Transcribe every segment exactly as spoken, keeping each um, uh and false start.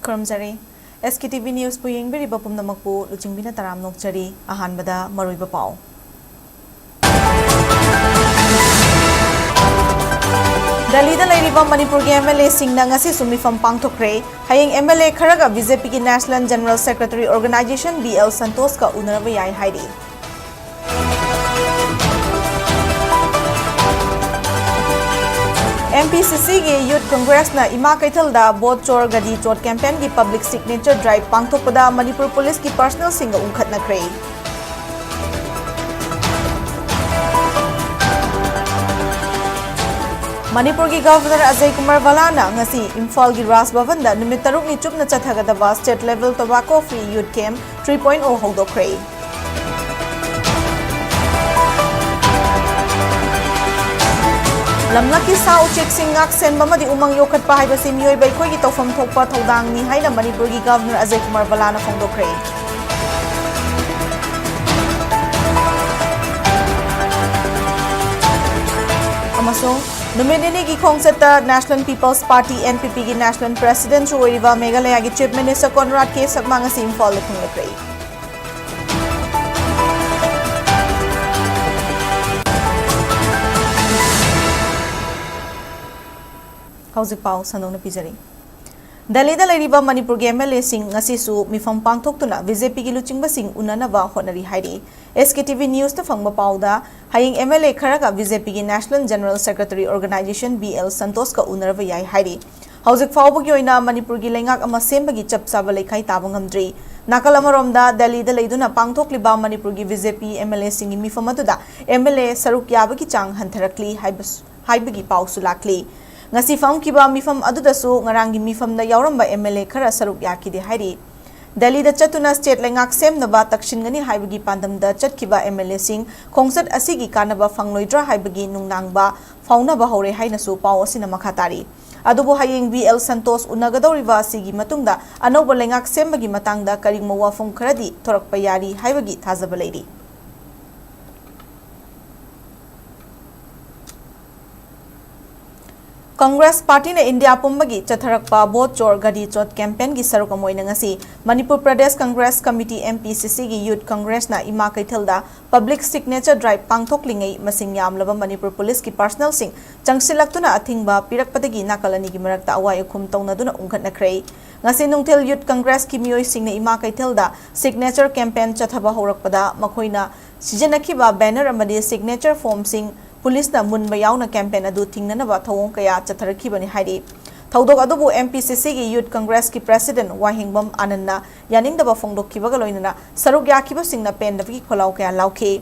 ꯈꯨꯔꯨꯝꯖꯔꯤ꯫ S K T V News ꯄꯨ ꯌꯦꯡꯕꯤꯔꯤꯕ ꯄꯨꯝꯅꯃꯛꯄꯨ ꯂꯨꯆꯤꯡꯕꯤꯅ ꯇꯔꯥꯝꯅ ꯑꯣꯛꯆꯔꯤ꯫ ꯑꯍꯥꯟꯕꯗ ꯃꯔꯨꯑꯣꯏꯕ ꯄꯥꯎ꯫ ꯗꯦꯜꯂꯤꯗ ꯂꯩꯔꯤꯕ ꯃꯅꯤꯄꯨꯔꯒꯤ M L A ꯁꯤꯡꯅ ꯉꯁꯤꯁꯨ ꯃꯤꯐꯝ ꯄꯥꯡꯊꯣꯛꯈ꯭ꯔꯦ꯫ ꯍꯌꯦꯡ M L A ꯈꯔꯒ B J P ꯒꯤ National General Secretary Organization B L ꯁꯟꯇꯣꯁꯀ ꯎꯅꯔꯕ ꯌꯥꯏ ꯍꯥꯏꯔꯤ꯫ M P C C ꯒꯤ Youth Congress ꯅ ꯏꯃꯥ ꯀꯩꯊꯦꯜꯗ ꯚꯣꯠ ꯆꯣꯔ ꯒꯗꯤ ꯆꯣꯠ campaign ꯒꯤ public signature drive ꯄꯥꯡꯊꯣꯛꯄꯗ ꯃꯅꯤꯄꯨꯔ ꯄꯨꯂꯤꯁꯀꯤ personnel ꯁꯤꯡꯒ ꯎꯪꯈꯠꯅꯈ꯭ꯔꯦ꯫ ꯃꯅꯤꯄꯨꯔꯒꯤ Governor ꯑꯖꯌ ꯀꯨꯃꯥꯔ ꯚꯜꯂꯥꯅ ꯉꯁꯤ ꯏꯝꯐꯥꯜꯒꯤ ꯔꯥꯖ ꯚꯕꯟꯗ ꯅꯨꯃꯤꯠ ꯇꯔꯨꯛꯅꯤ ꯆꯨꯞꯅ ꯆꯠꯊꯒꯗꯕ State Level Tobacco Free Youth Camp three point oh ꯍꯧꯗꯣꯛꯈ꯭ꯔꯦ꯫ ꯂꯝꯂꯛꯀꯤ ꯁꯥ ꯎꯆꯦꯛꯁꯤꯡ ꯉꯥꯛ ꯁꯦꯟꯕ ꯑꯃꯗꯤ ꯎꯃꯪ ꯌꯣꯛꯈꯠꯄ ꯍꯥꯏꯕꯁꯤ ꯃꯤꯑꯣꯏꯕ ꯑꯩꯈꯣꯏꯒꯤ ꯇꯧꯐꯝ ꯊꯣꯛꯄ ꯊꯧꯗꯥꯡꯅꯤ ꯍꯥꯏꯅ ꯃꯅꯤꯄꯨꯔꯒꯤ Governor ꯑꯖꯌ ꯀꯨꯃꯥꯔ ꯚꯜꯂꯥꯅ ꯐꯣꯡꯗꯣꯛꯈ꯭ꯔꯦ꯫ ꯑꯃꯁꯨꯡ ꯅꯨꯃꯤꯠ ꯅꯤꯅꯤꯒꯤ ꯈꯣꯡꯆꯠꯇ National People's Party N P P ꯒꯤ National President ꯁꯨ ꯑꯣꯏꯔꯤꯕ ꯃꯦꯘꯥꯂꯌꯥꯒꯤ Chief Minister Conrad K ꯁꯪꯃꯥ ꯉꯁꯤ ꯏꯝꯐꯥꯜꯗ ꯊꯨꯡꯂꯈ꯭ꯔꯦ꯫ ꯍꯧꯖꯤꯛ ꯄꯥꯎ ꯁꯟꯗꯣꯛꯅ ꯄꯤꯖꯔꯤ꯫ ꯗꯦꯜꯂꯤꯗ ꯂꯩꯔꯤꯕ ꯃꯅꯤꯄꯨꯔꯒꯤ M L A ꯁꯤꯡ ꯉꯁꯤꯁꯨ ꯃꯤꯐꯝ ꯄꯥꯡꯊꯣꯛꯇꯨꯅ B J P ꯒꯤ ꯂꯨꯆꯤꯡꯕꯁꯤꯡ ꯎꯅꯅꯕ ꯍꯣꯠꯅꯔꯤ ꯍꯥꯏꯔꯤ꯫ S K T V News ꯇ ꯐꯪꯕ ꯄꯥꯎꯗ, ꯍꯌꯦꯡ M L A ꯈꯔꯒ B J P ꯒꯤ National General Secretary Organization B L ꯁꯟꯇꯣꯁꯀ ꯎꯅꯔꯕ ꯌꯥꯏ ꯍꯥꯏꯔꯤ꯫ ꯍꯧꯖꯤꯛ ꯐꯥꯎꯕꯒꯤ ꯑꯣꯏꯅ ꯃꯅꯤꯄꯨꯔꯒꯤ ꯂꯩꯉꯥꯛ ꯑꯃ ꯁꯦꯝꯕꯒꯤ ꯆꯞ ꯆꯥꯕ ꯂꯩꯈꯥꯏ ꯇꯥꯕ ꯉꯝꯗ꯭ꯔꯤ꯫ ꯅꯥꯀꯜ ꯑꯃꯔꯣꯝꯗ, ꯗꯦꯜꯂꯤꯗ ꯂꯩꯗꯨꯅ ꯄꯥꯡꯊꯣꯛꯂꯤꯕ ꯃꯅꯤꯄꯨꯔꯒꯤ B J P M L A ꯁꯤꯡꯒꯤ ꯃꯤꯐꯝ ꯑꯗꯨꯗ M L A ꯁꯔꯨꯛ ꯌꯥꯕꯒꯤ ꯆꯥꯡ ꯍꯟꯊꯔꯛꯂꯤ ꯍꯥꯏꯕꯁꯨ ꯍꯥꯏꯕꯒꯤ ꯄꯥꯎꯁꯨ ꯂꯥꯛꯂꯤ꯫ ꯉꯁꯤ ꯐꯝꯈꯤꯕ ꯃꯤꯐꯝ ꯑꯗꯨꯗꯁꯨ ꯉꯔꯥꯡꯒꯤ ꯃꯤꯐꯝꯗ ꯌꯥꯎꯔꯝꯕ M L A ꯈꯔ ꯁꯔꯨꯛ ꯌꯥꯈꯤꯗꯦ ꯍꯥꯏꯔꯤ꯫ ꯗꯦꯜꯂꯤꯗ ꯆꯠꯇꯨꯅ state ꯂꯩꯉꯥꯛ ꯁꯦꯝꯅꯕ ꯇꯛꯁꯤꯟꯒꯅꯤ ꯍꯥꯏꯕꯒꯤ ꯄꯥꯟꯗꯝꯗ ꯆꯠꯈꯤꯕ M L A ꯁꯤꯡ ꯈꯣꯡꯆꯠ ꯑꯁꯤꯒꯤ ꯀꯥꯟꯅꯕ ꯐꯪꯂꯣꯏꯗ꯭ꯔꯥ ꯍꯥꯏꯕꯒꯤ ꯅꯨꯡꯅꯥꯡꯕ ꯐꯥꯎꯅꯕ ꯍꯧꯔꯦ ꯍꯥꯏꯅꯁꯨ ꯄꯥꯎ ꯑꯁꯤꯅ ꯃꯈꯥ ꯇꯥꯔꯤ꯫ ꯑꯗꯨꯕꯨ ꯍꯌꯦꯡ B L ꯁꯟꯇꯣꯁ ꯎꯅꯒꯗꯧꯔꯤꯕ ꯑꯁꯤꯒꯤ ꯃꯇꯨꯡꯗ ꯑꯅꯧꯕ ꯂꯩꯉꯥꯛ ꯁꯦꯝꯕꯒꯤ ꯃꯇꯥꯡꯗ ꯀꯔꯤꯒꯨꯝꯕ ꯋꯥꯐꯝ ꯈꯔꯗꯤ ꯊꯣꯔꯛꯄ ꯌꯥꯔꯤ ꯍꯥꯏꯕꯒꯤ ꯊꯥꯖꯕ ꯂꯩꯔꯤ꯫ ꯀꯪꯒ꯭ꯔꯦꯁ ꯄꯥꯔꯇꯤꯅ ꯏꯟꯗꯤꯌꯥ ꯄꯨꯝꯕꯒꯤ ꯆꯠꯊꯔꯛꯄ ꯚꯣꯠ ꯆꯣꯔ ꯒꯥꯔꯤ ꯆꯣꯠ ꯀꯦꯝꯄꯦꯟꯒꯤ ꯁꯔꯨꯛ ꯑꯃ ꯑꯣꯏꯅ ꯉꯁꯤ ꯃꯅꯤꯄꯨꯔ ꯄ꯭ꯔꯗꯦꯁ ꯀꯪꯒ꯭ꯔꯦꯁ ꯀꯃꯤꯇꯤ, MPCCꯒꯤ ꯌꯨꯠ ꯀꯪꯒ꯭ꯔꯦꯁꯅ ꯏꯃꯥ ꯀꯩꯊꯦꯜꯗ ꯄꯕ꯭ꯂꯤꯛ ꯁꯤꯒꯅꯦꯆꯔ ꯗ꯭ꯔꯥꯏꯚ ꯄꯥꯡꯊꯣꯛꯂꯤꯉꯩ ꯃꯁꯤꯡ ꯌꯥꯝꯂꯕ ꯃꯅꯤꯄꯨꯔ ꯄꯨꯂꯤꯁꯀꯤ ꯄꯥꯔꯁꯅꯦꯜꯁꯤꯡ ꯆꯪꯁꯤꯜꯂꯛꯇꯨꯅ ꯑꯊꯤꯡꯕ ꯄꯤꯔꯛꯄꯗꯒꯤ ꯅꯥꯀꯜ ꯑꯅꯤꯒꯤ ꯃꯔꯛꯇ ꯑꯋꯥꯏ ꯑꯈꯨꯝ ꯇꯧꯅꯗꯨꯅ ꯎꯪꯈꯠꯅꯈ꯭ꯔꯦ꯫ ꯉꯁꯤ ꯅꯨꯡꯊꯤꯜ ꯌꯨꯠ ꯀꯪꯒ꯭ꯔꯦꯁꯀꯤ ꯃꯤꯑꯣꯏꯁꯤꯡꯅ ꯏꯃꯥ ꯀꯩꯊꯦꯜꯗ ꯁꯤꯒꯅꯦꯆꯔ ꯀꯦꯝꯄꯦꯟ ꯆꯠꯊꯕ ꯍꯧꯔꯛꯄꯗ ꯃꯈꯣꯏꯅ ꯁꯤꯖꯤꯟꯅꯈꯤꯕ ꯕꯦꯅꯔ ꯑꯃꯗꯤ ꯁꯤꯒꯅꯦꯆꯔ ꯐꯣꯝꯁꯤꯡ ꯄꯨꯂꯤꯁꯅ ꯃꯨꯟꯕ ꯌꯥꯎꯅ ꯀꯦꯝꯄꯦꯟ ꯑꯗꯨ ꯊꯤꯡꯅꯅꯕ ꯊꯧꯑꯣꯡ ꯀꯌꯥ ꯆꯠꯊꯔꯛꯈꯤꯕꯅꯤ ꯍꯥꯏꯔꯤ꯫ ꯊꯧꯗꯣꯛ ꯑꯗꯨꯕꯨ MPCCꯒꯤ ꯌꯨꯠ ꯀꯪꯒ꯭ꯔꯦꯁꯀꯤ ꯄ꯭ꯔꯦꯁꯤꯗꯦꯟꯠ ꯋꯥꯍꯦꯡꯕꯝ ꯑꯥꯅꯟꯗꯅ ꯌꯥꯅꯤꯡꯗꯕ ꯐꯣꯡꯗꯣꯛꯈꯤꯕꯒ ꯂꯣꯏꯅꯅ ꯁꯔꯨꯛ ꯌꯥꯈꯤꯕꯁꯤꯡꯅ ꯄꯦꯟꯗꯕꯒꯤ ꯈꯣꯜꯂꯥꯎ ꯀꯌꯥ ꯂꯥꯎꯈꯤ꯫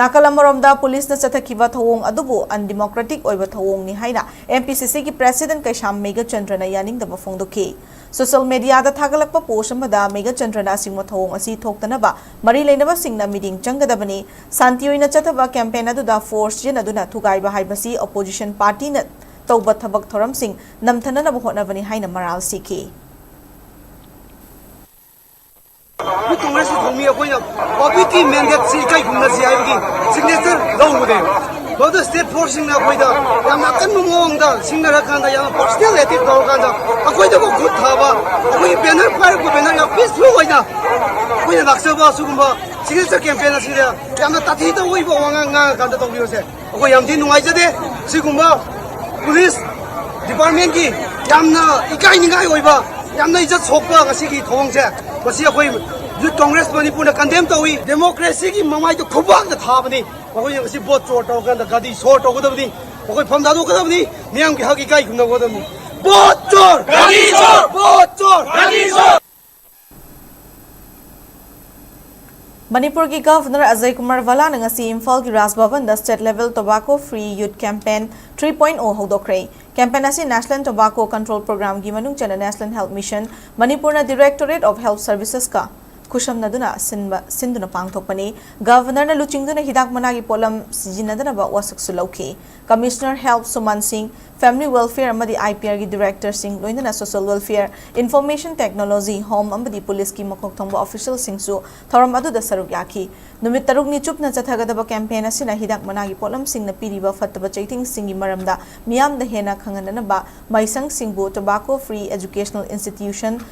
ꯅꯥꯀꯜ ꯑꯃꯔꯣꯝꯗ ꯄꯨꯂꯤꯁꯅ ꯆꯠꯊꯈꯤꯕ ꯊꯧꯑꯣꯡ ꯑꯗꯨꯕꯨ ꯑꯟꯗꯤꯃꯣꯀ꯭ꯔꯦꯇꯤꯛ ꯑꯣꯏꯕ ꯊꯧꯑꯣꯡꯅꯤ ꯍꯥꯏꯅ MPCCꯒꯤ ꯄ꯭ꯔꯦꯁꯤꯗꯦꯟꯠ ꯀꯩꯁꯥꯝ ꯃꯦꯘꯆꯟꯗ꯭ꯔꯅ ꯌꯥꯅꯤꯡꯗꯕ ꯐꯣꯡꯗꯣꯛꯈꯤ꯫ ꯁꯣꯁꯤꯌꯦꯜ ꯃꯦꯗꯤꯌꯥꯗ ꯊꯥꯒꯠꯂꯛꯄ ꯄꯣꯁ ꯑꯃꯗ ꯃꯦꯘꯆꯟꯗ꯭ꯔꯅ ꯑꯁꯤꯒꯨꯝꯕ ꯊꯧꯑꯣꯡ ꯑꯁꯤ ꯊꯣꯛꯇꯅꯕ ꯃꯔꯤ ꯂꯩꯅꯕꯁꯤꯡꯅ ꯃꯤꯠꯌꯦꯡ ꯆꯪꯒꯗꯕꯅꯤ꯫ ꯁꯥꯟꯇꯤ ꯑꯣꯏꯅ ꯆꯠꯊꯕ ꯀꯦꯝꯄꯦꯟ ꯑꯗꯨꯗ ꯐꯣꯔꯁ ꯁꯤꯖꯤꯟꯅꯗꯨꯅ ꯊꯨꯒꯥꯏꯕ ꯍꯥꯏꯕꯁꯤ ꯑꯣꯄꯣꯖꯤꯁꯟ ꯄꯥꯔꯇꯤꯅ ꯇꯧꯕ ꯊꯕꯛ ꯊꯧꯔꯝꯁꯤꯡ ꯅꯝꯊꯅꯅꯕ ꯍꯣꯠꯅꯕꯅꯤ ꯍꯥꯏꯅ ꯃꯔꯥꯜ ꯁꯤꯈꯤ꯫ ꯌꯨꯠ ꯀꯪꯒ꯭ꯔꯦꯁꯀꯤ ꯊꯧꯃꯤ ꯑꯩꯈꯣꯏꯅ ꯄꯕ꯭ꯂꯤꯛꯀꯤ ꯃꯦꯟꯗꯦꯠꯁꯤ ꯏꯀꯥꯏ ꯈꯨꯝꯅꯁꯤ ꯍꯥꯏꯕꯒꯤ ꯁꯤꯒꯅꯦꯆꯔ ꯂꯧꯔꯨꯕꯅꯦ꯫ ꯃꯗꯨꯗ ꯁ꯭ꯇꯦꯠ ꯐꯣꯔꯁꯁꯤꯡꯅ ꯑꯩꯈꯣꯏꯗ ꯌꯥꯝꯅ ꯑꯀꯟꯕ ꯃꯑꯣꯡꯗ ꯁꯤꯡꯅꯔꯀꯥꯟꯗ, ꯌꯥꯝꯅ ꯄꯔꯁꯅꯦꯜ ꯑꯦꯇꯦꯛ ꯇꯧꯔꯀꯥꯟꯗ ꯑꯩꯈꯣꯏꯗꯕꯨ ꯈꯨꯠ ꯊꯥꯕ, ꯑꯩꯈꯣꯏꯒꯤ ꯕꯦꯅꯔ ꯄꯥꯏꯔꯛꯄ ꯕꯦꯅꯔ ꯌꯥꯝ ꯄꯤꯁꯐꯨꯜ ꯑꯣꯏꯅ ꯑꯩꯈꯣꯏꯅ ꯂꯥꯛꯆꯕ ꯑꯁꯤꯒꯨꯝꯕ ꯁꯤꯒꯅꯦꯆꯔ ꯀꯦꯝꯄꯦꯟ ꯑꯁꯤꯗ ꯌꯥꯝꯅ ꯇꯥꯊꯤ ꯇꯧꯕ ꯑꯣꯏꯕ ꯋꯥꯉꯥꯡ ꯉꯥꯡꯉꯀꯥꯟꯗ ꯇꯧꯕꯤꯕꯁꯦ ꯑꯩꯈꯣꯏ ꯌꯥꯝ ꯊꯤꯅ ꯅꯨꯡꯉꯥꯏꯖꯗꯦ꯫ ꯁꯤꯒꯨꯝꯕ ꯄꯨꯂꯤꯁ ꯗꯤꯄꯥꯔꯠꯃꯦꯟꯒꯤ ꯌꯥꯝꯅ ꯏꯀꯥꯏꯅꯤꯡꯉꯥꯏ ꯑꯣꯏꯕ, ꯌꯥꯝꯅ ꯏꯖꯠ ꯁꯣꯛꯄ ꯉꯁꯤꯒꯤ ꯊꯧꯑꯣꯡꯁꯦ, ꯃꯁꯤ ꯑꯩꯈꯣꯏ ꯌꯨꯠ ꯀꯪꯒ꯭ꯔꯦꯁ ꯃꯅꯤꯄꯨꯔꯅ ꯀꯟꯗꯦꯝ ꯇꯧꯏ꯫ ꯗꯦꯃꯣꯀ꯭ꯔꯦꯁꯤꯒꯤ ꯃꯃꯥꯏꯗ ꯈꯨꯕꯥꯛꯅ ꯊꯥꯕꯅꯤ꯫ ꯃꯈꯣꯏꯅ ꯉꯁꯤ ꯚꯣꯠ ꯆꯣꯔ ꯇꯧꯔꯀꯥꯟꯗ ꯒꯥꯔꯤ ꯁꯣꯔ ꯇꯧꯒꯗꯕꯅꯤ, ꯃꯈꯣꯏ ꯐꯝ ꯊꯥꯗꯣꯛꯀꯗꯕꯅꯤ, ꯃꯤꯌꯥꯝꯒꯤ ꯍꯛ ꯏꯀꯥꯏ ꯈꯨꯝꯅꯒꯗꯕꯅꯤ꯫ ꯚꯣꯠ ꯆꯣꯔ! ꯒꯥꯔꯤ ꯆꯣꯔ! ꯚꯣꯠ ꯆꯣꯔ! ꯒꯥꯔꯤ ꯆꯣꯔ! ꯃꯅꯤꯄꯨꯔꯒꯤ ꯒꯚꯔꯅꯔ ꯑꯖꯌ ꯀꯨꯃꯥꯔ ꯚꯜꯂꯥꯅ ꯉꯁꯤ ꯏꯝꯐꯥꯜꯒꯤ ꯔꯥꯖ ꯚꯕꯟꯗ State Level Tobacco Free Youth Campaign three point oh ꯍꯧꯗꯣꯛꯈ꯭ꯔꯦ꯫ ꯀꯦꯝꯄꯦꯟ ꯑꯁꯤ National Tobacco Control Programꯒꯤ ꯃꯅꯨꯡ ꯆꯟꯅ National Health Mission, ꯃꯅꯤꯄꯨꯔꯅ Directorate of Health Servicesꯀ ꯈꯨꯠꯁꯝꯅꯗꯨꯅ ꯁꯤꯟꯕ ꯁꯤꯟꯗꯨꯅ ꯄꯥꯡꯊꯣꯛꯄꯅꯤ꯫ ꯒꯕꯔꯅꯔꯅ ꯂꯨꯆꯤꯡꯗꯨꯅ ꯍꯤꯗꯥꯛ ꯃꯅꯥꯒꯤ ꯄꯣꯠꯂꯝ ꯁꯤꯖꯤꯟꯅꯗꯅꯕ ꯋꯥꯁꯛꯁꯨ ꯂꯧꯈꯤ꯫ Commissioner Health ꯁꯨꯃꯥꯟ ꯁꯤꯡ, Family Welfare ꯑꯃꯗꯤ I P R ꯒꯤ director ꯁꯤꯡ, ꯂꯣꯏꯅꯅ Social Welfare, Information Technology, Home ꯑꯃꯗꯤ Police ꯀꯤ ꯃꯀꯣꯛ ꯊꯣꯡꯕ official ꯁꯤꯡꯁꯨ ꯊꯧꯔꯝ ꯑꯗꯨꯗ ꯁꯔꯨꯛ ꯌꯥꯈꯤ꯫ ꯅꯨꯃꯤꯠ ꯇꯔꯨꯛꯅꯤ ꯆꯨꯞꯅ ꯆꯠꯊꯒꯗꯕ campaign ꯑꯁꯤꯅ ꯍꯤꯗꯥꯛ ꯃꯅꯥꯒꯤ ꯄꯣꯠꯂꯝꯁꯤꯡꯅ ꯄꯤꯔꯤꯕ ꯐꯠꯇꯕ ꯆꯩꯊꯦꯡꯁꯤꯡꯒꯤ ꯃꯔꯝꯗ ꯃꯤꯌꯥꯝꯗ ꯍꯦꯟꯅ ꯈꯪꯍꯟꯅꯅꯕ, ꯃꯍꯩꯁꯪꯁꯤꯡꯕꯨ tobacco free educational institution,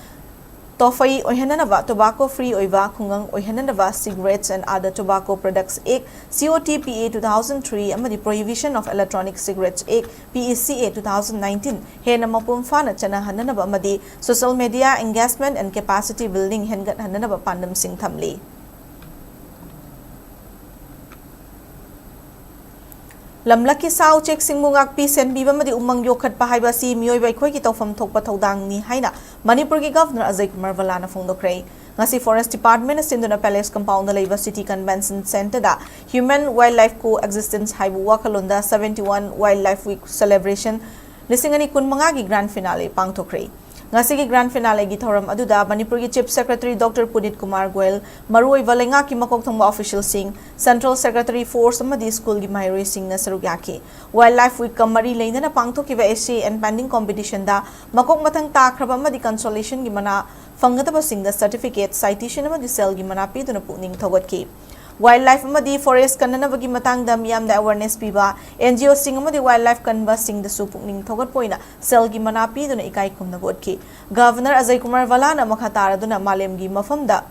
TOFEI ꯑꯣꯏꯍꯟꯅꯅꯕ, tobacco free ꯑꯣꯏꯕ ꯈꯨꯡꯒꯪ ꯑꯣꯏꯍꯟꯅꯅꯕ, Cigarettes and Other Tobacco Products Act, C O T P A two thousand three ꯑꯃꯗꯤ Prohibition of Electronic Cigarettes Act, P E C A two thousand nineteen ꯍꯦꯟꯅ ꯃꯄꯨꯡ ꯐꯥꯅ ꯆꯠꯅꯍꯟꯅꯅꯕ ꯑꯃꯗꯤ social media engagement and capacity building ꯍꯦꯟꯒꯠꯍꯟꯅꯅꯕ ꯄꯥꯟꯗꯝꯁꯤꯡ ꯊꯝꯂꯤ꯫ ꯂꯝꯂꯛꯀꯤ ꯁꯥ ꯎꯆꯦꯛꯁꯤꯡꯕꯨ ꯉꯥꯛꯄꯤ ꯁꯦꯟꯕꯤꯕ ꯑꯃꯗꯤ ꯎꯃꯪ ꯌꯣꯛꯈꯠꯄ ꯍꯥꯏꯕ ꯑꯁꯤ ꯃꯤꯑꯣꯏꯕ ꯑꯩꯈꯣꯏꯒꯤ ꯇꯧꯐꯝ ꯊꯣꯛꯄ ꯊꯧꯗꯥꯡꯅꯤ ꯍꯥꯏꯅ ꯃꯅꯤꯄꯨꯔꯒꯤ ꯒꯚꯔꯅꯔ ꯑꯖꯌ ꯀꯨꯃꯥꯔ ꯚꯜꯂꯥꯅ ꯐꯣꯡꯗꯣꯛꯈ꯭ꯔꯦ꯫ ꯉꯁꯤ Forest Department ꯅ ꯁꯤꯟꯗꯨꯅ Palace Compound ꯗ ꯂꯩꯕ City Convention Centre ꯗ Human Wildlife Coexistence ꯍꯥꯏꯕ ꯋꯥꯈꯜꯂꯣꯟꯗ seventy-one Wildlife Week Celebration ꯂꯤꯁꯤꯡ ꯑꯅꯤ ꯀꯨꯟꯃꯉꯥꯒꯤ grand finale ꯄꯥꯡꯊꯣꯛꯈ꯭ꯔꯦ꯫ ꯉꯁꯤꯒꯤ grand finale ꯒꯤ ꯊꯧꯔꯝ ꯑꯗꯨꯗ ꯃꯅꯤꯄꯨꯔꯒꯤ Chief Secretary Doctor ꯄꯨꯅꯤꯠ Kumar Goyal, ꯃꯔꯨꯑꯣꯏꯕ ꯂꯩꯉꯥꯛꯀꯤ ꯃꯀꯣꯛ ꯊꯣꯡꯕ official ꯁꯤꯡ, Central Secretary, Force ꯑꯃꯗꯤ ꯁ꯭ꯀꯨꯜꯒꯤ ꯃꯍꯩꯔꯣꯏꯁꯤꯡꯅ ꯁꯔꯨꯛ ꯌꯥꯈꯤ꯫ Wildlife Week ꯀ ꯃꯔꯤ ꯂꯩꯅꯅ ꯄꯥꯡꯊꯣꯛꯈꯤꯕ essay and painting competition ꯗ ꯃꯀꯣꯛ ꯃꯊꯪ ꯇꯥꯈ꯭ꯔꯕ ꯑꯃꯗꯤ consolation ꯒꯤ ꯃꯅꯥ ꯐꯪꯒꯗꯕꯁꯤꯡꯗ certificate, citation ꯑꯃꯗꯤ ꯁꯦꯜꯒꯤ ꯃꯅꯥ ꯄꯤꯗꯨꯅ ꯄꯨꯛꯅꯤꯡ ꯊꯧꯒꯠꯈꯤ꯫ Wildlife ꯑꯃꯗꯤ forest ꯀꯟꯅꯅꯕꯒꯤ ꯃꯇꯥꯡꯗ ꯃꯤꯌꯥꯝꯗ awareness ꯄꯤꯕ, N G O ꯁꯤꯡ ꯑꯃꯗꯤ wildlife ꯀꯟꯕꯁꯤꯡꯗꯁꯨ ꯄꯨꯛꯅꯤꯡ ꯊꯧꯒꯠꯄ ꯑꯣꯏꯅ ꯁꯦꯜꯒꯤ ꯃꯅꯥ ꯄꯤꯗꯨꯅ ꯏꯀꯥꯏ ꯈꯨꯝꯅꯕ ꯎꯠꯈꯤ꯫ ꯒꯚꯔꯅꯔ ꯑꯖꯌ ꯀꯨꯃꯥꯔ ꯚꯜꯂꯥꯅ ꯃꯈꯥ ꯇꯥꯔꯗꯨꯅ ꯃꯥꯂꯦꯝꯒꯤ ꯃꯐꯝꯗ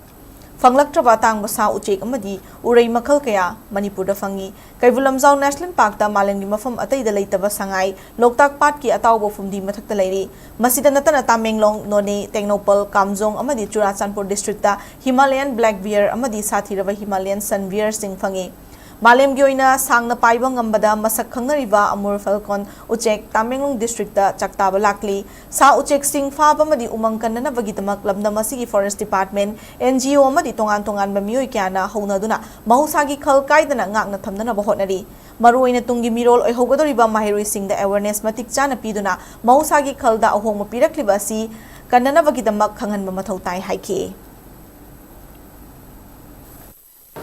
ꯐꯪꯂꯛꯇ꯭ꯔꯕ ꯑꯇꯥꯡꯕ ꯁꯥ ꯎꯆꯦꯛ ꯑꯃꯗꯤ ꯎꯔꯩ ꯃꯈꯜ ꯀꯌꯥ ꯃꯅꯤꯄꯨꯔꯗ ꯐꯪꯏ꯫ ꯀꯩꯕꯨꯜ ꯂꯝꯖꯥꯎ National Park ꯇ ꯃꯥꯂꯦꯝꯒꯤ ꯃꯐꯝ ꯑꯇꯩꯗ ꯂꯩꯇꯕ ꯁꯉꯥꯏ, ꯂꯣꯛꯇꯥꯛ ꯄꯥꯠꯀꯤ ꯑꯇꯥꯎꯕ ꯐꯨꯝꯗꯤ ꯃꯊꯛꯇ ꯂꯩꯔꯤ꯫ ꯃꯁꯤꯗ ꯅꯠꯇꯅ ꯇꯥꯃꯦꯡꯂꯣꯡ, ꯅꯣꯅꯦ, ꯇꯦꯡꯅꯧꯄꯜ, ꯀꯥꯝꯖꯣꯡ ꯑꯃꯗꯤ ꯆꯨꯔꯥꯆꯥꯟꯄꯨꯔ district ꯇ Himalayan black bear ꯑꯃꯗꯤ ꯁꯥꯊꯤꯔꯕ Himalayan sun bear ꯁꯤꯡ ꯐꯪꯏ꯫ ꯃꯥꯂꯦꯝꯒꯤ ꯑꯣꯏꯅ ꯁꯥꯡꯅ ꯄꯥꯏꯕ ꯉꯝꯕꯗ ꯃꯁꯛ ꯈꯪꯅꯔꯤꯕ Amur falcon ꯎꯆꯦꯛ ꯇꯥꯃꯦꯡꯂꯣꯡ district ꯇ ꯆꯥꯛꯇꯥꯕ ꯂꯥꯛꯂꯤ꯫ ꯁꯥ ꯎꯆꯦꯛꯁꯤꯡ ꯐꯥꯕ ꯑꯃꯗꯤ ꯎꯃꯪ ꯀꯟꯅꯅꯕꯒꯤꯗꯃꯛ ꯂꯝꯗꯝ ꯑꯁꯤꯒꯤ Forest Department, N G O ꯑꯃꯗꯤ ꯇꯣꯉꯥꯟ ꯇꯣꯉꯥꯟꯕ ꯃꯤꯑꯣꯏ ꯀꯌꯥꯅ ꯍꯧꯅꯗꯨꯅ ꯃꯍꯧꯁꯥꯒꯤ ꯈꯜ ꯀꯥꯏꯗꯅ ꯉꯥꯛꯅ ꯊꯝꯅꯅꯕ ꯍꯣꯠꯅꯔꯤ꯫ ꯃꯔꯨꯑꯣꯏꯅ ꯇꯨꯡꯒꯤ ꯃꯤꯔꯣꯜ ꯑꯣꯏꯍꯧꯒꯗꯧꯔꯤꯕ ꯃꯍꯩꯔꯣꯏꯁꯤꯡꯗ awareness ꯃꯇꯤꯛ ꯆꯥꯅ ꯄꯤꯗꯨꯅ ꯃꯍꯧꯁꯥꯒꯤ ꯈꯜꯗ ꯑꯍꯣꯡꯕ ꯄꯤꯔꯛꯂꯤꯕ ꯑꯁꯤ ꯀꯟꯅꯅꯕꯒꯤꯗꯃꯛ ꯈꯪꯍꯟꯕ ꯃꯊꯧ ꯇꯥꯏ ꯍꯥꯏꯈꯤ꯫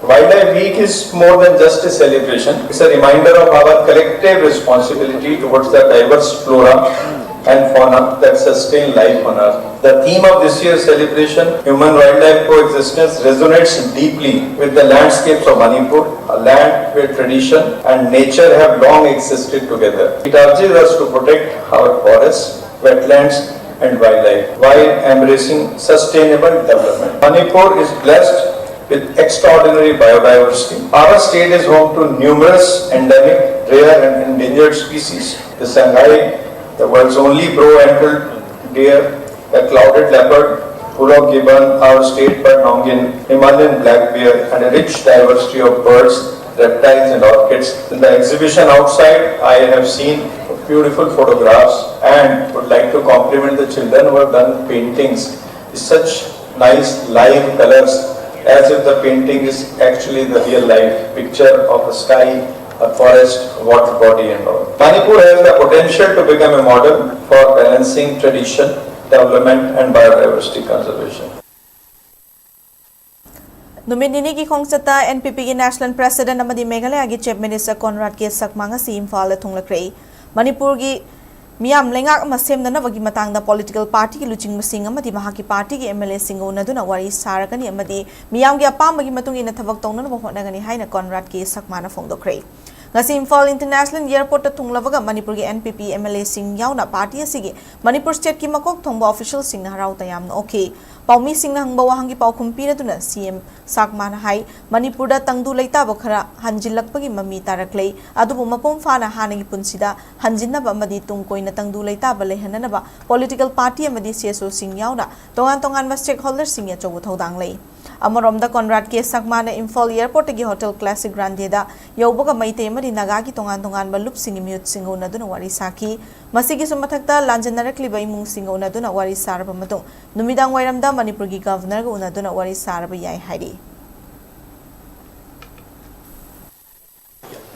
Wildlife Week is more than just a celebration. It's a reminder of our collective responsibility towards the diverse flora and fauna that sustain life on Earth. The theme of this year's celebration, human-wildlife coexistence, resonates deeply with the landscapes of Manipur, a land where tradition and nature have long existed together. It urges us to protect our forests, wetlands, and wildlife while embracing sustainable development. Manipur is blessed with extraordinary biodiversity. Our state is home to numerous endemic, rare, and endangered species. The Sangay, the world's only brow-antled deer, the clouded leopard, Pulao gibbon, our state bird Nongin, Himalayan black bear, and a rich diversity of birds, reptiles, and orchids. In the exhibition outside, I have seen beautiful photographs and would like to compliment the children who have done paintings. Such nice live colors, as if the painting is actually the real life picture of a sky, a forest, water body and all. Manipur has the potential to become a model for balancing tradition, development and biodiversity conservation. ꯅꯨꯃꯤꯠ ꯅꯤꯅꯤꯒꯤ ꯈꯣꯡꯆꯠꯇ N P ꯄꯤꯒꯤ national president ꯑꯃꯗꯤ ꯃꯦꯘꯥꯂꯌꯥꯒꯤ chief minister ꯀꯣꯟꯔꯥꯗ ꯀꯦ ꯁꯛꯃꯥ ꯉꯁꯤ ꯏꯝꯐꯥꯜꯗ ꯊꯨꯡꯂꯈ꯭ꯔꯦ꯫ ꯃꯅꯤꯄꯨꯔꯒꯤ ꯃꯤꯌꯥꯝ ꯂꯩꯉꯥꯛ ꯑꯃ ꯁꯦꯝꯅꯅꯕꯒꯤ ꯃꯇꯥꯡꯗ ꯄꯣꯂꯤꯇꯤꯀꯦꯜ ꯄꯥꯔꯇꯤꯒꯤ ꯂꯨꯆꯤꯡꯕꯁꯤꯡ ꯑꯃꯗꯤ ꯃꯍꯥꯛꯀꯤ ꯄꯥꯔꯇꯤꯒꯤ ꯑꯦꯝ ꯑꯦꯜ ꯑꯦꯁꯤꯡꯒ ꯎꯅꯗꯨꯅ ꯋꯥꯔꯤ ꯁꯥꯔꯒꯅꯤ ꯑꯃꯗꯤ ꯃꯤꯌꯥꯝꯒꯤ ꯑꯄꯥꯝꯕꯒꯤ ꯃꯇꯨꯡ ꯏꯟꯅ ꯊꯕꯛ ꯇꯧꯅꯅꯕ ꯍꯣꯠꯅꯒꯅꯤ ꯍꯥꯏꯅ ꯀꯣꯟꯔꯥꯗ ꯀꯦ ꯁꯛꯃꯥꯅ ꯐꯣꯡꯗꯣꯛꯈ꯭ꯔꯦ꯫ ꯉꯁꯤ ꯏꯝꯐꯥꯜ ꯏꯟꯇꯔꯅꯦꯁꯅꯦꯜ ꯑꯦꯌꯔꯄꯣꯔꯠꯇ ꯊꯨꯡꯂꯕꯒ ꯃꯅꯤꯄꯨꯔꯒꯤ N P P M L ꯑꯦꯁꯤꯡ ꯌꯥꯎꯅ ꯄꯥꯔꯇꯤ ꯑꯁꯤꯒꯤ ꯃꯅꯤꯄꯨꯔ ꯁ꯭ꯇꯦꯠꯀꯤ ꯃꯀꯣꯛ ꯊꯣꯡꯕ ꯑꯣꯐꯤꯁꯤꯌꯦꯜꯁꯤꯡꯅ ꯍꯔꯥꯎ ꯇꯌꯥꯝꯅ ꯑꯣꯛꯈꯤ꯫ ꯄꯥꯎꯃꯤꯁꯤꯡꯅ ꯍꯪꯕ ꯋꯥꯍꯪꯒꯤ ꯄꯥꯎꯈꯨꯝ ꯄꯤꯔꯗꯨꯅ ꯁꯤ ꯑꯦꯝ ꯁꯛꯃꯥꯅ ꯍꯥꯏ, ꯃꯅꯤꯄꯨꯔꯗ ꯇꯪꯗꯨ ꯂꯩꯇꯥꯕ ꯈꯔ ꯍꯟꯖꯤꯜꯂꯛꯄꯒꯤ ꯃꯃꯤ ꯇꯥꯔꯛꯂꯦ, ꯑꯗꯨꯕꯨ ꯃꯄꯨꯡ ꯐꯥꯅ ꯍꯥꯟꯅꯒꯤ ꯄꯨꯟꯁꯤꯗ ꯍꯟꯖꯤꯟꯅꯕ ꯑꯃꯗꯤ ꯇꯨꯡ ꯀꯣꯏꯅ ꯇꯪꯗꯨ ꯂꯩꯇꯥꯕ ꯂꯩꯍꯟꯅꯅꯕ ꯄꯣꯂꯤꯇꯤꯀꯦꯜ ꯄꯥꯔꯇꯤ ꯑꯃꯗꯤ ꯁꯤ ꯑꯦꯁ ꯑꯣꯁꯤꯡ ꯌꯥꯎꯅ ꯇꯣꯉꯥꯟ ꯇꯣꯉꯥꯟꯕ ꯁ꯭ꯇꯦꯛꯍꯣꯜꯗꯔꯁꯤꯡꯒꯤ ꯑꯆꯧꯕ ꯊꯧꯗꯥꯡ ꯂꯩ꯫ ꯑꯃꯔꯣꯝꯗ ꯀꯣꯟꯔꯥꯗ ꯀꯦ ꯁꯛꯃꯥꯅ ꯏꯝꯐꯥꯜ ꯑꯦꯌꯔꯄꯣꯔꯠꯇꯒꯤ ꯍꯣꯇꯦꯜ ꯀ꯭ꯂꯥꯁꯤꯛ ꯒ꯭ꯔꯥꯟꯗꯦꯗ ꯌꯧꯕꯒ ꯃꯩꯇꯩ ꯑꯃꯗꯤ ꯅꯥꯒꯥꯒꯤ ꯇꯣꯉꯥꯟ ꯇꯣꯉꯥꯟꯕ ꯂꯨꯞꯁꯤꯡꯒꯤ ꯃꯤꯍꯨꯠꯁꯤꯡꯒ ꯎꯅꯗꯨꯅ ꯋꯥꯔꯤ ꯁꯥꯈꯤ꯫ ꯃꯁꯤꯒꯤꯁꯨ ꯃꯊꯛꯇ ꯂꯥꯟꯖꯦꯟꯅꯔꯛꯂꯤꯕ ꯏꯃꯨꯡꯁꯤꯡꯒ ꯎꯅꯗꯨꯅ ꯋꯥꯔꯤ ꯁꯥꯔꯕ ꯃꯇꯨꯡ ꯅꯨꯃꯤꯗꯥꯡ ꯋꯥꯏꯔꯝꯗ ꯃꯅꯤꯄꯨꯔꯒꯤ ꯒꯚꯔꯅꯔꯒ ꯎꯅꯗꯨꯅ ꯋꯥꯔꯤ ꯁꯥꯔꯕ ꯌꯥꯏ ꯍꯥꯏꯔꯤ꯫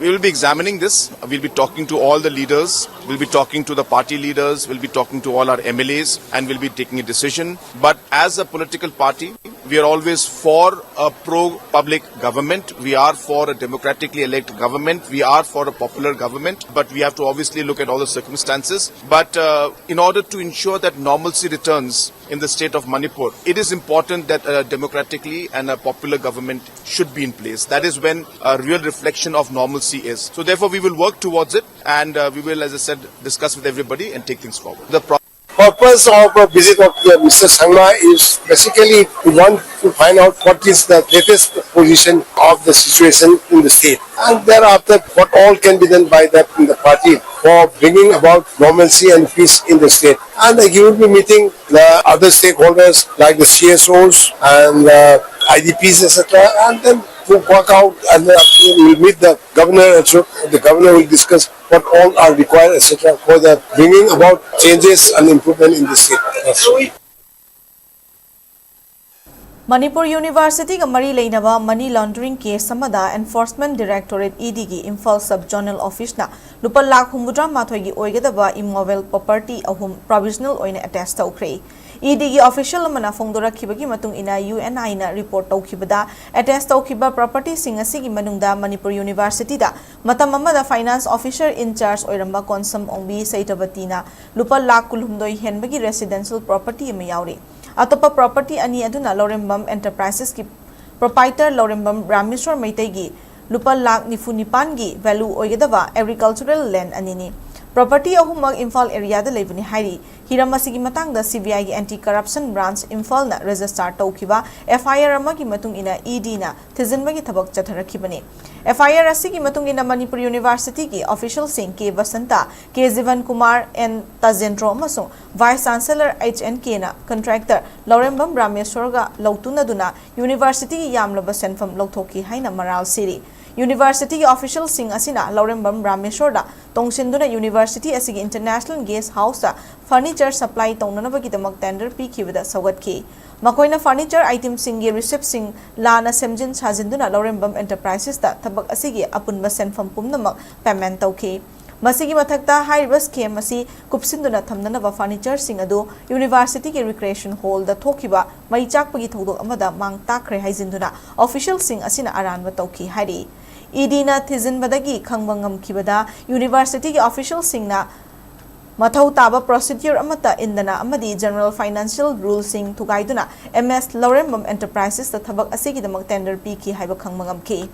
We will be examining this. We'll be talking to all the leaders. We'll be talking to the party leaders. We'll be talking to all our M L As, and we'll be taking a decision. But as a political party, We are always for a pro-public government. We are for a democratically elected government. We are for a popular government. But we have to obviously look at all the circumstances. But uh, in order to ensure that normalcy returns in the state of Manipur, it is important that a democratically and a popular government should be in place. That is when a real reflection of normalcy is. So therefore, we will work towards it, and uh, we will, as I said, discuss with everybody and take things forward. The pro- purpose of a visit of the Mister Sangma is basically we want to find out what is the latest position of the situation in the state, and thereafter what all can be done by that in the party for bringing about normalcy and peace in the state. And uh, you will be meeting the other stakeholders like the C S Os and uh, I D Ps, et cetera. And then to work out, and uh, we'll meet the governor also. The governor will discuss what all are required, et cetera, for the bringing about changes and improvement in the state. That's all. Manipur ꯌꯨꯅꯤꯚꯔꯁꯤꯇꯤꯒ ꯃꯔꯤ ꯂꯩꯅꯕ money laundering case ꯑꯃꯗ ꯑꯦꯟꯐꯣꯔꯁꯃꯦꯟ directorate E ꯗꯤꯒꯤ Imphal sub zonal ꯑꯣꯐꯤꯁꯅ ꯂꯨꯄꯥ ꯂꯥꯈ ꯍꯨꯝꯐꯨꯇꯔꯥ ꯃꯥꯊꯣꯏꯒꯤ ꯑꯣꯏꯒꯗꯕ ꯏꯃꯣꯕꯦꯜ property ꯑꯍꯨꯝ ꯄ꯭ꯔꯣꯚꯤꯖꯅꯦꯜ ꯑꯣꯏꯅ attach ꯇꯧꯈ꯭ꯔꯦ꯫ E ꯗꯤꯒꯤ official ꯑꯃꯅ ꯐꯣꯡꯗꯣꯔꯛꯈꯤꯕꯒꯤ ꯃꯇꯨꯡ ꯏꯟꯅ, ꯌꯨ ꯑꯦꯟ ꯑꯥꯏꯅ ꯔꯤꯄꯣꯔꯠ ꯇꯧꯈꯤꯕꯗ, ꯑꯦꯇꯦꯁ ꯇꯧꯈꯤꯕ ꯄ꯭ꯔꯣꯄꯔꯇꯤꯁꯤꯡ ꯑꯁꯤꯒꯤ ꯃꯅꯨꯡꯗ ꯃꯅꯤꯄꯨꯔ ꯌꯨꯅꯤꯚꯔꯁꯤꯇꯤꯗ ꯃꯇꯝ ꯑꯃꯗ ꯐꯥꯏꯅꯥꯟꯁ ꯑꯣꯐꯤꯁꯔ ꯏꯟ ꯆꯥꯔꯖ ꯑꯣꯏꯔꯝꯕ ꯀꯣꯟꯁꯝ ꯑꯣꯡꯕꯤ ꯁꯩꯇꯕꯇꯤꯅ ꯂꯨꯄꯥ ꯂꯥꯈ ꯀꯨꯟꯍꯨꯝꯗꯣꯏ ꯍꯦꯟꯕꯒꯤ ꯔꯦꯁꯤꯗꯦꯟꯁꯤꯌꯦꯜ ꯄ꯭ꯔꯣꯄꯔꯇꯤ ꯑꯃ ꯌꯥꯎꯔꯤ꯫ ꯑꯇꯣꯞꯄ ꯄ꯭ꯔꯣꯄꯔꯇꯤ ꯑꯅꯤ ꯑꯗꯨꯅ ꯂꯧꯔꯦꯝꯕꯝ ꯑꯦꯟꯇꯔꯄ꯭ꯔꯥꯏꯁꯦꯁꯀꯤ ꯄ꯭ꯔꯣꯄꯥꯏꯇꯔ ꯂꯧꯔꯦꯝꯕꯝ ꯔꯥꯃꯦꯁꯣꯔ ꯃꯩꯇꯩꯒꯤ ꯂꯨꯄꯥ ꯂꯥꯈ ꯅꯤꯐꯨ ꯅꯤꯄꯥꯟꯒꯤ ꯚꯦꯂꯨ ꯑꯣꯏꯒꯗꯕ ꯑꯦꯒ꯭ꯔꯤꯀꯜꯆꯔꯦꯜ ꯂꯦꯟ ꯑꯅꯤꯅꯤ꯫ ꯄ꯭ꯔꯣꯄꯔꯇꯤ ꯑꯍꯨꯝꯃꯛ ꯏꯝꯐꯥꯜ ꯑꯦꯔꯤꯌꯥꯗ ꯂꯩꯕꯅꯤ ꯍꯥꯏꯔꯤ꯫ ꯍꯤꯔꯝ ꯑꯁꯤꯒꯤ ꯃꯇꯥꯡꯗ ꯁꯤ ꯕꯤ ꯑꯥꯏꯒꯤ ꯑꯦꯟꯇꯤ ꯀꯔꯞꯁꯟ ꯕ꯭ꯔꯥꯟꯆ ꯏꯝꯐꯥꯜꯅ ꯔꯦꯖꯤꯁꯇꯥꯔ ꯇꯧꯈꯤꯕ ꯑꯦꯐ ꯑꯥꯏ ꯑꯥꯔ ꯑꯃꯒꯤ ꯃꯇꯨꯡ ꯏꯟꯅ ꯏ ꯗꯤꯅ ꯊꯤꯖꯤꯟꯕꯒꯤ ꯊꯕꯛ ꯆꯠꯊꯔꯛꯈꯤꯕꯅꯤ꯫ ꯑꯦꯐ ꯑꯥꯏ ꯑꯥꯔ ꯑꯁꯤꯒꯤ ꯃꯇꯨꯡ ꯏꯟꯅ ꯃꯅꯤꯄꯨꯔ ꯌꯨꯅꯤꯚꯔꯁꯤꯇꯤꯒꯤ ꯑꯣꯐꯤꯁꯤꯌꯦꯜꯁꯤꯡ ꯀꯦ ꯕꯁꯟꯇ, ꯀꯦ ꯖꯤꯕꯟ ꯀꯨꯃꯥꯔ, ꯑꯦꯟ ꯇꯥꯖꯦꯟꯗ꯭ꯔꯣ ꯑꯃꯁꯨꯡ ꯚꯥꯏꯁ ꯆꯥꯟꯁꯦꯂꯔ ꯑꯩꯆ ꯑꯦꯟ ꯀꯦꯅ ꯀꯟꯇ꯭ꯔꯦꯛꯇꯔ ꯂꯧꯔꯦꯝꯕꯝ ꯔꯥꯃꯦꯁꯣꯔꯒ ꯂꯧꯇꯨꯅꯗꯨꯅ ꯌꯨꯅꯤꯚꯔꯁꯤꯇꯤꯒꯤ ꯌꯥꯝꯂꯕ ꯁꯦꯟꯐꯝ ꯂꯧꯊꯣꯛꯈꯤ ꯍꯥꯏꯅ ꯃꯔꯥꯜ ꯁꯤꯔꯤ꯫ ꯌꯨꯅꯤꯚꯔꯁꯤꯇꯤꯒꯤ ꯑꯣꯐꯤꯁꯤꯌꯦꯜꯁꯤꯡ ꯑꯁꯤꯅ ꯂꯧꯔꯦꯝꯕꯝ ꯔꯥꯃꯦꯁꯣꯔꯗ ꯇꯣꯡꯁꯤꯟꯗꯨꯅ ꯌꯨꯅꯤꯚꯔꯁꯤꯇꯤ ꯑꯁꯤꯒꯤ ꯏꯟꯇꯔꯅꯦꯁꯅꯦꯜ ꯒꯦꯁ ꯍꯥꯎꯁꯇ ꯐꯔꯅꯤꯆꯔ ꯁꯄ꯭ꯂꯥꯏ ꯇꯧꯅꯅꯕꯒꯤꯗꯃꯛ ꯇꯦꯟꯗꯔ ꯄꯤꯈꯤꯕꯗ ꯁꯧꯒꯠꯈꯤ꯫ ꯃꯈꯣꯏꯅ ꯐꯔꯅꯤꯆꯔ ꯑꯥꯏꯇꯦꯝꯁꯤꯡꯒꯤ ꯔꯤꯁꯤꯞꯁꯤꯡ ꯂꯥꯟꯅ ꯁꯦꯝꯖꯤꯟ ꯁꯥꯖꯤꯟꯗꯨꯅ ꯂꯧꯔꯦꯝꯕꯝ ꯑꯦꯟꯇꯔꯄ꯭ꯔꯥꯏꯁꯦꯁꯇ ꯊꯕꯛ ꯑꯁꯤꯒꯤ ꯑꯄꯨꯟꯕ ꯁꯦꯟꯐꯝ ꯄꯨꯝꯅꯃꯛ ꯄꯦꯃꯦꯟ ꯇꯧꯈꯤ꯫ ꯃꯁꯤꯒꯤ ꯃꯊꯛꯇ, ꯍꯥꯏꯔꯤꯕ scheme ꯑꯁꯤ ꯀꯨꯞꯁꯤꯟꯗꯨꯅ ꯊꯝꯅꯅꯕ furnitureꯁꯤꯡ ꯑꯗꯨ universityꯒꯤ recreation hallꯗ ꯊꯣꯛꯈꯤꯕ ꯃꯩ ꯆꯥꯛꯄꯒꯤ ꯊꯧꯗꯣꯛ ꯑꯃꯗ ꯃꯥꯡ ꯇꯥꯛꯈ꯭ꯔꯦ ꯍꯥꯏꯖꯤꯟꯗꯨꯅ officialꯁꯤꯡ ꯑꯁꯤꯅ ꯑꯔꯥꯟꯕ ꯇꯧꯈꯤ ꯍꯥꯏꯔꯤ꯫ EDꯅ ꯊꯤꯖꯤꯟꯕꯗꯒꯤ ꯈꯪꯕ ꯉꯝꯈꯤꯕꯗ, universityꯒꯤ officialꯁꯤꯡꯅ ꯃꯊꯧ ꯇꯥꯕ procedure ꯑꯃꯠꯇ ꯏꯟꯗꯅ ꯑꯃꯗꯤ general financial ruleꯁꯤꯡ ꯊꯨꯒꯥꯏꯗꯨꯅ M S ꯂꯧꯔꯦꯝꯕꯝ Enterprisesꯇ ꯊꯕꯛ ꯑꯁꯤꯒꯤꯗꯃꯛ tender ꯄꯤꯈꯤ ꯍꯥꯏꯕ ꯈꯪꯕ ꯉꯝꯈꯤ꯫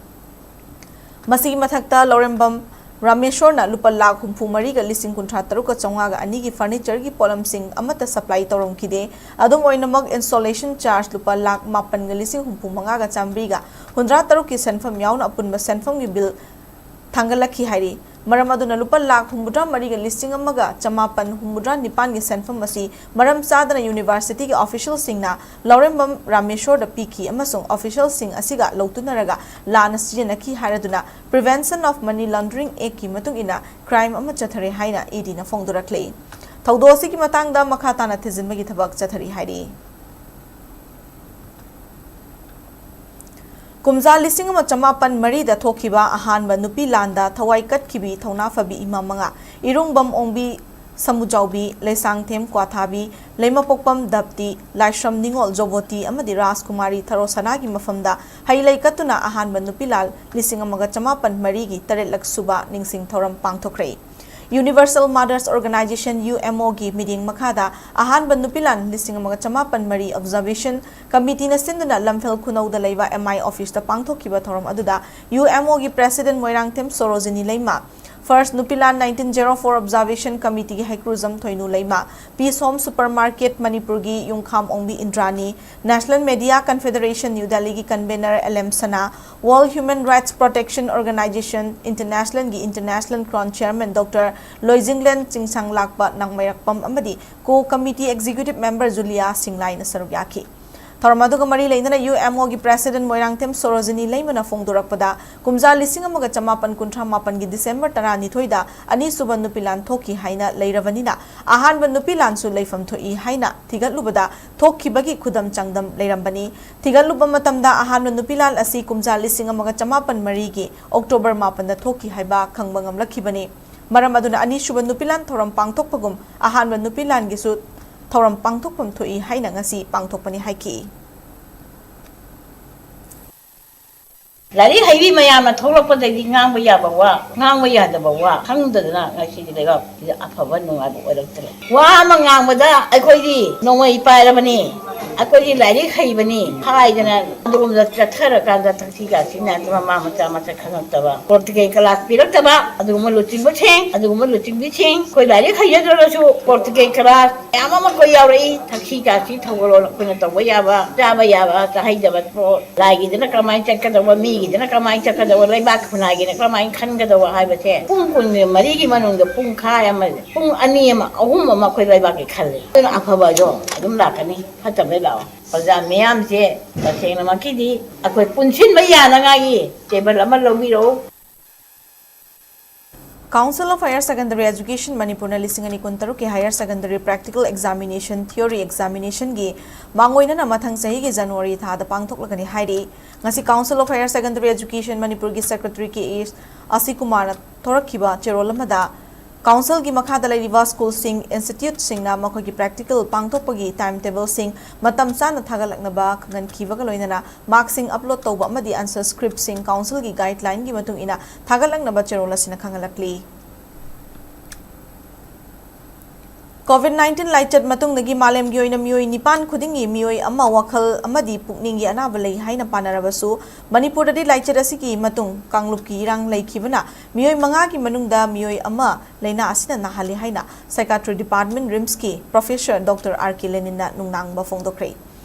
ꯃꯁꯤꯒꯤ ꯃꯊꯛꯇ, ꯂꯧꯔꯦꯝꯕꯝ ꯔꯥꯃꯦꯁꯣꯔꯅ ꯂꯨꯄꯥ ꯂꯥꯈ ꯍꯨꯝꯐꯨ ꯃꯔꯤꯒ ꯂꯤꯁꯤꯡ ꯀꯨꯟꯊ꯭ꯔꯥ ꯇꯔꯨꯛꯀ ꯆꯥꯝꯃꯉꯥꯒ ꯑꯅꯤꯒꯤ furnitureꯒꯤ ꯄꯣꯠꯂꯝꯁꯤꯡ ꯑꯃꯠꯇ supply ꯇꯧꯔꯝꯈꯤꯗꯦ꯫ ꯑꯗꯨꯝ ꯑꯣꯏꯅꯃꯛ, installation charge ꯂꯨꯄꯥ ꯂꯥꯈ ꯃꯥꯄꯟꯒ ꯂꯤꯁꯤꯡ ꯍꯨꯝꯐꯨ ꯃꯉꯥꯒ ꯆꯥꯝꯃꯔꯤꯒ ꯍꯨꯝꯗ꯭ꯔꯥ ꯇꯔꯨꯛꯀꯤ ꯁꯦꯟꯐꯝ ꯌꯥꯎꯅ ꯑꯄꯨꯟꯕ ꯁꯦꯟꯐꯝꯒꯤ bill ꯊꯥꯡꯒꯠꯂꯛꯈꯤ ꯍꯥꯏꯔꯤ꯫ ꯃꯔꯝ ꯑꯗꯨꯅ, ꯂꯨꯄꯥ ꯂꯥꯈ ꯍꯨꯝꯐꯨꯇꯔꯥ ꯃꯔꯤꯒ ꯂꯤꯁꯤꯡ ꯑꯃꯒ ꯆꯃꯥꯄꯟ ꯍꯨꯝꯐꯨꯇꯔꯥ ꯅꯤꯄꯥꯟꯒꯤ ꯁꯦꯟꯐꯝ ꯑꯁꯤ ꯃꯔꯝ ꯆꯥꯗꯅ universityꯒꯤ officialꯁꯤꯡꯅ ꯂꯧꯔꯦꯝꯕꯝ ꯔꯥꯃꯦꯁꯣꯔꯗ ꯄꯤꯈꯤ ꯑꯃꯁꯨꯡ officialꯁꯤꯡ ꯑꯁꯤꯒ ꯂꯧꯇꯨꯅꯔꯒ ꯂꯥꯟꯅ ꯁꯤꯖꯤꯟꯅꯈꯤ ꯍꯥꯏꯔꯗꯨꯅ Prevention of Money Laundering Actꯀꯤ ꯃꯇꯨꯡ ꯏꯟꯅ crime ꯑꯃ ꯆꯠꯊꯔꯦ ꯍꯥꯏꯅ EDꯅ ꯐꯣꯡꯗꯣꯔꯛꯂꯤ꯫ ꯊꯧꯗꯣꯛ ꯑꯁꯤꯒꯤ ꯃꯇꯥꯡꯗ ꯃꯈꯥ ꯇꯥꯅ ꯊꯤꯖꯤꯟꯕꯒꯤ ꯊꯕꯛ ꯆꯠꯊꯔꯤ ꯍꯥꯏꯔꯤ꯫ ꯀꯨꯝꯖꯥ ꯂꯤꯁꯤꯡ ꯑꯃ ꯆꯃꯥꯄꯟ ꯃꯔꯤꯗ ꯊꯣꯛꯈꯤꯕ ꯑꯍꯥꯟꯕ ꯅꯨꯄꯤ ꯂꯥꯟꯗ ꯊꯋꯥꯏ ꯀꯠꯈꯤꯕꯤ ꯊꯧꯅꯥ ꯐꯕꯤ ꯏꯃꯥ ꯃꯉꯥ, ꯏꯔꯨꯡꯕꯝ ꯑꯣꯡꯕꯤ, ꯁꯃꯨꯖꯥꯎꯕꯤ, ꯂꯩꯁꯥꯡꯊꯦꯝ ꯀ꯭ꯋꯥꯊꯥꯕꯤ, ꯂꯩꯃꯄꯣꯛꯄꯝ ꯗꯞꯇꯤ, ꯂꯥꯏꯁ꯭ꯔꯝ ꯅꯤꯉꯣꯜ ꯖꯣꯕꯣꯇꯤ ꯑꯃꯗꯤ ꯔꯥꯖꯀꯨꯃꯥꯔꯤ ꯊꯔꯣꯁꯅꯥꯒꯤ ꯃꯐꯝꯗ ꯍꯩ ꯂꯩ ꯀꯠꯇꯨꯅ ꯑꯍꯥꯟꯕ ꯅꯨꯄꯤ ꯂꯥꯟ ꯂꯤꯁꯤꯡ ꯑꯃꯒ ꯆꯃꯥꯄꯟ ꯃꯔꯤꯒꯤ ꯇꯔꯦꯠꯂꯛ ꯁꯨꯕ ꯅꯤꯡꯁꯤꯡ ꯊꯧꯔꯝ ꯄꯥꯡꯊꯣꯛꯈ꯭ꯔꯦ꯫ Universal Mothers Organization, UMOꯒꯤ ꯃꯤꯠꯌꯦꯡ ꯃꯈꯥꯗ ꯑꯍꯥꯟꯕ ꯅꯨꯄꯤ ꯂꯥꯟ ꯂꯤꯁꯤꯡ ꯑꯃꯒ ꯆꯃꯥꯄꯟ ꯃꯔꯤ Observation Committeeꯅ ꯁꯤꯟꯗꯨꯅ ꯂꯝꯐꯦꯜ ꯈꯨꯅꯧꯗ ꯂꯩꯕ MI officeꯇ ꯄꯥꯡꯊꯣꯛꯈꯤꯕ ꯊꯧꯔꯝ ꯑꯗꯨꯗ UMOꯒꯤ President ꯃꯣꯏꯔꯥꯡꯊꯦꯝ ꯁꯣꯔꯣꯖꯤꯅꯤ ꯂꯩꯃ, First ꯅꯨꯄꯤ ꯂꯥꯟ nineteen zero four Observation Committeeꯒꯤ ꯍꯩꯀ꯭ꯔꯨꯖꯝ ꯊꯣꯏꯅꯨ ꯂꯩꯃ, Peace Home Supermarket ꯃꯅꯤꯄꯨꯔꯒꯤ ꯌꯨꯝꯈꯥꯝ ꯑꯣꯡꯕꯤ ꯏꯟꯗ꯭ꯔꯥꯅꯤ, National Media Confederation New Delhiꯒꯤ convener LM ꯁꯅꯥ, World Human Rights Protection Organization Internationalꯒꯤ International Crown Chairman Doctor ꯂꯣꯏꯖꯤꯡꯂꯦꯟ ꯆꯤꯡꯁꯥꯡꯂꯥꯛꯄ ꯅꯥꯡꯃꯩꯔꯛꯄꯝ ꯑꯃꯗꯤ core committee executive member ꯖꯨꯂꯤꯌꯥ ꯁꯤꯡꯂꯥꯏꯅ ꯁꯔꯨꯛ ꯌꯥꯈꯤ꯫ ꯊꯧꯔꯝ ꯑꯗꯨꯒ ꯃꯔꯤ ꯂꯩꯅꯅ UMOꯒꯤ President ꯃꯣꯏꯔꯥꯡꯊꯦꯝ ꯁꯣꯔꯣꯖꯤꯅꯤ ꯂꯩꯃꯅ ꯐꯣꯡꯗꯣꯔꯛꯄꯗ, ꯀꯨꯝꯖꯥ ꯂꯤꯁꯤꯡ ꯑꯃꯒ ꯆꯃꯥꯄꯟ ꯀꯨꯟꯊ꯭ꯔꯥ ꯃꯥꯄꯟꯒꯤ December ꯇꯔꯥꯅꯤꯊꯣꯏꯗ ꯑꯅꯤꯁꯨꯕ ꯅꯨꯄꯤ ꯂꯥꯟ ꯊꯣꯛꯈꯤ ꯍꯥꯏꯅ ꯂꯩꯔꯕꯅꯤꯅ, ꯑꯍꯥꯟꯕ ꯅꯨꯄꯤ ꯂꯥꯟꯁꯨ ꯂꯩꯐꯝ ꯊꯣꯛꯏ ꯍꯥꯏꯅ ꯊꯤꯒꯠꯂꯨꯕꯗ ꯊꯣꯛꯈꯤꯕꯒꯤ ꯈꯨꯗꯝ ꯆꯥꯡꯗꯝ ꯂꯩꯔꯝꯕꯅꯤ꯫ ꯊꯤꯒꯠꯂꯨꯕ ꯃꯇꯝꯗ, ꯑꯍꯥꯟꯕ ꯅꯨꯄꯤ ꯂꯥꯟ ꯑꯁꯤ ꯀꯨꯝꯖꯥ ꯂꯤꯁꯤꯡ ꯑꯃꯒ ꯆꯃꯥꯄꯟ ꯃꯔꯤꯒꯤ October ꯃꯥꯄꯟꯗ ꯊꯣꯛꯈꯤ ꯍꯥꯏꯕ ꯈꯪꯕ ꯉꯝꯂꯛꯈꯤꯕꯅꯤ꯫ ꯃꯔꯝ ꯑꯗꯨꯅ ꯑꯅꯤꯁꯨꯕ ꯅꯨꯄꯤ ꯂꯥꯟ ꯊꯧꯔꯝ ꯄꯥꯡꯊꯣꯛꯄꯒꯨꯝ ꯑꯍꯥꯟꯕ ꯅꯨꯄꯤ ꯂꯥꯟꯒꯤꯁꯨ ꯊꯧꯔꯝ ꯄꯥꯡꯊꯣꯛꯐꯝ ꯊꯣꯛꯏ ꯍꯥꯏꯅ ꯉꯁꯤ ꯄꯥꯡꯊꯣꯛꯄꯅꯤ ꯍꯥꯏꯈꯤ꯫ ꯂꯥꯏꯔꯤꯛ ꯍꯩꯕꯤ ꯃꯌꯥꯝꯅ ꯊꯣꯛꯂꯛꯄꯗꯒꯤ ꯉꯥꯡꯕ ꯌꯥꯕ ꯋꯥ, ꯉꯥꯡꯕ ꯌꯥꯗꯕ ꯋꯥ ꯈꯪꯗꯗꯅ ꯉꯁꯤꯗꯤ ꯂꯩꯕꯥꯛꯁꯤꯗ ꯑꯐꯕ ꯅꯨꯡꯉꯥꯏꯕ ꯑꯣꯏꯔꯛꯇ꯭ꯔꯦ꯫ ꯋꯥ ꯑꯃ ꯉꯥꯡꯕꯗ ꯑꯩꯈꯣꯏꯗꯤ ꯅꯣꯡꯃꯩ ꯄꯥꯏꯔꯕꯅꯤ, ꯑꯩꯈꯣꯏꯗꯤ ꯂꯥꯏꯔꯤꯛ ꯍꯩꯕꯅꯤ ꯍꯥꯏꯗꯅ ꯑꯗꯣꯝꯗ ꯆꯠꯊꯔꯀꯥꯟꯗ ꯊꯛꯁꯤ ꯈꯥꯁꯤ ꯃꯌꯥꯝꯗꯨ ꯃꯃꯥ ꯃꯆꯥ ꯃꯁꯛ ꯈꯪꯉꯛꯇꯕ, political class ꯄꯤꯔꯛꯇꯕ ꯑꯗꯨꯒꯨꯝꯕ ꯂꯨꯆꯤꯡꯕꯁꯤꯡ, ꯑꯗꯨꯒꯨꯝꯕ ꯂꯨꯆꯤꯡꯕꯤꯁꯤꯡ, ꯑꯩꯈꯣꯏ ꯂꯥꯏꯔꯤꯛ ꯍꯩꯖꯗ꯭ꯔꯒꯁꯨ political class ꯃꯌꯥꯝ ꯑꯃ ꯑꯩꯈꯣꯏ ꯌꯥꯎꯔꯛꯏ꯫ ꯊꯛꯁꯤ ꯈꯥꯁꯤ ꯊꯧꯒꯜꯂꯣꯟ ꯑꯩꯈꯣꯏꯅ ꯇꯧꯕ ꯌꯥꯕ, ꯆꯥꯕ ꯌꯥꯕ, ꯆꯥꯍꯩꯗꯕ ꯄꯣꯠ, ꯂꯥꯏꯒꯤꯗꯅ ꯀꯔꯝꯍꯥꯏꯅ ꯆꯠꯀꯗꯧꯕ, ꯃꯤꯒꯤꯗꯅ ꯀꯔꯝꯍꯥꯏꯅ ꯆꯠꯀꯗꯧꯕ, ꯂꯩꯕꯥꯛ ꯈꯨꯟꯅꯥꯏꯒꯤꯅ ꯀꯔꯝꯍꯥꯏꯅ ꯈꯟꯒꯗꯧꯕ ꯍꯥꯏꯕꯁꯦ ꯄꯨꯡ ꯀꯨꯟꯒ ꯃꯔꯤꯒꯤ ꯃꯅꯨꯡꯗ ꯄꯨꯡꯈꯥꯏ ꯑꯃ, ꯄꯨꯡ ꯑꯅꯤ ꯑꯃ, ꯑꯍꯨꯝ ꯑꯃ ꯑꯩꯈꯣꯏ ꯂꯩꯕꯥꯛꯀꯤ ꯈꯜꯂꯤ꯫ ꯑꯗꯨꯅ ꯑꯐꯕꯗꯣ ꯑꯗꯨꯝ ꯂꯥꯛꯀꯅꯤ, ꯐꯠꯇꯕꯩ ꯂꯥꯛꯑꯣ꯫ ꯑꯣꯖꯥ ꯃꯤꯌꯥꯝꯁꯦ ꯇꯁꯦꯡꯅꯃꯛꯀꯤꯗꯤ ꯑꯩꯈꯣꯏ ꯄꯨꯟꯁꯤꯟꯕ ꯌꯥꯅꯉꯥꯏꯒꯤ table ꯑꯃ ꯂꯧꯕꯤꯔꯛꯎ꯫ Council of Higher Secondary Education ꯃꯅꯤꯄꯨꯔꯅ ꯂꯤꯁꯤꯡ ꯑꯅꯤ ꯀꯨꯟꯇꯔꯨꯛꯀꯤ Higher Secondary Practical Examination Theory Examinationꯒꯤ ꯃꯥꯡꯑꯣꯏꯅꯅ ꯃꯊꯪ ꯆꯍꯤꯒꯤ ꯖꯅꯋꯥꯔꯤ ꯊꯥꯗ ꯄꯥꯡꯊꯣꯛꯂꯒꯅꯤ ꯍꯥꯏꯔꯤ꯫ ꯉꯁꯤ Council of Higher Secondary Education ꯃꯅꯤꯄꯨꯔꯒꯤ Secretary ꯀꯦ ꯑꯦꯁ ꯑꯁꯤꯀꯨꯃꯥꯔꯅ ꯊꯣꯔꯛꯈꯤꯕ ꯆꯦꯔꯣꯜ ꯑꯃꯗ Councilꯒꯤ ꯃꯈꯥꯗ ꯂꯩꯔꯤꯕ schoolꯁꯤꯡ, instituteꯁꯤꯡꯅ ꯃꯈꯣꯏꯒꯤ practical ꯄꯥꯡꯊꯣꯛꯄꯒꯤ time tableꯁꯤꯡ ꯃꯇꯝ ꯆꯥꯅ ꯊꯥꯒꯠꯂꯛꯅꯕ ꯈꯪꯍꯟꯈꯤꯕꯒ ꯂꯣꯏꯅꯅ markꯁꯤꯡ upload ꯇꯧꯕ ꯑꯃꯗꯤ answer scriptꯁꯤꯡ Councilꯒꯤ guideline ꯒꯤ ꯃꯇꯨꯡ ꯏꯟꯅ ꯊꯥꯒꯠꯂꯛꯅꯕ ꯆꯦꯔꯣꯜ ꯑꯁꯤꯅ ꯈꯪꯍꯜꯂꯛꯂꯤ꯫ COVID nineteen ꯂꯥꯏꯆꯠ ꯃꯇꯨꯡꯗꯒꯤ ꯃꯥꯂꯦꯝꯒꯤ ꯑꯣꯏꯅ ꯃꯤꯑꯣꯏ ꯅꯤꯄꯥꯟ ꯈꯨꯗꯤꯡꯒꯤ ꯃꯤꯑꯣꯏ ꯑꯃ ꯋꯥꯈꯜ ꯑꯃꯗꯤ ꯄꯨꯛꯅꯤꯡꯒꯤ ꯑꯅꯥꯕ ꯂꯩ ꯍꯥꯏꯅ ꯄꯥꯅꯔꯕꯁꯨ, ꯃꯅꯤꯄꯨꯔꯗꯗꯤ ꯂꯥꯏꯆꯠ ꯑꯁꯤꯒꯤ ꯃꯇꯨꯡ ꯀꯥꯡꯂꯨꯞꯀꯤ ꯏꯔꯥꯡ ꯂꯩꯈꯤꯕꯅ ꯃꯤꯑꯣꯏ ꯃꯉꯥꯒꯤ ꯃꯅꯨꯡꯗ ꯃꯤꯑꯣꯏ ꯑꯃ ꯂꯥꯏꯅꯥ ꯑꯁꯤꯅ ꯅꯥꯍꯜꯂꯤ ꯍꯥꯏꯅ Psychiatry Department RIMSꯀꯤ Professor Doctor R K Leninꯅ ꯅꯨꯡꯅꯥꯡꯕ ꯐꯣꯡꯗꯣꯛꯈ꯭ꯔꯦ꯫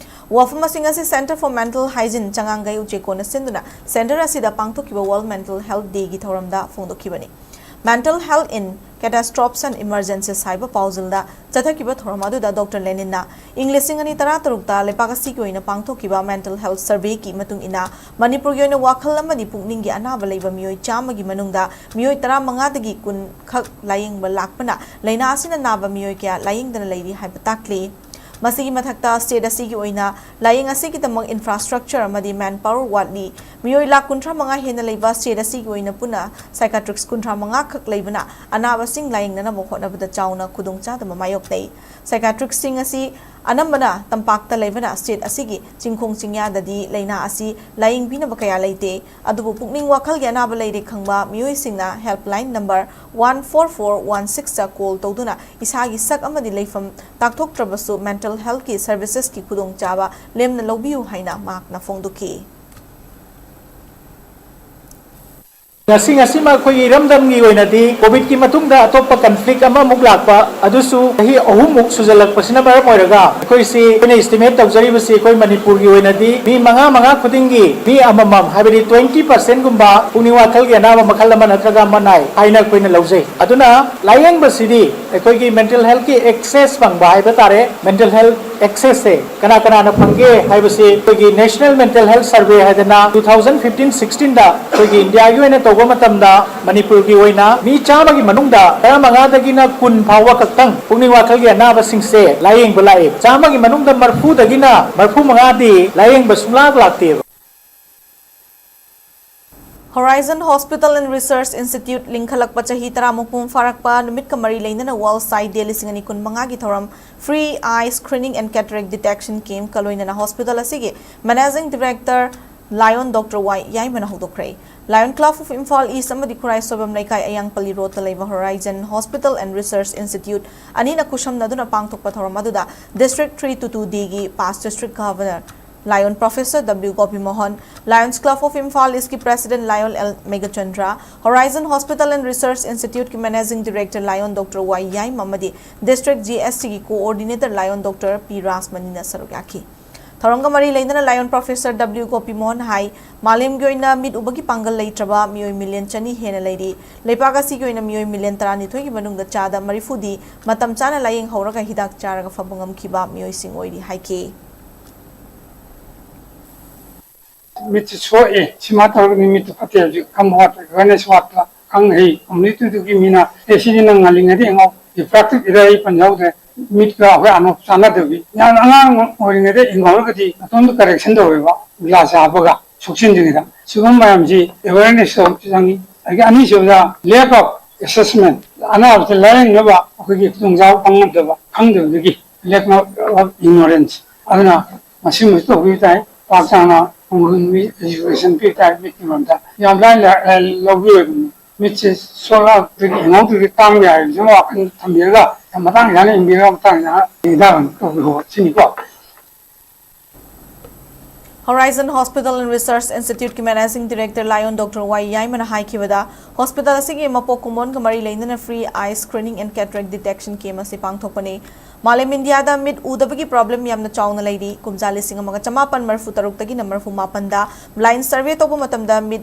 ꯋꯥꯐꯝꯁꯤꯡ ꯑꯁꯤ Centre for Mental Hygiene ꯆꯉꯥꯡꯒꯩ ꯎꯆꯦꯀꯣꯟꯅ ꯁꯤꯟꯗꯨꯅ centre ꯑꯁꯤꯗ ꯄꯥꯡꯊꯣꯛꯈꯤꯕ World Mental Health Dayꯒꯤ ꯊꯧꯔꯝꯗ ꯐꯣꯡꯗꯣꯛꯈꯤꯕꯅꯤ꯫ Mental Health in Catastrophes and Emergencies ꯍꯥꯏꯕ ꯄꯥꯎꯖꯦꯜꯗ ꯆꯠꯊꯈꯤꯕ ꯊꯧꯔꯝ ꯑꯗꯨꯗ Doctor Leninꯅ ꯏꯪ ꯂꯤꯁꯤꯡ ꯑꯅꯤ ꯇꯔꯥꯇꯔꯨꯛꯇ ꯂꯩꯕꯥꯛ ꯑꯁꯤꯒꯤ ꯑꯣꯏꯅ ꯄꯥꯡꯊꯣꯛꯈꯤꯕ Mental Health Surveyꯒꯤ ꯃꯇꯨꯡ ꯏꯟꯅ ꯃꯅꯤꯄꯨꯔꯒꯤ ꯑꯣꯏꯅ ꯋꯥꯈꯜ ꯑꯃꯗꯤ ꯄꯨꯛꯅꯤꯡꯒꯤ ꯑꯅꯥꯕ ꯂꯩꯕ ꯃꯤꯑꯣꯏ ꯆꯥꯝꯃꯒꯤ ꯃꯅꯨꯡꯗ ꯃꯤꯑꯣꯏ ꯇꯔꯥꯃꯉꯥꯗꯒꯤ ꯀꯨꯟ ꯈꯛ ꯂꯥꯌꯦꯡꯕ ꯂꯥꯛꯄꯅ ꯂꯥꯏꯅꯥ ꯑꯁꯤꯅ ꯅꯥꯕ ꯃꯤꯑꯣꯏ ꯀꯌꯥ ꯂꯥꯌꯦꯡꯗꯅ ꯂꯩꯔꯤ ꯍꯥꯏꯕ ꯇꯥꯛꯂꯤ꯫ ꯃꯁꯤꯒꯤ ꯃꯊꯛꯇ, ꯁ꯭ꯇꯦꯠ ꯑꯁꯤꯒꯤ ꯑꯣꯏꯅ ꯂꯥꯌꯦꯡ ꯑꯁꯤꯒꯤꯗꯃꯛ ꯏꯟꯐ꯭ꯔꯥꯁ꯭ꯇ꯭ꯔꯛꯆꯔ ꯑꯃꯗꯤ ꯃꯦꯟ ꯄꯥꯋꯔ ꯋꯥꯠꯂꯤ꯫ ꯃꯤꯑꯣꯏ ꯂꯥꯈ ꯀꯨꯟꯊ꯭ꯔꯥ ꯃꯉꯥ ꯍꯦꯟꯅ ꯂꯩꯕ ꯁ꯭ꯇꯦꯠ ꯑꯁꯤꯒꯤ ꯑꯣꯏꯅ ꯄꯨꯟꯅ ꯁꯥꯏꯀꯥꯇ꯭ꯔꯤꯛꯁ ꯀꯨꯟꯊ꯭ꯔꯥ ꯃꯉꯥ ꯈꯛ ꯂꯩꯕꯅ ꯑꯅꯥꯕꯁꯤꯡ ꯂꯥꯌꯦꯡꯅꯅꯕ ꯍꯣꯠꯅꯕꯗ ꯆꯥꯎꯅ ꯈꯨꯗꯣꯡꯆꯥꯗꯕ ꯃꯥꯌꯣꯛꯅꯩ꯫ ꯁꯥꯏꯀꯥꯇ꯭ꯔꯤꯛꯁꯤꯡ ꯑꯁꯤ ꯑꯅꯝꯕꯅ ꯇꯝꯄꯥꯛꯇ ꯂꯩꯕꯅ, ꯁ꯭ꯇꯦꯠ ꯑꯁꯤꯒꯤ ꯆꯤꯡꯈꯣꯡ ꯆꯤꯡꯌꯥꯗꯗꯤ ꯂꯥꯏꯅꯥ ꯑꯁꯤ ꯂꯥꯌꯦꯡꯕꯤꯅꯕ ꯀꯌꯥ ꯂꯩꯇꯦ꯫ ꯑꯗꯨꯕꯨ ꯄꯨꯛꯅꯤꯡ ꯋꯥꯈꯜꯒꯤ ꯑꯅꯥꯕ ꯂꯩꯔꯦ ꯈꯪꯕ ꯃꯤꯑꯣꯏꯁꯤꯡꯅ helpline number one four four one six ꯇ call ꯇꯧꯗꯨꯅ ꯏꯁꯥꯒꯤ ꯁꯛ ꯑꯃꯗꯤ ꯂꯩꯐꯝ ꯇꯥꯛꯊꯣꯛꯇ꯭ꯔꯕꯁꯨ mental health ꯀꯤ services ꯀꯤ ꯈꯨꯗꯣꯡꯆꯥꯕ ꯂꯦꯝꯅ ꯂꯧꯕꯤꯌꯨ ꯍꯥꯏꯅ ꯃꯍꯥꯛꯅ ꯐꯣꯡꯗꯣꯛꯈꯤ꯫ ꯉꯁꯤ ꯉꯁꯤꯃꯛ ꯑꯩꯈꯣꯏꯒꯤ ꯏꯔꯝꯗꯝꯒꯤ ꯑꯣꯏꯅꯗꯤ ꯀꯣꯚꯤꯗꯀꯤ ꯃꯇꯨꯡꯗ ꯑꯇꯣꯞꯄ ꯀꯟꯐ꯭ꯂꯤꯛ ꯑꯃꯃꯨꯛ ꯂꯥꯛꯄ, ꯑꯗꯨꯁꯨ ꯆꯍꯤ ꯑꯍꯨꯝꯃꯨꯛ ꯁꯨꯖꯜꯂꯛꯄꯁꯤꯅ ꯃꯔꯝ ꯑꯣꯏꯔꯒ ꯑꯩꯈꯣꯏꯁꯤ, ꯑꯩꯈꯣꯏꯅ estimate ꯇꯧꯖꯔꯤꯕꯁꯤ ꯑꯩꯈꯣꯏ ꯃꯅꯤꯄꯨꯔꯒꯤ ꯑꯣꯏꯅꯗꯤ ꯃꯤ ꯃꯉꯥ ꯃꯉꯥ ꯈꯨꯗꯤꯡꯒꯤ ꯃꯤ ꯑꯃꯃꯝ, ꯍꯥꯏꯕꯗꯤ twenty percent ꯒꯨꯝꯕ ꯄꯨꯛꯅꯤꯡ ꯋꯥꯈꯜꯒꯤ ꯑꯅꯥꯕ ꯃꯈꯜ ꯑꯃ ꯅꯠꯇ꯭ꯔꯒ ꯑꯃ ꯅꯥꯏ ꯍꯥꯏꯅ ꯑꯩꯈꯣꯏꯅ ꯂꯧꯖꯩ꯫ ꯑꯗꯨꯅ ꯂꯥꯌꯦꯡꯕꯁꯤꯗꯤ ꯑꯩꯈꯣꯏꯒꯤ mental health ꯀꯤ access ꯐꯪꯕ ꯍꯥꯏꯕ ꯇꯥꯔꯦ, mental health access ꯁꯦ ꯀꯅꯥ ꯀꯅꯥꯅ ꯐꯪꯒꯦ ꯍꯥꯏꯕꯁꯤ ꯑꯩꯈꯣꯏꯒꯤ National Mental Health Survey ꯍꯥꯏꯗꯅ two thousand fifteen sixteen ꯗ ꯑꯩꯈꯣꯏꯒꯤ ꯏꯟꯗꯤꯌꯥꯒꯤ ꯑꯣꯏꯅ ꯇꯧꯕ ꯃꯇꯝꯗ ꯃꯅꯤꯄꯨꯔꯒꯤ ꯑꯣꯏꯅ ꯃꯤ ꯆꯥꯝꯃꯒꯤ ꯃꯅꯨꯡꯗ ꯇꯔꯥꯃꯉꯥꯗꯒꯤꯅ ꯀꯨꯟ ꯐꯥꯎꯕ ꯈꯛꯇꯪ ꯄꯨꯛꯅꯤꯡ ꯋꯥꯈꯜꯒꯤ ꯑꯅꯥꯕꯁꯤꯡꯁꯦ ꯂꯥꯌꯦꯡꯕ ꯂꯥꯛꯑꯦ꯫ ꯆꯥꯝꯃꯒꯤ ꯃꯅꯨꯡꯗ ꯃꯔꯐꯨꯗꯒꯤꯅ ꯃꯔꯐꯨ ꯃꯉꯥꯗꯤ ꯂꯥꯌꯦꯡꯕ ꯁꯨꯡꯂꯥꯛ ꯂꯥꯛꯇꯦꯕ꯫ Horizon Hospital and Research Institute ꯂꯤꯡꯈꯠꯂꯛꯄ ꯆꯍꯤ ꯇꯔꯥ ꯃꯄꯨꯡ ꯐꯥꯔꯛꯄ ꯅꯨꯃꯤꯠꯀ ꯃꯔꯤ ꯂꯩꯅꯅ World Sight Day ꯂꯤꯁꯤꯡ ꯑꯅꯤ ꯀꯨꯟ ꯃꯉꯥꯒꯤ ꯊꯧꯔꯝ Free Eye Screening and Cataract Detection Camp ꯀ ꯂꯣꯏꯅꯅ ꯍꯣꯁꯄꯤꯇꯥꯜ ꯑꯁꯤꯒꯤ managing director lion doctor Y ꯌꯥꯏꯃꯅ ꯍꯧꯗꯣꯛꯈ꯭ꯔꯦ꯫ Lion club of Imphal east ꯑꯃꯗꯤ ꯈꯨꯔꯥꯏ ꯁꯣꯏꯕꯝ ꯂꯩꯀꯥꯏ ꯑꯌꯥꯡꯄꯜꯂꯤ ꯔꯣꯗꯇ ꯂꯩꯕ Horizon Hospital and Research Institute ꯑꯅꯤꯅ ꯈꯨꯠꯁꯝꯅꯗꯨꯅ ꯄꯥꯡꯊꯣꯛꯄ ꯊꯧꯔꯝ ꯑꯗꯨꯗ District three two two D ꯒꯤ past District Governor lion professor W Gopimohan, Lions Club of Imphal East ꯀꯤ president lion L Meghachandra, Horizon Hospital and Research Institute ꯀꯤ managing director lion doctor Y Yaima ꯑꯃꯗꯤ District G S T ꯒꯤ coordinator lion doctor P ꯔꯥꯖꯃꯅꯤꯅ ꯁꯔꯨꯛ ꯌꯥꯈꯤ꯫ ꯊꯧꯔꯝꯒ ꯃꯔꯤ ꯂꯩꯅꯅ ꯂꯥꯏꯑꯣꯟ ꯄ꯭ꯔꯣꯐꯦꯁꯔ ꯗꯕ꯭ꯂꯤꯎ ꯒꯣꯄꯤꯃꯣꯍꯟ ꯍꯥꯏ, ꯃꯥꯂꯦꯝꯒꯤ ꯑꯣꯏꯅ ꯃꯤꯠ ꯎꯕꯒꯤ ꯄꯥꯡꯒꯜ ꯂꯩꯇ꯭ꯔꯕ ꯃꯤꯑꯣꯏ ꯃꯤꯂꯤꯌꯟ ꯆꯅꯤ ꯍꯦꯟꯅ ꯂꯩꯔꯤ꯫ ꯂꯩꯕꯥꯛ ꯑꯁꯤꯒꯤ ꯑꯣꯏꯅ ꯃꯤꯑꯣꯏ ꯃꯤꯂꯤꯌꯟ ꯇꯔꯥꯅꯤꯊꯣꯏꯒꯤ ꯃꯅꯨꯡꯗ ꯆꯥꯗ ꯃꯔꯤꯐꯨꯗꯤ ꯃꯇꯝ ꯆꯥꯅ ꯂꯥꯌꯦꯡ ꯍꯧꯔꯒ ꯍꯤꯗꯥꯛ ꯆꯥꯔꯒ ꯐꯕ ꯉꯝꯈꯤꯕ ꯃꯤꯑꯣꯏꯁꯤꯡ ꯑꯣꯏꯔꯤ ꯍꯥꯏꯈꯤ꯫ ꯃꯤꯠꯁꯤ ꯁꯣꯛꯑꯦ, ꯁꯤꯃ ꯇꯧꯔꯒꯗꯤ ꯃꯤꯠꯇꯨ ꯐꯠꯇꯦ꯫ ꯍꯧꯖꯤꯛ ꯀꯝ ꯋꯥꯠꯄ, ꯑꯦꯋꯦꯔꯅꯦꯁ ꯋꯥꯠꯄ, ꯈꯪ ꯍꯩ ꯀꯝꯃꯨꯅꯤꯇꯤꯗꯨꯒꯤ ꯃꯤꯅ ꯑꯦ ꯁꯤꯗꯤ ꯅꯪ ꯉꯜꯂꯤꯉꯩꯗ ꯌꯦꯡꯍꯧ, ꯔꯤꯐ꯭ꯔꯥꯛꯇꯤꯞ ꯏꯔꯔ ꯑꯩ ꯄꯟꯖꯍꯧꯗ꯭ꯔꯦ꯫ ꯃꯤꯠꯀ ꯑꯩꯈꯣꯏ ꯑꯅꯣꯞ ꯆꯥꯟꯅꯗꯕꯤ, ꯌꯥꯝ ꯑꯉꯥꯡ ꯑꯣꯏꯔꯤꯉꯩꯗ ꯏꯪꯍꯧꯔꯒꯗꯤ ꯃꯇꯣꯝꯇ correction ꯇꯧꯋꯦꯕ, glass ꯍꯥꯞꯄꯒ ꯁꯣꯛꯆꯤꯟꯗ꯭ꯔꯤꯉꯩꯗ꯫ ꯁꯤꯒꯨꯝꯕ ꯃꯌꯥꯝꯁꯤ awareness ꯇꯧꯕꯁꯨ ꯆꯪꯉꯤ꯫ ꯑꯗꯒꯤ ꯑꯅꯤꯁꯨꯕꯗ lack of assessment, ꯑꯅꯥꯕꯁꯦ ꯂꯥꯌꯦꯡꯅꯕ ꯑꯩꯈꯣꯏꯒꯤ ꯈꯨꯗꯣꯡꯆꯥꯕ ꯐꯪꯉꯝꯗꯕ, ꯈꯪꯗꯕꯗꯒꯤ, lack of ignorance꯫ ꯑꯗꯨꯅ ꯃꯁꯤꯃꯁꯨ ꯇꯧꯕꯤꯕ ꯇꯥꯏ꯫ ꯄꯥꯛ ꯆꯥꯎꯅ ꯈꯨꯡꯒꯪꯒꯤ education ꯄꯤꯕ ꯇꯥꯏ ꯃꯤꯠꯀꯤ ꯃꯔꯝꯗ꯫ ꯌꯥꯝ ꯂꯥꯏꯅ ꯂꯧꯕꯤꯔꯣꯏꯗꯕꯅꯤ꯫ ꯃꯤꯠꯁꯦ ꯁꯣꯛꯂꯛꯄꯗꯒꯤ ꯌꯦꯡꯍꯧꯗ꯭ꯔꯗꯤ ꯇꯥꯡꯕ ꯌꯥꯏ ꯍꯥꯏꯕꯁꯤꯃ ꯋꯥꯈꯜ ꯊꯝꯕꯤꯔꯒ ꯌꯥꯝ ꯃꯇꯥꯡ ꯆꯥꯅ ꯌꯦꯡꯕꯤꯔꯒ ꯃꯇꯥꯡ ꯆꯥꯅ ꯍꯤꯗꯥꯛ ꯇꯧꯕꯤꯍꯧꯕ ꯁꯤꯅꯤꯀꯣ꯫ Horizon Hospital and Research Institute ꯀꯤ Managing Director Lion Doctor ꯋꯥꯏ ꯌꯥꯏꯃꯅ ꯍꯥꯏꯈꯤꯕꯗ, hospital ꯑꯁꯤꯒꯤ ꯃꯄꯣꯛ ꯀꯨꯝꯑꯣꯟꯒ ꯃꯔꯤ ꯂꯩꯅꯅ free eye screening and cataract detection camp ꯑꯁꯤ ꯄꯥꯡꯊꯣꯛꯄꯅꯤ꯫ ꯃꯥꯂꯦꯝ ꯏꯟꯗꯤꯌꯥꯗ ꯃꯤꯠ ꯎꯗꯕꯒꯤ problem ꯌꯥꯝꯅ ꯆꯥꯎꯅ ꯂꯩꯔꯤ꯫ ꯀꯨꯝꯖꯥ ꯂꯤꯁꯤꯡ ꯑꯃꯒ ꯆꯃꯥꯄꯟ ꯃꯔꯤꯐꯨ ꯇꯔꯨꯛꯇꯒꯤꯅ ꯃꯔꯤꯐꯨ ꯃꯥꯄꯟꯗ blind survey ꯇꯧꯕ ꯃꯇꯝꯗ ꯃꯤꯠ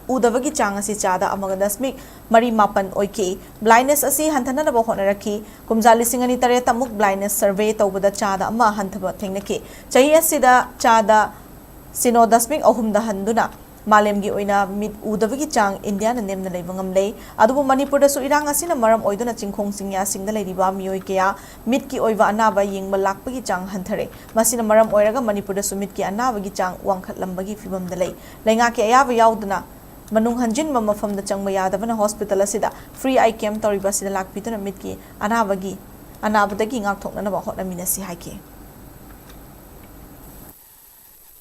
ꯎꯗꯕꯒꯤ ꯆꯥꯡ ꯑꯁꯤ ꯆꯥꯗ ꯑꯃꯒ ꯗꯁꯃꯤꯛ ꯃꯔꯤ ꯃꯥꯄꯟ ꯑꯣꯏꯈꯤ꯫ Blindness ꯑꯁꯤ ꯍꯟꯊꯅꯅꯕ ꯍꯣꯠꯅꯔꯛꯈꯤ꯫ ꯀꯨꯝꯖꯥ ꯂꯤꯁꯤꯡ ꯑꯅꯤ ꯇꯔꯦꯠꯇ ꯑꯃꯨꯛ blindness survey ꯇꯧꯕꯗ ꯆꯥꯗ ꯑꯃ ꯍꯟꯊꯕ ꯊꯦꯡꯅꯈꯤ꯫ ꯆꯍꯤ ꯑꯁꯤꯗ ꯆꯥꯗ ꯁꯤꯅꯣ ꯗꯁꯃꯤꯛ ꯑꯍꯨꯝꯗ ꯍꯟꯗꯨꯅ ꯃꯥꯂꯦꯝꯒꯤ ꯑꯣꯏꯅ ꯃꯤꯠ ꯎꯗꯕꯒꯤ ꯆꯥꯡ ꯏꯟꯗꯤꯌꯥꯅ ꯅꯦꯝꯅ ꯂꯩꯕ ꯉꯝꯂꯦ꯫ ꯑꯗꯨꯕꯨ ꯃꯅꯤꯄꯨꯔꯗꯁꯨ ꯏꯔꯥꯡ ꯑꯁꯤꯅ ꯃꯔꯝ ꯑꯣꯏꯗꯨꯅ ꯆꯤꯡꯈꯣꯡ ꯆꯤꯡꯌꯥꯁꯤꯡꯗ ꯂꯩꯔꯤꯕ ꯃꯤꯑꯣꯏ ꯀꯌꯥ ꯃꯤꯠꯀꯤ ꯑꯣꯏꯕ ꯑꯅꯥꯕ ꯌꯦꯡꯕ ꯂꯥꯛꯄꯒꯤ ꯆꯥꯡ ꯍꯟꯊꯔꯦ꯫ ꯃꯁꯤꯅ ꯃꯔꯝ ꯑꯣꯏꯔꯒ ꯃꯅꯤꯄꯨꯔꯗꯁꯨ ꯃꯤꯠꯀꯤ ꯑꯅꯥꯕꯒꯤ ꯆꯥꯡ ꯋꯥꯡꯈꯠꯂꯝꯕꯒꯤ ꯐꯤꯚꯝꯗ ꯂꯩ꯫ ꯂꯩꯉꯥꯛꯀꯤ ꯑꯌꯥꯕ ꯌꯥꯎꯗꯅ ꯃꯅꯨꯡ ꯍꯟꯖꯤꯟꯕ ꯃꯐꯝꯗ ꯆꯪꯕ ꯌꯥꯗꯕꯅ hospital ꯑꯁꯤꯗ free eye camp ꯇꯧꯔꯤꯕ ꯑꯁꯤꯗ ꯂꯥꯛꯄꯤꯗꯨꯅ ꯃꯤꯠꯀꯤ ꯑꯅꯥꯕꯒꯤ, ꯑꯅꯥꯕꯗꯒꯤ ꯉꯥꯛꯊꯣꯛꯅꯅꯕ ꯍꯣꯠꯅꯃꯤꯟꯅꯁꯤ ꯍꯥꯏꯈꯤ꯫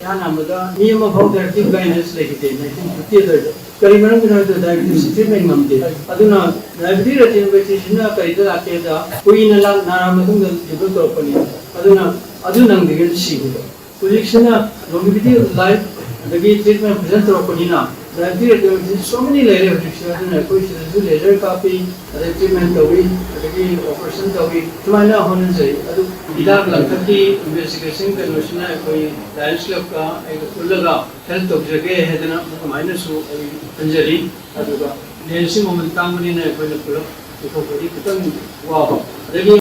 ꯏꯍꯥꯟ ꯍꯥꯟꯕꯗ ꯃꯤ ꯑꯃꯐꯥꯎ diabetic blindness ꯂꯩꯈꯤꯗꯦ nineteen fifty ꯑꯗꯨꯋꯥꯏꯗ꯫ ꯀꯔꯤ ꯃꯔꯝꯒꯤꯅꯣ ꯍꯥꯏꯕꯗ diabetes treatment ꯉꯝꯗꯦ꯫ ꯑꯗꯨꯅ diabetic retinopathy ꯁꯤꯅ ꯀꯔꯤꯗ ꯂꯥꯛꯀꯦꯗ, ꯀꯨꯏꯅ ꯂꯥꯛ-, ꯅꯥꯔꯛꯑ ꯃꯇꯨꯡꯗ develop ꯇꯧꯔꯛꯄꯅꯤ꯫ ꯑꯗꯨꯅ ꯑꯗꯨ ꯅꯪꯗ꯭ꯔꯤꯉꯩꯗ ꯁꯤꯈꯤꯕ꯫ ꯍꯧꯖꯤꯛꯁꯤꯅ longevity of life ꯑꯗꯒꯤ treatment ꯐꯖꯅ ꯇꯧꯔꯛꯄꯅꯤꯅ diabetic retinopathy so many ꯂꯩꯔꯦ ꯍꯧꯖꯤꯛꯁꯦ꯫ ꯑꯗꯨꯅ ꯑꯩꯈꯣꯏ ꯁꯤꯗꯁꯨ laser ꯀꯥꯞꯄꯤ, ꯑꯗꯩ treatment ꯇꯧꯏ, ꯑꯗꯒꯤ operation ꯇꯧꯏ, ꯁꯨꯃꯥꯏꯅ ꯍꯣꯠꯅꯖꯩ꯫ ꯑꯗꯨ ꯍꯤꯗꯥꯛ ꯂꯥꯡꯊꯛꯀꯤ investigation ꯀꯩꯅꯣꯁꯤꯅ ꯑꯩꯈꯣꯏ Lions Club ꯀ ꯑꯩꯒ ꯄꯨꯜꯂꯒ help ꯇꯧꯖꯒꯦ ꯍꯥꯏꯗꯅ ꯑꯗꯨꯃꯥꯏꯅꯁꯨ ꯑꯩ ꯈꯟꯖꯔꯤ꯫ ꯑꯗꯨꯒ lens ꯁꯤ ꯃꯃꯜ ꯇꯥꯡꯕꯅꯤꯅ ꯑꯩꯈꯣꯏꯅ ꯄꯨꯂꯞ ꯄꯨꯊꯣꯛꯄꯗꯤ ꯈꯤꯇꯪ ꯋꯥꯕ꯫ ꯑꯗꯒꯤ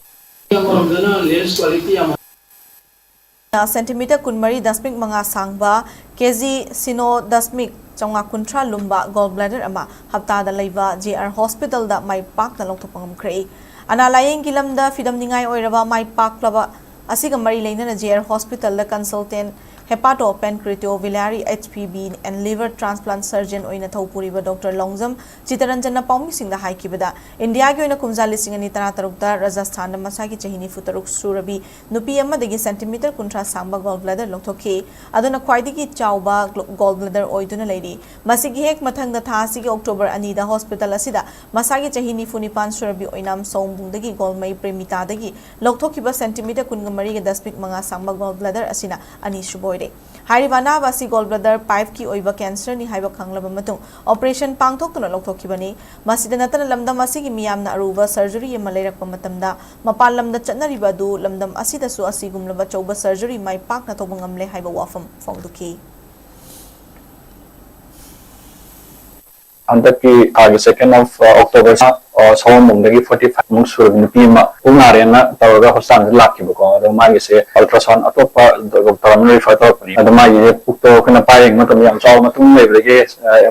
ꯑꯃꯔꯣꯝꯗꯅ lens quality ꯌꯥꯝ ꯁꯦꯟꯇꯤꯃꯤꯇꯔ ꯀꯨꯟꯃꯔꯤ ꯗꯁꯃꯤꯛ ꯃꯉꯥ ꯁꯥꯡꯕ, ꯀꯦꯖꯤ ꯁꯤꯅꯣ ꯗꯁꯃꯤꯛ ꯆꯥꯝꯃꯉꯥ ꯀꯨꯟꯊ꯭ꯔꯥ ꯂꯨꯝꯕ gall bladder ꯑꯃ ꯍꯞꯇꯥꯗ ꯂꯩꯕ ꯖꯦ ꯑꯥꯔ ꯍꯣꯁꯄꯤꯇꯥꯜꯗ ꯃꯥꯏ ꯄꯥꯛꯅ ꯂꯧꯊꯣꯛꯄ ꯉꯝꯈ꯭ꯔꯦ꯫ ꯑꯅꯥ ꯂꯥꯌꯦꯡꯒꯤ ꯂꯝꯗ ꯐꯤꯗꯝꯅꯤꯉꯥꯏ ꯑꯣꯏꯔꯕ ꯃꯥꯏ ꯄꯥꯛꯂꯕ ꯑꯁꯤꯒ ꯃꯔꯤ ꯂꯩꯅꯅ J R Hospital the consultant hepatopancreatovillary H P B and liver transplant surgeon ꯑꯣꯏꯅ ꯊꯧ ꯄꯨꯔꯤꯕ ꯗꯣꯛꯇꯔ ꯂꯣꯡꯖꯝ ꯆꯤꯇꯔꯟꯖꯟꯅ ꯄꯥꯎꯃꯤꯁꯤꯡꯗ ꯍꯥꯏꯈꯤꯕꯗ, ꯏꯟꯗꯤꯌꯥꯒꯤ ꯑꯣꯏꯅ ꯀꯨꯝꯖꯥ ꯂꯤꯁꯤꯡ ꯑꯅꯤ ꯇꯔꯥꯇꯔꯨꯛꯇ ꯔꯥꯖꯁꯊꯥꯟꯗ ꯃꯁꯥꯒꯤ ꯆꯍꯤ ꯅꯤꯐꯨ ꯇꯔꯨꯛ ꯁꯨꯔꯕꯤ ꯅꯨꯄꯤ ꯑꯃꯗꯒꯤ centimeter ꯀꯨꯟꯊ꯭ꯔꯥ ꯁꯥꯡꯕ gall bladder ꯂꯧꯊꯣꯛꯈꯤ꯫ ꯑꯗꯨꯅ ꯈ꯭ꯋꯥꯏꯗꯒꯤ ꯆꯥꯎꯕ gall bladder ꯑꯣꯏꯗꯨꯅ ꯂꯩꯔꯤ꯫ ꯃꯁꯤꯒꯤ ꯍꯦꯛ ꯃꯊꯪꯗ ꯊꯥ ꯑꯁꯤꯒꯤ October ꯑꯅꯤꯗ hospital ꯑꯁꯤꯗ ꯃꯁꯥꯒꯤ ꯆꯍꯤ ꯅꯤꯐꯨ ꯅꯤꯄꯥꯟ ꯁꯨꯔꯕꯤ ꯑꯣꯏꯅꯥꯝ ꯁꯑꯣꯝꯕꯨꯡꯗꯒꯤ ꯒꯣꯜꯃꯩ ꯄ꯭ꯔꯦꯃꯤꯇꯥꯗꯒꯤ ꯂꯧꯊꯣꯛꯈꯤꯕ centimeter ꯀꯨꯟꯒ ꯃꯔꯤꯒ ꯗꯁꯃꯤꯛ ꯃꯉꯥ ꯁꯥꯡꯕ gall bladder ꯑꯁꯤꯅ ꯑꯅꯤꯁꯨꯕ ꯑꯣꯏꯔꯦ꯫ ꯍꯥꯏꯔꯤꯕ ꯑꯅꯥꯕ ꯑꯁꯤ gall bladder pipe ꯀꯤ ꯑꯣꯏꯕ cancer ꯅꯤ ꯍꯥꯏꯕ ꯈꯪꯂꯕ ꯃꯇꯨꯡ operation ꯄꯥꯡꯊꯣꯛꯇꯨꯅ ꯂꯧꯊꯣꯛꯈꯤꯕꯅꯤ꯫ ꯃꯁꯤꯗ ꯅꯠꯇꯅ ꯂꯝꯗꯝ ꯑꯁꯤꯒꯤ ꯃꯤꯌꯥꯝꯅ ꯑꯔꯨꯕ surgery ꯑꯃ ꯂꯩꯔꯛꯄ ꯃꯇꯝꯗ ꯃꯄꯥꯟ ꯂꯝꯗ ꯆꯠꯅꯔꯤꯕ ꯑꯗꯨ ꯂꯝꯗꯝ ꯑꯁꯤꯗꯁꯨ ꯑꯁꯤꯒꯨꯝꯂꯕ ꯑꯆꯧꯕ surgery ꯃꯥꯏ ꯄꯥꯛꯅ ꯇꯧꯕ ꯉꯝꯂꯦ ꯍꯥꯏꯕ ꯋꯥꯐꯝ ꯐꯣꯡꯗꯣꯛꯈꯤ꯫ ꯍꯟꯗꯛꯀꯤ ꯊꯥꯒꯤ second of October ꯁꯑꯣꯝꯕꯨꯡꯗꯒꯤ forty five ꯃꯨꯛ ꯁꯨꯔꯕ ꯅꯨꯄꯤ ꯑꯃ ꯄꯨꯛ ꯅꯥꯔꯦꯅ ꯇꯧꯔꯒ hospital ꯗ ꯂꯥꯛꯈꯤꯕꯀꯣ꯫ ꯑꯗꯣ ꯃꯥꯒꯤꯁꯦ ultrasound ꯑꯇꯣꯞꯄ doctor ꯑꯃꯅ refer ꯇꯧꯔꯛꯄꯅꯤ꯫ ꯑꯗꯣ ꯃꯥꯒꯤꯁꯦ ꯄꯨꯛꯇꯣ ꯑꯩꯈꯣꯏꯅ ꯄꯥꯏ ꯌꯦꯡꯕ ꯃꯇꯝꯗ ꯌꯥꯝ ꯆꯥꯎꯕ ꯃꯇꯨꯝ ꯂꯩꯕꯗꯒꯤ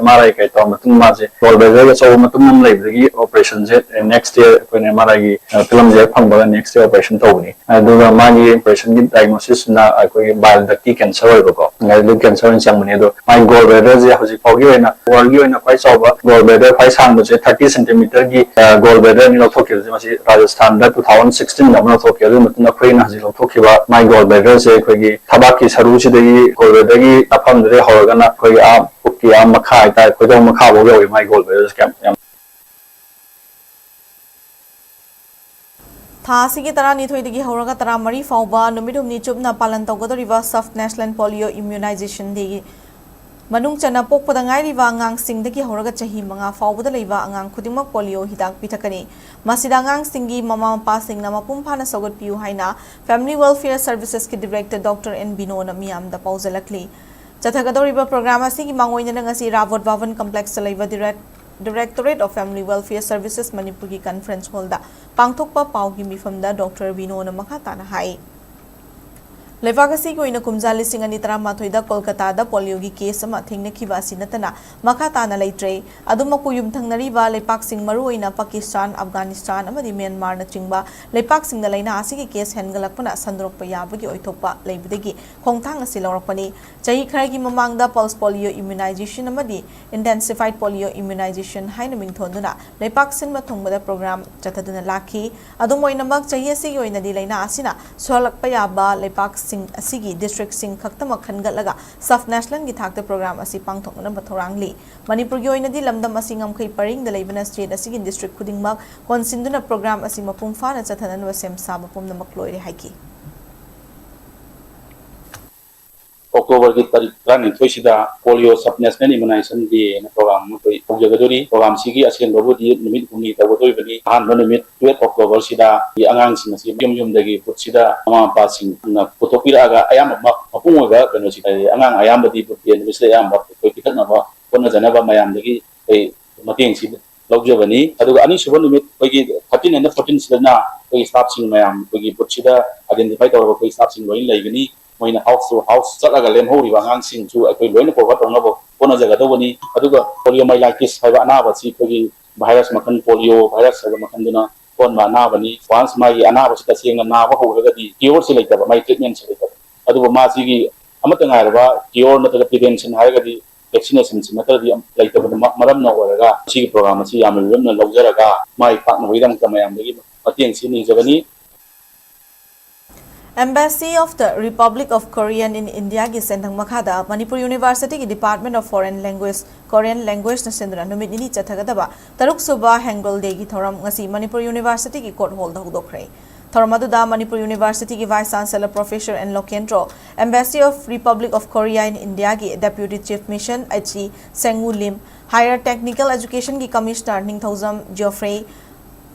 MRI ꯀꯩ ꯇꯧꯔ ꯃꯇꯨꯡ ꯃꯥꯁꯦ gall bladder ꯑꯆꯧꯕ ꯃꯇꯨꯝ ꯑꯃ ꯂꯩꯕꯗꯒꯤ operation ꯁꯦ next day ꯑꯩꯈꯣꯏꯅ MRI ꯒꯤ ꯐꯤꯂꯝꯁꯦ ꯍꯦꯛ ꯐꯪꯕꯒ next day operation ꯇꯧꯕꯅꯤ꯫ ꯑꯗꯨꯒ ꯃꯥꯒꯤ operation ꯒꯤ diagnosis ꯁꯤꯅ ꯑꯩꯈꯣꯏꯒꯤ bile duct ꯀꯤ cancer ꯑꯣꯏꯕꯀꯣ, ꯑꯗꯨ cancer ꯑꯣꯏꯅ ꯆꯪꯕꯅꯤ꯫ ꯑꯗꯣ ꯃꯥꯒꯤ gall bladder ꯁꯦ ꯍꯧꯖꯤꯛ ꯐꯥꯎꯒꯤ ꯑꯣꯏꯅ world ꯒꯤ ꯑꯣꯏꯅ ꯈ꯭ꯋꯥꯏ ꯆꯥꯎꯕ gall bladder ꯈ꯭ꯋꯥꯏ ꯁꯥꯡꯕꯁꯦ thirty centimeter ꯒꯤ gall bladder ꯑꯅꯤ ꯂꯧꯊꯣꯛꯈꯤꯕꯁꯦ ꯃꯁꯤ ꯔꯥꯖꯁꯊꯥꯟꯗ two thousand sixteen ꯗ ꯑꯃ ꯂꯧꯊꯣꯛꯈꯤ꯫ ꯑꯗꯨꯒꯤ ꯃꯇꯨꯡꯗ ꯑꯩꯈꯣꯏꯅ ꯍꯧꯖꯤꯛ ꯂꯧꯊꯣꯛꯈꯤꯕ ꯃꯥꯒꯤ gall bladder ꯁꯦ ꯑꯩꯈꯣꯏꯒꯤ ꯊꯕꯥꯛꯀꯤ ꯁꯔꯨꯁꯤꯗꯒꯤ gall bladder ꯒꯤ ꯅꯥꯐꯝꯗꯨꯗꯒꯤ ꯍꯧꯔꯒꯅ ꯑꯩꯈꯣꯏꯒꯤ ꯑꯥ ꯄꯨꯛꯀꯤ ꯑꯥ ꯃꯈꯥ ꯍꯥꯏꯇꯥꯔꯦ, ꯈꯣꯏꯗꯧ ꯃꯈꯥꯐꯥꯎ ꯌꯧꯋꯤ ꯃꯥꯒꯤ gall bladder ꯁꯦ꯫ ꯀꯌꯥꯝ ꯌꯥꯝ ꯊꯥ ꯑꯁꯤꯒꯤ ꯇꯔꯥꯅꯤꯊꯣꯏꯗꯒꯤ ꯍꯧꯔꯒ ꯇꯔꯥꯃꯔꯤ ꯐꯥꯎꯕ ꯅꯨꯃꯤꯠ ꯍꯨꯝꯅꯤ ꯆꯨꯞꯅ ꯄꯥꯂꯟ ꯇꯧꯒꯗꯧꯔꯤꯕ Sub National Polio Immunization Day ꯒꯤ ꯃꯅꯨꯡ ꯆꯟꯅ ꯄꯣꯛꯄꯗ ꯉꯥꯏꯔꯤꯕ ꯑꯉꯥꯡꯁꯤꯡꯗꯒꯤ ꯍꯧꯔꯒ ꯆꯍꯤ ꯃꯉꯥ ꯐꯥꯎꯕꯗ ꯂꯩꯕ ꯑꯉꯥꯡ ꯈꯨꯗꯤꯡꯃꯛ polio ꯍꯤꯗꯥꯛ ꯄꯤꯊꯛꯀꯅꯤ꯫ ꯃꯁꯤꯗ ꯑꯉꯥꯡꯁꯤꯡꯒꯤ ꯃꯃꯥ ꯃꯄꯥꯁꯤꯡꯅ ꯃꯄꯨꯡ ꯐꯥꯅ ꯁꯧꯒꯠꯄꯤꯌꯨ ꯍꯥꯏꯅ Family Welfare Services ꯀꯤ director doctor N ꯕꯤꯅꯣꯅ ꯃꯤꯌꯥꯝꯗ ꯄꯥꯎꯖꯦꯜꯂꯛꯂꯤ꯫ ꯆꯠꯊꯒꯗꯧꯔꯤꯕ program ꯑꯁꯤꯒꯤ ꯃꯥꯡꯑꯣꯏꯅꯅ ꯉꯁꯤ ꯔꯥꯕꯣꯠ ꯚꯕꯟ complex ꯇ ꯂꯩꯕ Direct-, Directorate of Family Welfare Services ꯃꯅꯤꯄꯨꯔꯒꯤ conference hall ꯗ ꯄꯥꯡꯊꯣꯛꯄ ꯄꯥꯎꯒꯤ ꯃꯤꯐꯝꯗ doctor ꯕꯤꯅꯣꯅ ꯃꯈꯥ ꯇꯥꯅ ꯍꯥꯏ꯫ ꯂꯩꯕꯥꯛ ꯑꯁꯤꯒꯤ ꯑꯣꯏꯅ ꯀꯨꯝꯖꯥ ꯂꯤꯁꯤꯡ ꯑꯅꯤ ꯇꯔꯥꯃꯥꯊꯣꯏꯗ ꯀꯣꯜꯀꯇꯥꯗ ꯄꯣꯂꯤꯑꯣꯒꯤ ꯀꯦꯁ ꯑꯃ ꯊꯦꯡꯅꯈꯤꯕ ꯑꯁꯤ ꯅꯠꯇꯅ ꯃꯈꯥ ꯇꯥꯅ ꯂꯩꯇ꯭ꯔꯦ꯫ ꯑꯗꯨꯃꯛꯄꯨ ꯌꯨꯝꯊꯪꯅꯔꯤꯕ ꯂꯩꯄꯥꯛꯁꯤꯡ, ꯃꯔꯨꯑꯣꯏꯅ ꯄꯥꯀꯤꯁꯇꯥꯟ, ꯑꯐꯒꯥꯅꯤꯁꯇꯥꯟ ꯑꯃꯗꯤ ꯃ꯭ꯌꯥꯟꯃꯥꯔꯅꯆꯤꯡꯕ ꯂꯩꯄꯥꯛꯁꯤꯡꯗ ꯂꯥꯏꯅꯥ ꯑꯁꯤꯒꯤ ꯀꯦꯁ ꯍꯦꯟꯒꯠꯂꯛꯄꯅ ꯁꯟꯗꯣꯔꯛꯄ ꯌꯥꯕꯒꯤ ꯑꯣꯏꯊꯣꯛꯄ ꯂꯩꯕꯗꯒꯤ ꯈꯣꯡꯊꯥꯡ ꯑꯁꯤ ꯂꯧꯔꯛꯄꯅꯤ꯫ ꯆꯍꯤ ꯈꯔꯒꯤ ꯃꯃꯥꯡꯗ pulse polio immunization ꯑꯃꯗꯤ intensified polio immunization ꯍꯥꯏꯅ ꯃꯤꯡꯊꯣꯟꯗꯨꯅ ꯂꯩꯄꯥꯛ ꯁꯤꯟꯕ ꯊꯨꯡꯕꯗ ꯄ꯭ꯔꯣꯒ꯭ꯔꯥꯝ ꯆꯠꯊꯗꯨꯅ ꯂꯥꯛꯈꯤ꯫ ꯑꯗꯨꯝ ꯑꯣꯏꯅꯃꯛ, ꯆꯍꯤ ꯑꯁꯤꯒꯤ ꯑꯣꯏꯅꯗꯤ ꯂꯥꯏꯅꯥ ꯑꯁꯤꯅ ꯁꯣꯛꯍꯜꯂꯛꯄ ꯌꯥꯕ ꯂꯩꯄꯥꯛꯁꯤꯡ ꯑꯁꯤꯒꯤ ꯗꯤꯁꯇ꯭ꯔꯤꯛꯁꯤꯡ ꯈꯛꯇꯃꯛ ꯈꯟꯒꯠꯂꯒ ꯁꯕ ꯅꯦꯁꯅꯦꯜꯒꯤ ꯊꯥꯛꯇ ꯄ꯭ꯔꯣꯒ꯭ꯔꯥꯝ ꯑꯁꯤ ꯄꯥꯡꯊꯣꯛꯅꯅꯕ ꯊꯧꯔꯥꯡꯂꯤ꯫ ꯃꯅꯤꯄꯨꯔꯒꯤ ꯑꯣꯏꯅꯗꯤ ꯂꯝꯗꯝ ꯑꯁꯤ ꯉꯝꯈꯩ ꯄꯔꯤꯡꯗ ꯂꯩꯕꯅ ꯁ꯭ꯇꯦꯠ ꯑꯁꯤꯒꯤ ꯗꯤꯁꯇ꯭ꯔꯤꯛ ꯈꯨꯗꯤꯡꯃꯛ ꯀꯣꯟꯁꯤꯟꯗꯨꯅ ꯄ꯭ꯔꯣꯒ꯭ꯔꯥꯝ ꯑꯁꯤ ꯃꯄꯨꯡ ꯐꯥꯅ ꯆꯠꯊꯅꯅꯕ ꯁꯦꯝ ꯁꯥꯕ ꯄꯨꯝꯅꯃꯛ ꯂꯣꯏꯔꯦ ꯍꯥꯏꯈꯤ꯫ ꯑꯣꯛꯇꯣꯕꯔꯒꯤ ꯇꯥꯔꯤꯛ ꯇꯔꯥꯅꯤꯊꯣꯏꯁꯤꯗ ꯄꯣꯂꯤꯑꯣ ꯁꯕ ꯅꯦꯁꯅꯦꯜ ꯏꯃ꯭ꯌꯨꯅꯥꯏꯖꯦꯁꯟ ꯗꯦ ꯍꯥꯏꯅ ꯄ꯭ꯔꯣꯒ꯭ꯔꯥꯝ ꯑꯃ ꯑꯩꯈꯣꯏ ꯍꯧꯖꯒꯗꯣꯔꯤ꯫ ꯄ꯭ꯔꯣꯒ꯭ꯔꯥꯝꯁꯤꯒꯤ ꯑꯁꯦꯡꯕꯕꯨꯗꯤ ꯅꯨꯃꯤꯠ ꯍꯨꯝꯅꯤ ꯇꯧꯒꯗꯣꯔꯤꯕꯅꯤ꯫ ꯑꯍꯥꯟꯕ ꯅꯨꯃꯤꯠ twelve ꯑꯣꯛꯇꯣꯕꯔꯁꯤꯗ ꯑꯉꯥꯡꯁꯤꯡ ꯑꯁꯤ ꯌꯨꯝ ꯌꯨꯝꯗꯒꯤ ꯕꯨꯠꯁꯤꯗ ꯃꯃꯥ ꯃꯄꯥꯁꯤꯡꯅ ꯄꯨꯊꯣꯛꯄꯤꯔꯛꯑꯒ ꯑꯌꯥꯝꯕ ꯃ-, ꯃꯄꯨꯡ ꯑꯣꯏꯕ ꯀꯩꯅꯣꯁꯤ, ꯑꯉꯥꯡ ꯑꯌꯥꯝꯕꯗꯤ ꯕꯨꯠꯀꯤ ꯅꯨꯃꯤꯠꯁꯤꯗ ꯑꯌꯥꯝꯕ ꯑꯩꯈꯣꯏ ꯄꯤꯊꯛꯅꯕ ꯍꯣꯠꯅꯖꯅꯕ ꯃꯌꯥꯝꯗꯒꯤ ꯑꯩꯈꯣꯏ ꯃꯇꯦꯡꯁꯤ ꯂꯧꯖꯕꯅꯤ꯫ ꯑꯗꯨꯒ ꯑꯅꯤꯁꯨꯕ ꯅꯨꯃꯤꯠ ꯑꯩꯈꯣꯏꯒꯤ thirteen and fourteen ꯁꯤꯗꯅ ꯑꯩꯈꯣꯏꯒꯤ ꯁ꯭ꯇꯥꯐꯁꯤꯡ ꯃꯌꯥꯝ ꯑꯩꯈꯣꯏꯒꯤ ꯕꯨꯠꯁꯤꯗ ꯑꯥꯏꯗꯦꯟꯇꯤꯐꯥꯏ ꯇꯧꯔꯒ ꯑꯩꯈꯣꯏ ꯁ꯭ꯇꯥꯐꯁꯤꯡ ꯂꯣꯏꯅ ꯂꯩꯒꯅꯤ꯫ ꯃꯣꯏꯅ ꯍꯥꯎꯁ ꯇꯨ ꯍꯥꯎꯁ ꯆꯠꯂꯒ ꯂꯦꯝꯍꯧꯔꯤꯕ ꯑꯉꯥꯡꯁꯤꯡꯁꯨ ꯑꯩꯈꯣꯏ ꯂꯣꯏꯅ ꯀꯣꯚꯔ ꯇꯧꯅꯕ ꯍꯣꯠꯅꯖꯒꯗꯧꯕꯅꯤ꯫ ꯑꯗꯨꯒ ꯄꯣꯂꯤꯑꯣꯃꯥꯏꯂꯥꯏꯇꯤꯁ ꯍꯥꯏꯕ ꯑꯅꯥꯕ ꯑꯁꯤ ꯑꯩꯈꯣꯏꯒꯤ ꯚꯥꯏꯔꯁ ꯃꯈꯜ, ꯄꯣꯂꯤꯑꯣ ꯚꯥꯏꯔꯁ ꯍꯥꯏꯕ ꯃꯈꯜꯗꯨꯅ ꯊꯣꯛꯍꯟꯕ ꯑꯅꯥꯕꯅꯤ꯫ ꯋꯥꯟꯁ ꯃꯥꯒꯤ ꯑꯅꯥꯕꯁꯤ ꯇꯁꯦꯡꯅ ꯅꯥꯕ ꯍꯧꯔꯒꯗꯤ ꯀ꯭ꯌꯣꯔꯁꯤ ꯂꯩꯇꯕ, ꯃꯥꯒꯤ ꯇ꯭ꯔꯤꯠꯃꯦꯟꯁꯤ ꯂꯩꯇꯕ꯫ ꯑꯗꯨꯕꯨ ꯃꯥꯁꯤꯒꯤ ꯑꯃꯠꯇ ꯉꯥꯏꯔꯕ ꯀ꯭ꯌꯣꯔ ꯅꯠꯇ꯭ꯔꯒ ꯄ꯭ꯔꯤꯚꯦꯟꯁꯟ ꯍꯥꯏꯔꯒꯗꯤ ꯚꯦꯛꯁꯤꯅꯦꯁꯟꯁꯤ ꯅꯠꯇ꯭ꯔꯗꯤ ꯂꯩꯇꯕꯅ ꯃ-, ꯃꯔꯝꯅ ꯑꯣꯏꯔꯒ ꯃꯁꯤꯒꯤ ꯄ꯭ꯔꯣꯒ꯭ꯔꯥꯝ ꯑꯁꯤ ꯌꯥꯝꯅ ꯂꯨꯝꯅ ꯂꯧꯖꯔꯒ ꯃꯥꯏ ꯄꯥꯛꯅꯕꯒꯤꯗꯃꯛꯇ ꯃꯌꯥꯝꯗꯒꯤ ꯃꯇꯦꯡꯁꯤ ꯅꯤꯖꯕꯅꯤ꯫ Embassy of the Republic of Korea in Indiaꯒꯤ ꯁꯦꯟꯊꯪ ꯃꯈꯥꯗ ꯃꯅꯤꯄꯨꯔ ꯌꯨꯅꯤꯚꯔꯁꯤꯇꯤꯒꯤ Department of Foreign Language, Korean Languageꯅ ꯁꯤꯟꯗꯨꯅ ꯅꯨꯃꯤꯠ ꯅꯤꯅꯤ ꯆꯠꯊꯒꯗꯕ ꯇꯔꯨꯛꯁꯨꯕ ꯍꯦꯡꯒꯣꯜ ꯗꯦꯒꯤ ꯊꯧꯔꯝ ꯉꯁꯤ ꯃꯅꯤꯄꯨꯔ ꯌꯨꯅꯤꯚꯔꯁꯤꯇꯤꯒꯤ ꯀꯣꯔꯠ ꯍꯣꯜꯗ ꯍꯧꯗꯣꯛꯈ꯭ꯔꯦ꯫ ꯊꯧꯔꯝ ꯑꯗꯨꯗ ꯃꯅꯤꯄꯨꯔ ꯌꯨꯅꯤꯚꯔꯁꯤꯇꯤꯒꯤ Vice Chancellor Professor N Lokendro, Embassy of Republic of Korea in Indiaꯒꯤ Deputy Chief Mission H E ꯁꯦꯡꯉꯨ ꯂꯤꯝ, Higher Technical Educationꯒꯤ Commissioner ꯅꯤꯡꯊꯧꯖꯝ ꯖꯤꯑꯣꯐ꯭ꯔꯦ,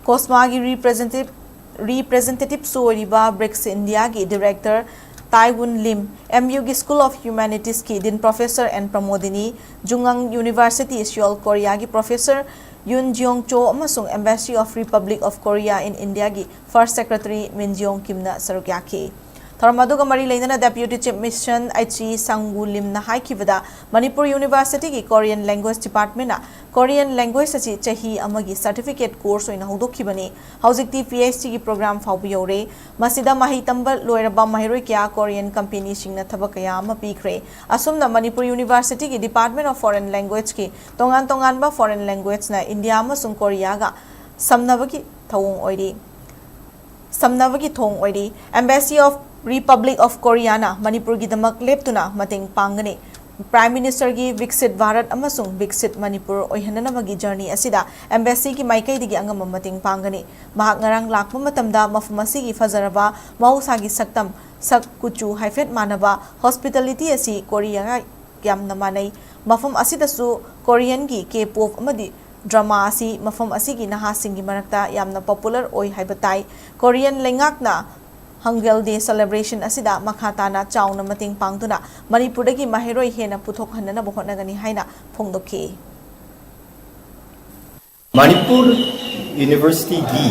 ꯀꯣꯁꯃꯥꯒꯤ ꯔꯤꯄ꯭ꯔꯦꯖꯦꯟꯇꯦꯇꯤꯚ, ꯔꯤꯄ꯭ꯔꯦꯖꯦꯟꯇꯦꯇꯤꯚꯁꯨ ꯑꯣꯏꯔꯤꯕ ꯕ꯭ꯔꯤꯛꯁ ꯏꯟꯗꯤꯌꯥꯒꯤ ꯗꯤꯔꯦꯛꯇꯔ ꯇꯥꯏꯋꯨꯟ ꯂꯤꯝ, ꯑꯦꯝ ꯌꯨꯒꯤ School of Humanities ꯀꯤ ꯗꯤꯟ ꯄ꯭ꯔꯣꯐꯦꯁꯔ ꯑꯦꯟ ꯄ꯭ꯔꯃꯣꯗꯤꯅꯤ, ꯖꯨꯡꯉꯪ ꯌꯨꯅꯤꯚꯔꯁꯤꯇꯤ ꯁꯤꯑꯣꯜ ꯀꯣꯔꯤꯌꯥꯒꯤ professor Yun Jiyong Cho ꯑꯃꯁꯨꯡ Embassy of Republic of Korea in Indiaꯒꯤ First Secretary ꯃꯤꯟ ꯖꯤꯌꯣꯡ ꯀꯤꯝꯅ ꯁꯔꯨꯛ ꯌꯥꯈꯤ꯫ ꯊꯧꯔꯝ ꯑꯗꯨꯒ ꯃꯔꯤ ꯂꯩꯅꯅ Deputy Chief Mission H E ꯁꯪꯒꯨ ꯂꯤꯝꯅ ꯍꯥꯏꯈꯤꯕꯗ, ꯃꯅꯤꯄꯨꯔ ꯌꯨꯅꯤꯚꯔꯁꯤꯇꯤꯒꯤ ꯀꯣꯔꯤꯌꯟ ꯂꯦꯡꯒ꯭ꯋꯦꯖ ꯗꯤꯄꯥꯔꯠꯃꯦꯟꯅ ꯀꯣꯔꯤꯌꯟ ꯂꯦꯡꯒ꯭ꯋꯦꯖ ꯑꯁꯤ ꯆꯍꯤ ꯑꯃꯒꯤ ꯁꯔꯇꯤꯐꯤꯀꯦꯠ ꯀꯣꯔꯁ ꯑꯣꯏꯅ ꯍꯧꯗꯣꯛꯈꯤꯕꯅꯤ꯫ ꯍꯧꯖꯤꯛꯇꯤ ꯄꯤ ꯑꯩꯆ ꯗꯤꯒꯤ ꯄ꯭ꯔꯣꯒ꯭ꯔꯥꯝ ꯐꯥꯎꯕ ꯌꯧꯔꯦ꯫ ꯃꯁꯤꯗ ꯃꯍꯩ ꯇꯝꯕ ꯂꯣꯏꯔꯕ ꯃꯍꯩꯔꯣꯏ ꯀꯌꯥ ꯀꯣꯔꯤꯌꯟ ꯀꯝꯄꯦꯅꯤꯁꯤꯡꯅ ꯊꯕꯛ ꯀꯌꯥ ꯑꯃ ꯄꯤꯈ꯭ꯔꯦ꯫ ꯑꯁꯨꯝꯅ ꯃꯅꯤꯄꯨꯔ ꯌꯨꯅꯤꯚꯔꯁꯤꯇꯤꯒꯤ Department of Foreign Languageꯀꯤ ꯇꯣꯉꯥꯟ ꯇꯣꯉꯥꯟꯕ ꯐꯣꯔꯦꯟ ꯂꯦꯡꯒ꯭ꯋꯦꯖꯅ ꯏꯟꯗꯤꯌꯥ ꯑꯃꯁꯨꯡ ꯀꯣꯔꯤꯌꯥꯒ ꯁꯝꯅꯕꯒꯤ ꯊꯧꯑꯣꯡ ꯑꯣꯏꯔꯤ꯫ ꯁꯝꯅꯕꯒꯤ ꯊꯣꯡ ꯑꯣꯏꯔꯤ꯫ Embassy of Republic of Koreaꯅ ꯃꯅꯤꯄꯨꯔꯒꯤꯗꯃꯛ ꯂꯦꯞꯇꯨꯅ ꯃꯇꯦꯡ ꯄꯥꯡꯒꯅꯤ꯫ Prime Ministerꯒꯤ ꯕꯤꯛꯁꯤꯠ ꯚꯥꯔꯠ ꯑꯃꯁꯨꯡ ꯕꯤꯛꯁꯤꯠ ꯃꯅꯤꯄꯨꯔ ꯑꯣꯏꯍꯟꯅꯅꯕꯒꯤ ꯖꯔꯅꯤ ꯑꯁꯤꯗ Embassyꯒꯤ ꯃꯥꯏꯀꯩꯗꯒꯤ ꯑꯉꯝꯕ ꯃꯇꯦꯡ ꯄꯥꯡꯒꯅꯤ꯫ ꯃꯍꯥꯛ ꯉꯔꯥꯡ ꯂꯥꯛꯄ ꯃꯇꯝꯗ ꯃꯐꯝ ꯑꯁꯤꯒꯤ ꯐꯖꯔꯕ ꯃꯍꯧꯁꯥꯒꯤ ꯁꯛꯇꯝ, ꯁꯛ ꯀꯨꯆꯨ ꯍꯥꯏꯐꯦꯠ ꯃꯥꯟꯅꯕ, hospitality ꯑꯁꯤ ꯀꯣꯔꯤꯌꯥꯒ ꯌꯥꯝꯅ ꯃꯥꯟꯅꯩ꯫ ꯃꯐꯝ ꯑꯁꯤꯗꯁꯨ ꯀꯣꯔꯤꯌꯟꯒꯤ K-pop ꯑꯃꯗꯤ ꯗ꯭ꯔꯃꯥ ꯑꯁꯤ ꯃꯐꯝ ꯑꯁꯤꯒꯤ ꯅꯍꯥꯁꯤꯡꯒꯤ ꯃꯔꯛꯇ ꯌꯥꯝꯅ popular ꯑꯣꯏ ꯍꯥꯏꯕ ꯇꯥꯏ꯫ ꯀꯣꯔꯤꯌꯟ ꯂꯩꯉꯥꯛꯅ Hangul Day celebration ꯑꯁꯤꯗ ꯃꯈꯥ ꯇꯥꯅ ꯆꯥꯎꯅ ꯃꯇꯦꯡ ꯄꯥꯡꯗꯨꯅ ꯃꯅꯤꯄꯨꯔꯗꯒꯤ ꯃꯍꯩꯔꯣꯏ ꯍꯦꯟꯅ ꯄꯨꯊꯣꯛꯍꯟꯅꯅꯕ ꯍꯣꯠꯅꯒꯅꯤ ꯍꯥꯏꯅ ꯐꯣꯡꯗꯣꯛꯈꯤ꯫ Manipur Universityꯒꯤ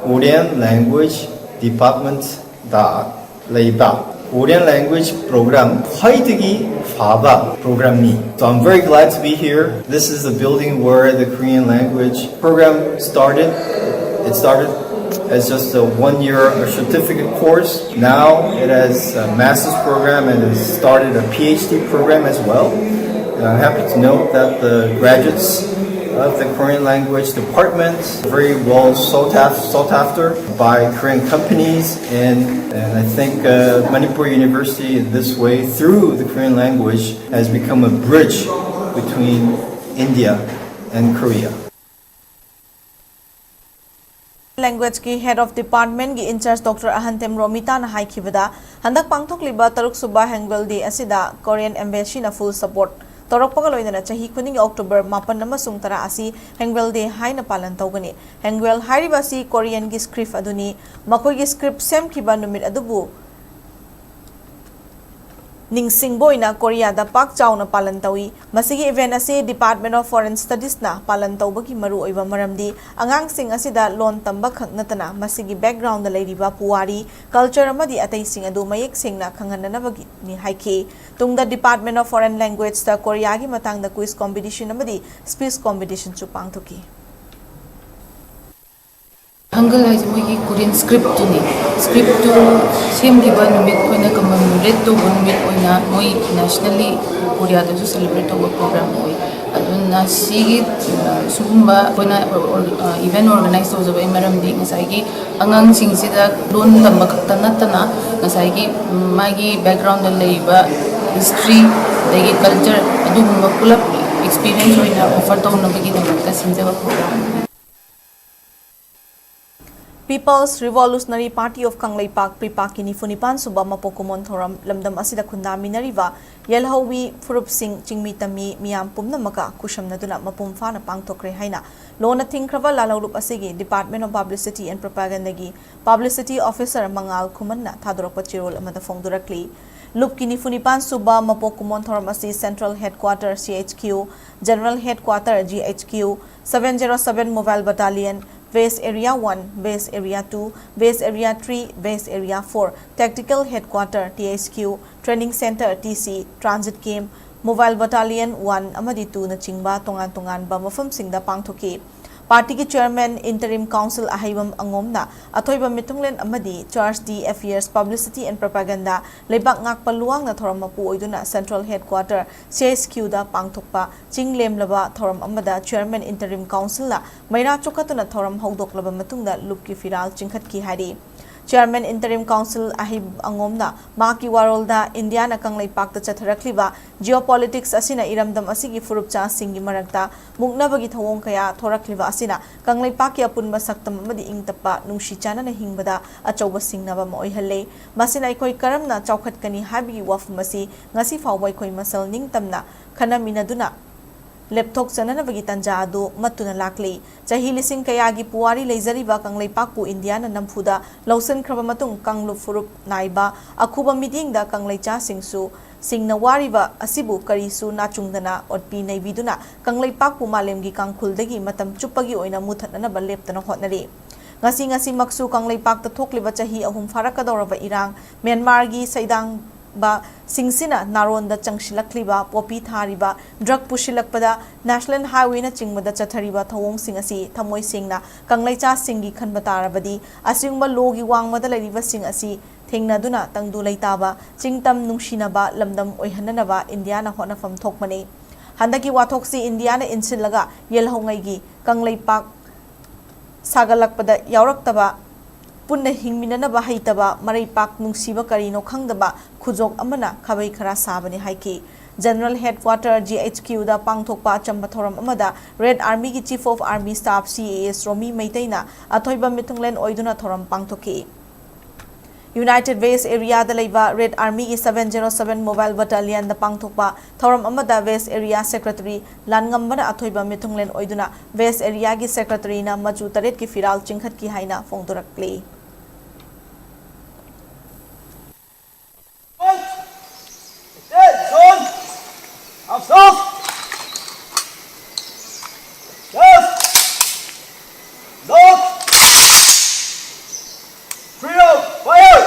Korean Language Departmentꯗ ꯂꯩꯕ Korean Language Program ꯈ꯭ꯋꯥꯏꯗꯒꯤ ꯐꯕ programꯅꯤ꯫ So I'm very glad to be here. This is the building where the Korean language program started. It started as just a one-year certificate course. Now it has a master's program and has started a P H D program as well. And I'm happy to note that the graduates of the Korean language department very well sought, af- sought after by Korean companies, and, and I think uh, Manipur University in this way, through the Korean language, has become a bridge between India and Korea. Languageꯀꯤ Head of Departmentꯀꯤ in-charge Doctor ꯑꯍꯟꯊꯦꯝ ꯔꯣꯃꯤꯇꯥꯅ ꯍꯥꯏꯈꯤꯕꯗ, ꯍꯟꯗꯛ ꯄꯥꯡꯊꯣꯛꯂꯤꯕ ꯇꯔꯨꯛ ꯁꯨꯕ Hangul Day ꯑꯁꯤꯗ Korean Embassyꯅ full support ꯇꯧꯔꯛꯄꯒ ꯂꯣꯏꯅꯅ ꯆꯍꯤ ꯈꯨꯗꯤꯡꯒꯤ October ꯃꯥꯄꯟ ꯑꯃꯁꯨꯡ ꯇꯔꯥ ꯑꯁꯤ Hangul Day ꯍꯥꯏꯅ ꯄꯥꯂꯟ ꯇꯧꯒꯅꯤ꯫ Hangul ꯍꯥꯏꯔꯤꯕ ꯑꯁꯤ Koreanꯒꯤ script ꯑꯗꯨꯅꯤ꯫ ꯃꯈꯣꯏꯒꯤ script ꯁꯦꯝꯈꯤꯕ ꯅꯨꯃꯤꯠ ꯑꯗꯨꯕꯨ ꯅꯤꯡꯁꯤꯡꯕ ꯑꯣꯏꯅ ꯀꯣꯔꯤꯌꯥꯗ ꯄꯥꯛ ꯆꯥꯎꯅ ꯄꯥꯂꯟ ꯇꯧꯏ꯫ ꯃꯁꯤꯒꯤ event ꯑꯁꯤ Department of Foreign Studiesꯅ ꯄꯥꯂꯟ ꯇꯧꯕꯒꯤ ꯃꯔꯨꯑꯣꯏꯕ ꯃꯔꯝꯗꯤ ꯑꯉꯥꯡꯁꯤꯡ ꯑꯁꯤꯗ ꯂꯣꯟ ꯇꯝꯕ ꯈꯛ ꯅꯠꯇꯅ ꯃꯁꯤꯒꯤ backgroundꯗ ꯂꯩꯔꯤꯕ ꯄꯨꯋꯥꯔꯤ, culture ꯑꯃꯗꯤ ꯑꯇꯩꯁꯤꯡ ꯑꯗꯨ ꯃꯌꯦꯛ ꯁꯦꯡꯅ ꯈꯪꯍꯟꯅꯅꯕꯒꯤꯅꯤ ꯍꯥꯏꯈꯤ꯫ ꯇꯨꯡꯗ Department of Foreign Languageꯇ ꯀꯣꯔꯤꯌꯥꯒꯤ ꯃꯇꯥꯡꯗ quiz competition ꯑꯃꯗꯤ speech competitionꯁꯨ ꯄꯥꯡꯊꯣꯛꯈꯤ꯫ ꯍꯪꯒꯜ ꯍꯥꯏꯁꯦ ꯃꯣꯏꯒꯤ ꯀꯣꯔꯤꯌꯟ ꯁ꯭ꯀ꯭ꯔꯤꯞꯇꯨꯅꯤ꯫ ꯁ꯭ꯀ꯭ꯔꯤꯞꯇꯨ ꯁꯦꯝꯈꯤꯕ ꯅꯨꯃꯤꯠ ꯑꯣꯏꯅ, ꯀꯃꯃꯦꯃꯣꯔꯦꯠ ꯇꯧꯕ ꯅꯨꯃꯤꯠ ꯑꯣꯏꯅ ꯃꯣꯏ ꯅꯦꯁꯅꯦꯜꯂꯤ ꯀꯣꯔꯤꯌꯥꯗꯁꯨ ꯁꯦꯂꯦꯕ꯭ꯔꯦꯠ ꯇꯧꯕ ꯄ꯭ꯔꯣꯒ꯭ꯔꯥꯝ ꯑꯣꯏ꯫ ꯑꯗꯨꯅ ꯁꯤꯒꯤ, ꯑ, ꯁꯤꯒꯨꯝꯕ ꯑꯩꯈꯣꯏꯅ ꯏꯚꯦꯟ ꯑꯣꯔꯒꯅꯥꯏꯁ ꯇꯧꯖꯕꯒꯤ ꯃꯔꯝꯗꯤ ꯉꯁꯥꯏꯒꯤ ꯑꯉꯥꯡꯁꯤꯡꯁꯤꯗ ꯂꯣꯟ ꯇꯝꯕ ꯈꯛꯇ ꯅꯠꯇꯅ ꯉꯁꯥꯏꯒꯤ ꯃꯥꯒꯤ ꯕꯦꯛꯒ꯭ꯔꯥꯎꯟꯗ ꯂꯩꯔꯤꯕ ꯍꯤꯁꯇ꯭ꯔꯤ ꯑꯗꯒꯤ ꯀꯜꯆꯔ ꯑꯗꯨꯒꯨꯝꯕ ꯄꯨꯂꯞ ꯑꯦꯛꯁꯄꯤꯔꯤꯌꯦꯟꯁ ꯑꯣꯏꯅ ꯑꯣꯐꯔ ꯇꯧꯅꯕꯒꯤꯗꯃꯛꯇ ꯁꯤꯟꯖꯕ ꯄ꯭ꯔꯣꯒ꯭ꯔꯥꯝ ꯑꯃꯅꯤ꯫ People's Revolutionary Party of Kangleipak, ꯄ꯭ꯔꯤꯄꯥꯛꯀꯤ ꯅꯤꯐꯨ ꯅꯤꯄꯥꯟ ꯁꯨꯕ ꯃꯄꯣꯛ ꯀꯨꯝꯑꯣꯟ ꯊꯧꯔꯝ ꯂꯝꯗꯝ ꯑꯁꯤꯗ ꯈꯨꯟꯗꯥꯃꯤꯟꯅꯔꯤꯕ ꯌꯦꯜꯍꯧꯃꯤ ꯐꯨꯔꯨꯞꯁꯤꯡ, ꯆꯤꯡꯃꯤ ꯇꯝꯃꯤ ꯃꯤꯌꯥꯝ ꯄꯨꯝꯅꯃꯛꯀ ꯈꯨꯠꯁꯝꯅꯗꯨꯅ ꯃꯄꯨꯡ ꯐꯥꯅ ꯄꯥꯡꯊꯣꯛꯈ꯭ꯔꯦ ꯍꯥꯏꯅ ꯂꯣꯟꯅ ꯊꯤꯡꯈ꯭ꯔꯕ ꯂꯥꯜꯍꯧꯂꯨꯞ ꯑꯁꯤꯒꯤ Department of Publicity and Propagandaꯒꯤ Publicity Officer ꯃꯉꯥꯜ ꯈꯨꯃꯟꯅ ꯊꯥꯗꯣꯔꯛꯄ ꯆꯦꯔꯣꯜ ꯑꯃꯗ ꯐꯣꯡꯗꯣꯔꯛꯂꯤ꯫ ꯂꯨꯞꯀꯤ ꯅꯤꯐꯨ ꯅꯤꯄꯥꯟ ꯁꯨꯕ ꯃꯄꯣꯛ ꯀꯨꯝꯑꯣꯟ ꯊꯧꯔꯝ ꯑꯁꯤ Central Headquarter, C H Q, General Headquarter, G H Q, seven zero seven Mobile Battalion, Base Area one, Base Area two, Base Area three, Base Area four, Tactical Headquarter, T H Q, Training Centre, T C, Transit Camp, Mobile Battalion one ꯑꯃꯗꯤ two ꯅꯆꯤꯡꯕ ꯇꯣꯉꯥꯟ ꯇꯣꯉꯥꯟꯕ ꯃꯐꯝꯁꯤꯡꯗ ꯄꯥꯡꯊꯣꯛꯈꯤ꯫ ꯄꯥꯔꯇꯤꯒꯤ chairman Interim Council ꯑꯍꯩꯕꯝ ꯑꯉꯣꯝꯅ ꯑꯊꯣꯏꯕ ꯃꯤꯊꯨꯡꯂꯦꯟ ꯑꯃꯗꯤ Charge d'Affaires, Publicity and Propaganda, ꯂꯩꯕꯥꯛ ꯉꯥꯛꯄ ꯂꯨꯋꯥꯡꯅ ꯊꯧꯔꯝ ꯃꯄꯨ ꯑꯣꯏꯗꯨꯅ Central Headquarter, C H Qꯗ ꯄꯥꯡꯊꯣꯛꯄ ꯆꯤꯡ ꯂꯦꯝꯂꯕ ꯊꯧꯔꯝ ꯑꯃꯗ Chairman Interim Councilꯅ ꯃꯩꯔꯥ ꯆꯣꯛꯈꯠꯇꯨꯅ ꯊꯧꯔꯝ ꯍꯧꯗꯣꯛꯂꯕ ꯃꯇꯨꯡꯗ ꯂꯨꯞꯀꯤ ꯐꯤꯔꯥꯜ ꯆꯤꯡꯈꯠꯈꯤ ꯍꯥꯏꯔꯤ꯫ Chairman Interim Council ꯑꯍꯩꯕꯝ ꯑꯉꯣꯝꯅ ꯃꯍꯥꯛꯀꯤ ꯋꯥꯔꯣꯜꯗ ꯏꯟꯗꯤꯌꯥꯅ ꯀꯪꯂꯩꯄꯥꯛꯇ ꯆꯠꯊꯔꯛꯂꯤꯕ geopolitics ꯑꯁꯤꯅ ꯏꯔꯝꯗꯝ ꯑꯁꯤꯒꯤ ꯐꯨꯔꯨꯞꯆꯥꯁꯤꯡꯒꯤ ꯃꯔꯛꯇ ꯃꯨꯛꯅꯕꯒꯤ ꯊꯧꯑꯣꯡ ꯀꯌꯥ ꯊꯣꯔꯛꯂꯤꯕ ꯑꯁꯤꯅ ꯀꯪꯂꯩꯄꯥꯛꯀꯤ ꯑꯄꯨꯟꯕ ꯁꯛꯇꯝ ꯑꯃꯗꯤ ꯏꯪ ꯇꯞꯄ, ꯅꯨꯡꯁꯤ ꯆꯥꯟꯅꯅ ꯍꯤꯡꯕꯗ ꯑꯆꯧꯕ ꯁꯤꯡꯅꯕ ꯑꯃ ꯑꯣꯏꯍꯜꯂꯦ꯫ ꯃꯁꯤꯅ ꯑꯩꯈꯣꯏ ꯀꯔꯝꯅ ꯆꯥꯎꯈꯠꯀꯅꯤ ꯍꯥꯏꯕꯒꯤ ꯋꯥꯐꯝ ꯑꯁꯤ ꯉꯁꯤ ꯐꯥꯎꯕ ꯑꯩꯈꯣꯏ ꯃꯁꯦꯜ ꯅꯤꯡꯇꯝꯅ ꯈꯟꯅꯃꯤꯟꯅꯗꯨꯅ ꯂꯦꯞꯊꯣꯛꯆꯅꯅꯕꯒꯤ ꯇꯥꯟꯖꯥ ꯑꯗꯨ ꯃꯠꯇꯨꯅ ꯂꯥꯛꯂꯤ꯫ ꯆꯍꯤ ꯂꯤꯁꯤꯡ ꯀꯌꯥꯒꯤ ꯄꯨꯋꯥꯔꯤ ꯂꯩꯖꯔꯤꯕ ꯀꯪꯂꯩꯄꯥꯛꯄꯨ ꯏꯟꯗꯤꯌꯥꯅ ꯅꯝꯐꯨꯗ ꯂꯧꯁꯤꯟꯈ꯭ꯔꯕ ꯃꯇꯨꯡ ꯀꯥꯡꯂꯨꯞ ꯐꯨꯔꯨꯞ ꯅꯥꯏꯕ ꯑꯈꯨꯕ ꯃꯤꯠꯌꯦꯡꯗ ꯀꯪꯂꯩꯆꯥꯁꯤꯡꯁꯨ ꯁꯤꯡꯅ ꯋꯥꯔꯤꯕ ꯑꯁꯤꯕꯨ ꯀꯔꯤꯁꯨ ꯅꯥꯆꯨꯡꯗꯅ ꯑꯣꯠꯄꯤ ꯅꯩꯕꯤꯗꯨꯅ ꯀꯪꯂꯩꯄꯥꯛꯄꯨ ꯃꯥꯂꯦꯝꯒꯤ ꯀꯥꯡꯈꯨꯜꯗꯒꯤ ꯃꯇꯝ ꯆꯨꯞꯄꯒꯤ ꯑꯣꯏꯅ ꯃꯨꯊꯠꯅꯅꯕ ꯂꯦꯞꯇꯅ ꯍꯣꯠꯅꯔꯤ꯫ ꯉꯁꯤ ꯉꯁꯤꯃꯛꯁꯨ ꯀꯪꯂꯩꯄꯥꯛꯇ ꯊꯣꯛꯂꯤꯕ ꯆꯍꯤ ꯑꯍꯨꯝ ꯐꯥꯔꯛꯀꯗꯧꯔꯕ ꯏꯔꯥꯡ, ꯃ꯭ꯌꯥꯟꯃꯥꯔꯒꯤ ꯁꯩꯗꯥꯡꯕꯁꯤꯡꯁꯤꯅ ꯅꯥꯔꯣꯟꯗ ꯆꯪꯁꯤꯜꯂꯛꯂꯤꯕ ꯄꯣꯄꯤ ꯊꯥꯔꯤꯕ ꯗ꯭ꯔꯒ ꯄꯨꯁꯤꯜꯂꯛꯄꯗ ꯅꯦꯁꯅꯦꯜ ꯍꯥꯏꯋꯦꯅꯆꯤꯡꯕꯗ ꯆꯠꯊꯔꯤꯕ ꯊꯧꯑꯣꯡꯁꯤꯡ ꯑꯁꯤ ꯊꯃꯣꯏ ꯁꯦꯡꯅ ꯀꯪꯂꯩꯆꯥꯁꯤꯡꯒꯤ ꯈꯟꯕ ꯇꯥꯔꯕꯗꯤ ꯑꯁꯤꯒꯨꯝꯕ ꯂꯣꯒꯤ ꯋꯥꯡꯃꯗ ꯂꯩꯔꯤꯕꯁꯤꯡ ꯑꯁꯤ ꯊꯦꯡꯅꯗꯨꯅ ꯇꯪꯗꯨ ꯂꯩꯇꯥꯕ, ꯆꯤꯡꯇꯝ ꯅꯨꯡꯁꯤꯅꯕ ꯂꯝꯗꯝ ꯑꯣꯏꯍꯟꯅꯅꯕ ꯏꯟꯗꯤꯌꯥꯅ ꯍꯣꯠꯅꯐꯝ ꯊꯣꯛꯄꯅꯤ꯫ ꯍꯟꯗꯛꯀꯤ ꯋꯥꯊꯣꯛꯁꯤ ꯏꯟꯗꯤꯌꯥꯅ ꯏꯟꯁꯤꯜꯂꯒ ꯌꯦꯜꯍꯧꯉꯩꯒꯤ ꯀꯪꯂꯩꯄꯥꯛ ꯁꯥꯒꯠꯂꯛꯄꯗ ꯌꯥꯎꯔꯛꯇꯕ, ꯄꯨꯟꯅ ꯍꯤꯡꯃꯤꯟꯅꯅꯕ ꯍꯩꯇꯕ, ꯃꯔꯩꯄꯥꯛ ꯅꯨꯡꯁꯤꯕ ꯀꯔꯤꯅꯣ ꯈꯪꯗꯕ ꯈꯨꯖꯣꯛ ꯑꯃꯅ ꯈꯥꯕꯩ ꯈꯔꯥ ꯁꯥꯕꯅꯤ ꯍꯥꯏꯈꯤ꯫ ꯖꯦꯅꯔꯦꯜ ꯍꯦꯗꯀ꯭ꯋꯥꯇꯔ, ꯖꯤ ꯑꯩꯆ ꯀ꯭ꯌꯨꯗ ꯄꯥꯡꯊꯣꯛꯄ ꯑꯆꯝꯕ ꯊꯧꯔꯝ ꯑꯃꯗ ꯔꯦꯗ ꯑꯥꯔꯃꯤꯒꯤ ꯆꯤꯐ ꯑꯣꯐ ꯑꯥꯔꯃꯤ ꯁ꯭ꯇꯥꯐ, ꯁꯤ ꯑꯦ ꯑꯦꯁ, ꯔꯣꯃꯤ ꯃꯩꯇꯩꯅ ꯑꯊꯣꯏꯕ ꯃꯤꯊꯨꯡꯂꯦꯟ ꯑꯣꯏꯗꯨꯅ ꯊꯧꯔꯝ ꯄꯥꯡꯊꯣꯛꯈꯤ꯫ ꯌꯨꯅꯥꯏꯇꯦꯗ ꯋꯦꯁ ꯑꯦꯔꯤꯌꯥꯗ ꯂꯩꯕ ꯔꯦꯗ ꯑꯥꯔꯃꯤꯒꯤ seven zero seven mobile battalionꯗ ꯄꯥꯡꯊꯣꯛꯄ ꯊꯧꯔꯝ ꯑꯃꯗ ꯋꯦꯁ ꯑꯦꯔꯤꯌꯥ ꯁꯦꯀ꯭ꯔꯦꯇꯔꯤ ꯂꯥꯟꯉꯝꯕꯅ ꯑꯊꯣꯏꯕ ꯃꯤꯊꯨꯡꯂꯦꯟ ꯑꯣꯏꯗꯨꯅ ꯋꯦꯁ ꯑꯦꯔꯤꯌꯥꯒꯤ ꯁꯦꯀ꯭ꯔꯦꯇꯔꯤꯅ ꯃꯆꯨ ꯇꯔꯦꯠꯀꯤ ꯐꯤꯔꯥꯜ ꯆꯤꯡꯈꯠꯈꯤ ꯍꯥꯏꯅ ꯐꯣꯡꯗꯣꯔꯛꯂꯤ꯫ Attention! Absence! Yes! Lock! Freedom! Fire!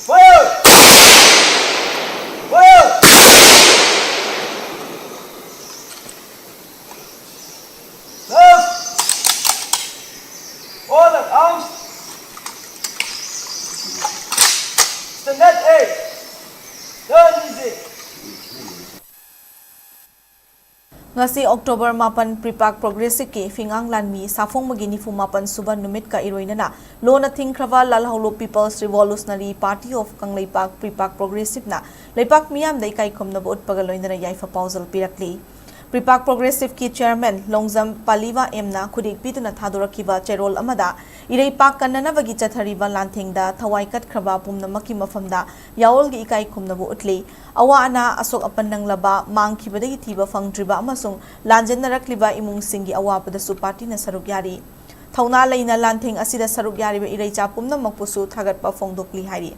Fire! Fire! Left! All at arms! Stand at A! Turn easy! ꯉꯁꯤ ꯑꯣꯛꯇꯣꯕꯔ ꯃꯥꯄꯟ, ꯄ꯭ꯔꯤꯄꯥꯛ ꯄ꯭ꯔꯣꯒ꯭ꯔꯦꯁꯤꯚꯀꯤ ꯐꯤꯉꯥꯡ ꯂꯥꯟꯃꯤ ꯁꯥꯐꯣꯡꯕꯒꯤ ꯅꯤꯐꯨ ꯃꯥꯄꯟ ꯁꯨꯕ ꯅꯨꯃꯤꯠꯀ ꯏꯔꯣꯏꯅꯅ ꯂꯣꯟꯅ ꯊꯤꯡꯈ꯭ꯔꯕ ꯂꯥꯜꯍꯧꯂꯨꯞ People's Revolutionary Party of Kangleipak, ꯄ꯭ꯔꯤꯄꯥꯛ ꯄ꯭ꯔꯣꯒ꯭ꯔꯦꯁꯤꯚꯅ ꯂꯩꯄꯥꯛ ꯃꯤꯌꯥꯝꯗ ꯏꯀꯥꯏ ꯈꯨꯝꯅꯕ ꯎꯠꯄꯒ ꯂꯣꯏꯅꯅ ꯌꯥꯏꯐ ꯄꯥꯎꯖꯦꯜ ꯄꯤꯔꯛꯂꯤ꯫ ꯄ꯭ꯔꯤꯄꯥꯛ ꯄ꯭ꯔꯣꯒ꯭ꯔꯦꯁꯤꯚꯀꯤ ꯆꯦꯌꯔꯃꯦꯟ ꯂꯣꯡꯖꯝ ꯄꯥꯂꯤꯋꯥ ꯑꯦꯝꯅ ꯈꯨꯗꯦꯛꯄꯤꯗꯨꯅ ꯊꯥꯗꯣꯔꯛꯈꯤꯕ ꯆꯦꯔꯣꯜ ꯑꯃꯗ ꯏꯔꯩꯄꯥꯛ ꯀꯟꯅꯅꯕꯒꯤ ꯆꯠꯊꯔꯤꯕ ꯂꯥꯟꯊꯦꯡꯗ ꯊꯋꯥꯏ ꯀꯠꯈ꯭ꯔꯕ ꯄꯨꯝꯅꯃꯛꯀꯤ ꯃꯐꯝꯗ ꯌꯥꯑꯣꯜꯒꯤ ꯏꯀꯥꯏ ꯈꯨꯝꯅꯕ ꯎꯠꯂꯤ꯫ ꯑꯋꯥ ꯑꯅꯥ, ꯑꯁꯣꯛ ꯑꯄꯟ ꯅꯪꯂꯕ, ꯃꯥꯡꯈꯤꯕꯗꯒꯤ ꯊꯤꯕ ꯐꯪꯗ꯭ꯔꯤꯕ ꯑꯃꯁꯨꯡ ꯂꯥꯟꯖꯦꯟꯅꯔꯛꯂꯤꯕ ꯏꯃꯨꯡꯁꯤꯡꯒꯤ ꯑꯋꯥꯕꯗꯁꯨ ꯄꯥꯔꯇꯤꯅ ꯁꯔꯨꯛ ꯌꯥꯔꯤ꯫ ꯊꯧꯅꯥ ꯂꯩꯅ ꯂꯥꯟꯊꯦꯡ ꯑꯁꯤꯗ ꯁꯔꯨꯛ ꯌꯥꯔꯤꯕ ꯏꯔꯩꯆꯥ ꯄꯨꯝꯅꯃꯛꯄꯨꯁꯨ ꯊꯥꯒꯠꯄ ꯐꯣꯡꯗꯣꯛꯂꯤ ꯍꯥꯏꯔꯤ꯫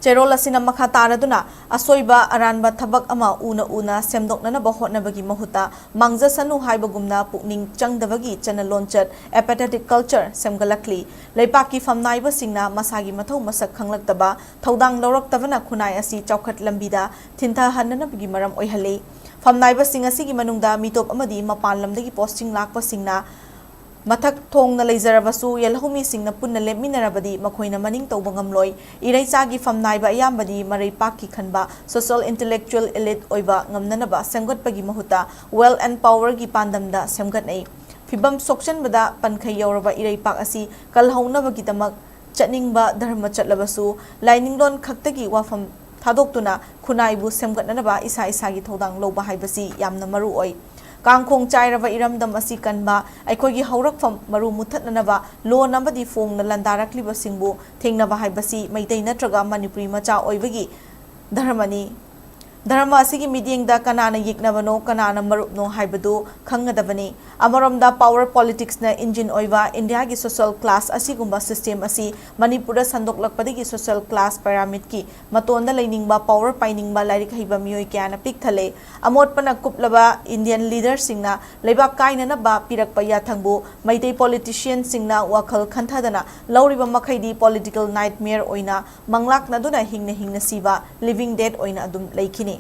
ꯆꯦꯔꯣꯜ ꯑꯁꯤꯅ ꯃꯈꯥ ꯇꯥꯔꯗꯨꯅ ꯑꯁꯣꯏꯕ ꯑꯔꯥꯟꯕ ꯊꯕꯛ ꯑꯃ ꯎꯅ ꯎꯅ ꯁꯦꯝꯗꯣꯛꯅꯅꯕ ꯍꯣꯠꯅꯕꯒꯤ ꯃꯍꯨꯠꯇ ꯃꯥꯡꯖꯁꯅꯨ ꯍꯥꯏꯕꯒꯨꯝꯅ ꯄꯨꯛꯅꯤꯡ ꯆꯪꯗꯕꯒꯤ ꯆꯠꯅ ꯂꯣꯟꯆꯠ, apathetic culture, ꯁꯦꯝꯒꯠꯂꯛꯂꯤ꯫ ꯂꯩꯄꯥꯛꯀꯤ ꯐꯝꯅꯥꯏꯕꯁꯤꯡꯅ ꯃꯁꯥꯒꯤ ꯃꯊꯧ ꯃꯁꯛ ꯈꯪꯂꯛꯇꯕ, ꯊꯧꯗꯥꯡ ꯂꯧꯔꯛꯇꯕꯅ ꯈꯨꯟꯅꯥꯏ ꯑꯁꯤ ꯆꯥꯎꯈꯠ ꯂꯝꯕꯤꯗ ꯊꯤꯟꯊꯍꯟꯅꯅꯕꯒꯤ ꯃꯔꯝ ꯑꯣꯏꯍꯜꯂꯤ꯫ ꯐꯝꯅꯥꯏꯕꯁꯤꯡ ꯑꯁꯤꯒꯤ ꯃꯅꯨꯡꯗ ꯃꯤꯇꯣꯞ ꯑꯃꯗꯤ ꯃꯄꯥꯟ ꯂꯝꯗꯒꯤ ꯄꯣꯁꯇꯤꯡ ꯂꯥꯛꯄꯁꯤꯡꯅ ꯃꯊꯛ ꯊꯣꯡꯅ ꯂꯩꯖꯔꯕꯁꯨ, ꯌꯦꯜꯍꯧꯃꯤꯁꯤꯡꯅ ꯄꯨꯟꯅ ꯂꯦꯞꯃꯤꯟꯅꯔꯕꯗꯤ ꯃꯈꯣꯏꯅ ꯃꯅꯤꯡ ꯇꯧꯕ ꯉꯝꯂꯣꯏ꯫ ꯏꯔꯩꯆꯥꯒꯤ ꯐꯝꯅꯥꯏꯕ ꯑꯌꯥꯝꯕꯗꯤ ꯃꯔꯩꯄꯥꯛꯀꯤ ꯈꯟꯕ social intellectual elite ꯑꯣꯏꯕ ꯉꯝꯅꯅꯕ ꯁꯦꯝꯒꯠꯄꯒꯤ ꯃꯍꯨꯠꯇ wealth and powerꯒꯤ ꯄꯥꯟꯗꯝꯗ ꯁꯦꯝꯒꯠꯅꯩ꯫ ꯐꯤꯚꯝ ꯁꯣꯛꯆꯟꯕꯗ ꯄꯟꯈꯩ ꯌꯧꯔꯕ ꯏꯔꯩꯄꯥꯛ ꯑꯁꯤ ꯀꯜꯍꯧꯅꯕꯒꯤꯗꯃꯛ ꯆꯠꯅꯤꯡꯕ ꯙꯔꯃ ꯆꯠꯂꯕꯁꯨ, ꯂꯥꯏꯅꯤꯡꯂꯣꯟ ꯈꯛꯇꯒꯤ ꯋꯥꯐꯝ ꯊꯥꯗꯣꯛꯇꯨꯅ ꯈꯨꯟꯅꯥꯏꯕꯨ ꯁꯦꯝꯒꯠꯅꯅꯕ ꯏꯁꯥ ꯏꯁꯥꯒꯤ ꯊꯧꯗꯥꯡ ꯂꯧꯕ ꯍꯥꯏꯕꯁꯤ ꯌꯥꯝꯅ ꯃꯔꯨ ꯑꯣꯏ꯫ ꯀꯥꯡꯈꯣꯡ ꯆꯥꯏꯔꯕ ꯏꯔꯝꯗꯝ ꯑꯁꯤ ꯀꯟꯕ, ꯑꯩꯈꯣꯏꯒꯤ ꯍꯧꯔꯛꯐꯝ ꯃꯔꯨ ꯃꯨꯊꯠꯅꯅꯕ ꯂꯣꯟ ꯑꯃꯗꯤ ꯐꯣꯡꯅ ꯂꯥꯟꯗꯥꯔꯛꯂꯤꯕꯁꯤꯡꯕꯨ ꯊꯦꯡꯅꯕ ꯍꯥꯏꯕꯁꯤ ꯃꯩꯇꯩ ꯅꯠꯇ꯭ꯔꯒ ꯃꯅꯤꯄꯨꯔꯤ ꯃꯆꯥ ꯑꯣꯏꯕꯒꯤ ꯙꯔꯃꯅꯤ꯫ ꯙꯔꯃ ꯑꯁꯤꯒꯤ ꯃꯤꯠꯌꯦꯡꯗ ꯀꯅꯥꯅ ꯌꯦꯛꯅꯕꯅꯣ, ꯀꯅꯥꯅ ꯃꯔꯨꯞꯅꯣ ꯍꯥꯏꯕꯗꯨ ꯈꯪꯒꯗꯕꯅꯤ꯫ ꯑꯃꯔꯣꯝꯗ power politicsꯅ engine ꯑꯣꯏꯕ ꯏꯟꯗꯤꯌꯥꯒꯤ social class ꯑꯁꯤꯒꯨꯝꯕ system ꯑꯁꯤ ꯃꯅꯤꯄꯨꯔꯗ ꯁꯟꯗꯣꯛꯂꯛꯄꯗꯒꯤ social class pyramidꯀꯤ ꯃꯇꯣꯟꯗ ꯂꯩꯅꯤꯡꯕ, power ꯄꯥꯏꯅꯤꯡꯕ ꯂꯥꯏꯔꯤꯛ ꯍꯩꯕ ꯃꯤꯑꯣꯏ ꯀꯌꯥꯅ ꯄꯤꯛ ꯊꯜꯂꯦ꯫ ꯑꯃꯣꯠꯄꯅ ꯀꯨꯞꯂꯕ Indian leaderꯁꯤꯡꯅ ꯂꯩꯕꯥꯛ ꯀꯥꯏꯅꯅꯕ ꯄꯤꯔꯛꯄ ꯌꯥꯊꯪꯕꯨ ꯃꯩꯇꯩ politicianꯁꯤꯡꯅ ꯋꯥꯈꯜ ꯈꯟꯊꯗꯅ ꯂꯧꯔꯤꯕ ꯃꯈꯩꯗꯤ political nightmare ꯑꯣꯏꯅ ꯃꯪꯂꯥꯛꯅꯗꯨꯅ ꯍꯤꯡꯅ ꯍꯤꯡꯅ ꯁꯤꯕ, living dead ꯑꯣꯏꯅ ꯑꯗꯨꯝ ꯂꯩꯈꯤꯅꯤ꯫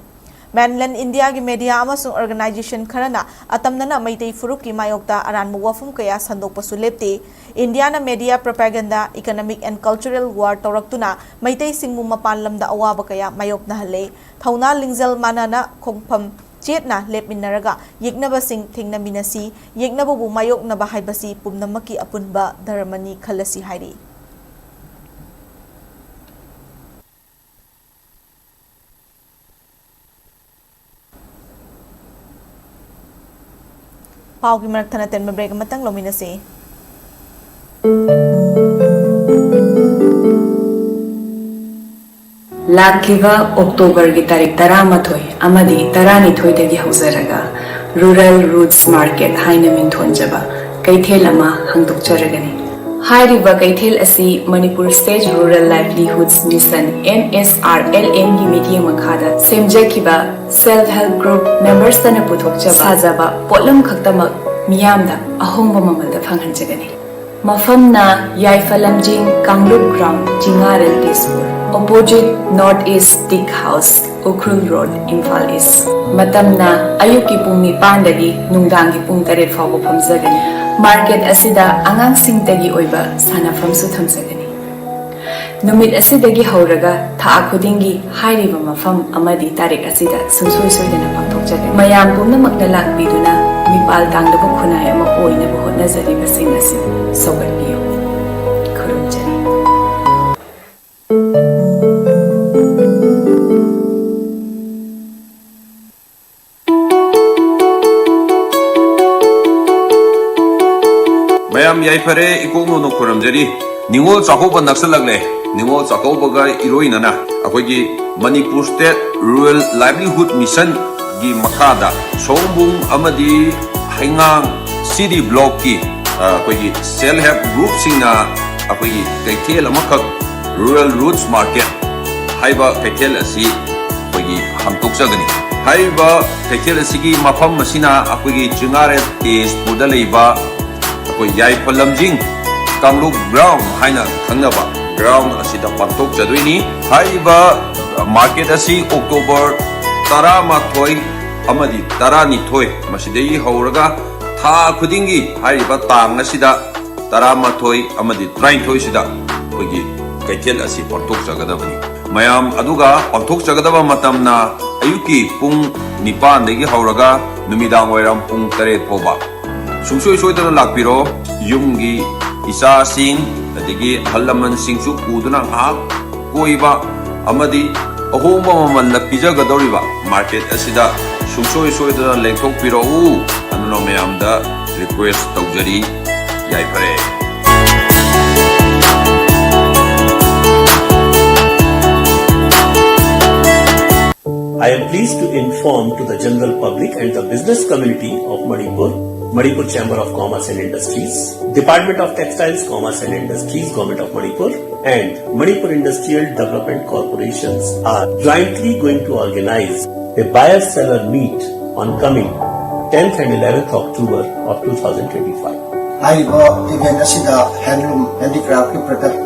Mainland Indiaꯒꯤ media ꯑꯃꯁꯨꯡ organization ꯈꯔꯅ ꯑꯇꯝꯅꯅ ꯃꯩꯇꯩ ꯐꯨꯔꯨꯞꯀꯤ ꯃꯥꯌꯣꯛꯇ ꯑꯔꯥꯟꯕ ꯋꯥꯐꯝ ꯀꯌꯥ ꯁꯟꯗꯣꯛꯄꯁꯨ ꯂꯦꯞꯇꯦ꯫ ꯏꯟꯗꯤꯌꯥꯅ media propaganda, economic and cultural war ꯇꯧꯔꯛꯇꯨꯅ ꯃꯩꯇꯩꯁꯤꯡꯕꯨ ꯃꯄꯥꯟ ꯂꯝꯗ ꯑꯋꯥꯕ ꯀꯌꯥ ꯃꯥꯌꯣꯛꯅꯍꯜꯂꯦ꯫ ꯊꯧꯅꯥ ꯂꯤꯡꯖꯦꯜ ꯃꯥꯟꯅꯅ ꯈꯣꯡꯐꯝ ꯆꯦꯠꯅ ꯂꯦꯞꯃꯤꯟꯅꯔꯒ ꯌꯦꯛꯅꯕꯁꯤꯡ ꯊꯦꯡꯅꯃꯤꯟꯅꯁꯤ꯫ ꯌꯦꯛꯅꯕꯕꯨ ꯃꯥꯌꯣꯛꯅꯕ ꯍꯥꯏꯕꯁꯤ ꯄꯨꯝꯅꯃꯛꯀꯤ ꯑꯄꯨꯟꯕ ꯙꯔꯃꯅꯤ ꯈꯜꯂꯁꯤ ꯍꯥꯏꯔꯤ꯫ ꯄꯥꯎꯒꯤ ꯃꯔꯛ ꯊꯠꯅ ꯇꯦꯟꯕ break ꯑꯃꯇꯪ ꯂꯧꯃꯤꯟꯅꯁꯤ꯫ ꯂꯥꯛꯂꯤꯕ ꯑꯣꯛꯇꯣꯕꯔꯒꯤ ꯇꯥꯔꯤꯛ ꯇꯔꯥꯃꯥꯊꯣꯏ ꯑꯃꯗꯤ ꯇꯔꯥꯅꯤꯊꯣꯏꯗꯒꯤ ꯍꯧꯖꯔꯒ Rural Roots Market ꯍꯥꯏꯅ ꯃꯤꯡꯊꯣꯟꯖꯕ ꯀꯩꯊꯦꯜ ꯑꯃ ꯍꯥꯡꯗꯣꯛꯆꯔꯒꯅꯤ꯫ ꯍꯥꯏꯔꯤꯕ ꯀꯩꯊꯦꯜ ꯑꯁꯤ Manipur State Rural Livelihoods Mission, M S R L M ꯒꯤ ꯃꯤꯠꯌꯦꯡ ꯃꯈꯥꯗ ꯁꯦꯝꯖꯈꯤꯕ self help group members ꯇꯅ ꯄꯨꯊꯣꯛꯆꯕ ꯁꯥꯖꯕ ꯄꯣꯠꯂꯝ ꯈꯛꯇꯃꯛ ꯃꯤꯌꯥꯝꯗ ꯑꯍꯣꯡꯕ ꯃꯃꯜꯗ ꯐꯪꯍꯟꯖꯒꯅꯤ꯫ ꯃꯐꯝꯅ ꯌꯥꯏꯐ ꯂꯝꯖꯤꯡ, ꯀꯥꯡꯂꯨꯞ ground, Chingarel, Tezpur, opposite North East Teak House, Ukhrul road, Imphal east. ꯃꯇꯝꯅ ꯑꯌꯨꯛꯀꯤ ꯄꯨꯡ ꯅꯤꯄꯥꯟꯗꯒꯤ ꯅꯨꯡꯗꯥꯡꯒꯤ ꯄꯨꯡ ꯇꯔꯦꯠ ꯐꯥꯎꯕ ꯐꯝꯖꯒꯅꯤ꯫ ꯃꯥꯔꯀꯦꯠ ꯑꯁꯤꯗ ꯑꯉꯥꯡꯁꯤꯡꯇꯒꯤ ꯑꯣꯏꯕ ꯁꯥꯟꯅꯐꯝꯁꯨ ꯊꯝꯖꯒꯅꯤ꯫ ꯅꯨꯃꯤꯠ ꯑꯁꯤꯗꯒꯤ ꯍꯧꯔꯒ ꯊꯥ ꯈꯨꯗꯤꯡꯒꯤ ꯍꯥꯏꯔꯤꯕ ꯃꯐꯝ ꯑꯃꯗꯤ ꯇꯥꯔꯤꯛ ꯑꯁꯤꯗ ꯁꯨꯡꯁꯣꯏ ꯁꯣꯏꯗꯅ ꯄꯥꯡꯊꯣꯛꯆꯒꯅꯤ꯫ ꯃꯌꯥꯝ ꯄꯨꯝꯅꯃꯛꯅ ꯂꯥꯛꯄꯤꯗꯨꯅ ꯃꯤꯄꯥꯜ ꯇꯥꯡꯗꯕ ꯈꯨꯟꯅꯥꯏ ꯑꯃ ꯑꯣꯏꯅꯕ ꯍꯣꯠꯅꯖꯔꯤꯕꯁꯤꯡ ꯑꯁꯤ ꯁꯧꯒꯠꯄꯤꯌꯨ꯫ ꯈꯨꯔꯨꯝꯖꯔꯤ꯫ ꯃꯌꯥꯝ ꯌꯥꯏꯐꯔꯦ, ꯏꯀꯣꯛ ꯅꯣꯟꯅ ꯈꯨꯔꯨꯝꯖꯔꯤ꯫ ꯅꯤꯉꯣꯜ ꯆꯥꯛꯀꯧꯕ ꯅꯛꯁꯜꯂꯛꯂꯦ꯫ ꯅꯤꯉꯣꯜ ꯆꯥꯛꯀꯧꯕꯒ ꯏꯔꯣꯏꯅꯅ ꯑꯩꯈꯣꯏꯒꯤ Manipur State Rural Livelihood Mission ꯒꯤ ꯃꯈꯥꯗ ꯁꯑꯣꯝꯕꯨꯡ ꯑꯃꯗꯤ ꯍꯩꯉꯥꯡ C D block ꯀꯤ, ꯑ, ꯑꯩꯈꯣꯏꯒꯤ self help group ꯁꯤꯡꯅ ꯑꯩꯈꯣꯏꯒꯤ ꯀꯩꯊꯦꯜ ꯑꯃꯈꯛ, Rural Roots Market ꯍꯥꯏꯕ ꯀꯩꯊꯦꯜ ꯑꯁꯤ ꯑꯩꯈꯣꯏꯒꯤ ꯍꯥꯡꯗꯣꯛꯆꯒꯅꯤ꯫ ꯍꯥꯏꯔꯤꯕ ꯀꯩꯊꯦꯜ ꯑꯁꯤꯒꯤ ꯃꯐꯝ ꯑꯁꯤꯅ ꯑꯩꯈꯣꯏꯒꯤ ꯆꯤꯉꯥꯔꯦꯜ ꯇꯦꯖꯄꯨꯔꯗ ꯂꯩꯕ ꯑꯩꯈꯣꯏ ꯌꯥꯏꯐ ꯂꯝꯖꯤꯡ ꯀꯥꯡꯂꯨꯞ ground ꯍꯥꯏꯅ ꯈꯪꯅꯕ ground ꯑꯁꯤꯗ ꯄꯥꯡꯊꯣꯛꯆꯗꯣꯏꯅꯤ꯫ ꯍꯥꯏꯔꯤꯕ market ꯑꯁꯤ ꯑꯣꯛꯇꯣꯕꯔ ꯇꯔꯥꯃꯥꯊꯣꯏ ꯑꯃꯗꯤ ꯇꯔꯥꯅꯤꯊꯣꯏ ꯃꯁꯤꯗꯒꯤ ꯍꯧꯔꯒ ꯊꯥ ꯈꯨꯗꯤꯡꯒꯤ ꯍꯥꯏꯔꯤꯕ ꯇꯥꯡ ꯑꯁꯤꯗ ꯇꯔꯥꯃꯥꯊꯣꯏ ꯑꯃꯗꯤ ꯇꯔꯥꯅꯤꯊꯣꯏꯁꯤꯗ ꯑꯩꯈꯣꯏꯒꯤ ꯀꯩꯊꯦꯜ ꯑꯁꯤ ꯄꯥꯡꯊꯣꯛꯆꯒꯗꯕꯅꯤ꯫ ꯃꯌꯥꯝ ꯑꯗꯨꯒ ꯄꯥꯡꯊꯣꯛꯆꯒꯗꯕ ꯃꯇꯝꯅ ꯑꯌꯨꯛꯀꯤ ꯄꯨꯡ ꯅꯤꯄꯥꯟꯗꯒꯤ ꯍꯧꯔꯒ ꯅꯨꯃꯤꯗꯥꯡ ꯋꯥꯏꯔꯝ ꯄꯨꯡ ꯇꯔꯦꯠ ꯐꯥꯎꯕ꯫ ꯁꯨꯡꯁꯣꯏ ꯁꯣꯏꯗꯅ ꯂꯥꯛꯄꯤꯔꯣ꯫ ꯌꯨꯝꯒꯤ ꯏꯆꯥꯁꯤꯡ, ꯑꯗꯒꯤ ꯑꯍꯜ ꯂꯃꯟꯁꯤꯡꯁꯨ ꯄꯨꯗꯨꯅ ꯉꯥꯏꯍꯥꯛ ꯀꯣꯏꯕ ꯑꯃꯗꯤ ꯑꯍꯣꯡꯕ ꯃꯃꯜꯗ ꯄꯤꯖꯒꯗꯧꯔꯤꯕ market ꯑꯁꯤꯗ ꯁꯨꯡꯁꯣꯏ ꯁꯣꯏꯗꯅ ꯂꯦꯡꯊꯣꯛꯄꯤꯔꯛꯎ ꯍꯥꯏꯗꯨꯅ ꯃꯌꯥꯝꯗ ꯔꯤꯀ꯭ꯋꯦꯁ ꯇꯧꯖꯔꯤ꯫ ꯌꯥꯏꯐꯔꯦ꯫ I am pleased to inform to the general public and the business community of Manipur, Manipur Chamber of Commerce and Industries, Department of Textiles, Commerce and Industries, Government of Manipur, and Manipur Industrial Development Corporations are jointly going to organize a buyer-seller meet on coming tenth and eleventh October of two thousand twenty-five. ꯍꯥꯏꯔꯤꯕ event ꯑꯁꯤꯗ handloom handicraft product,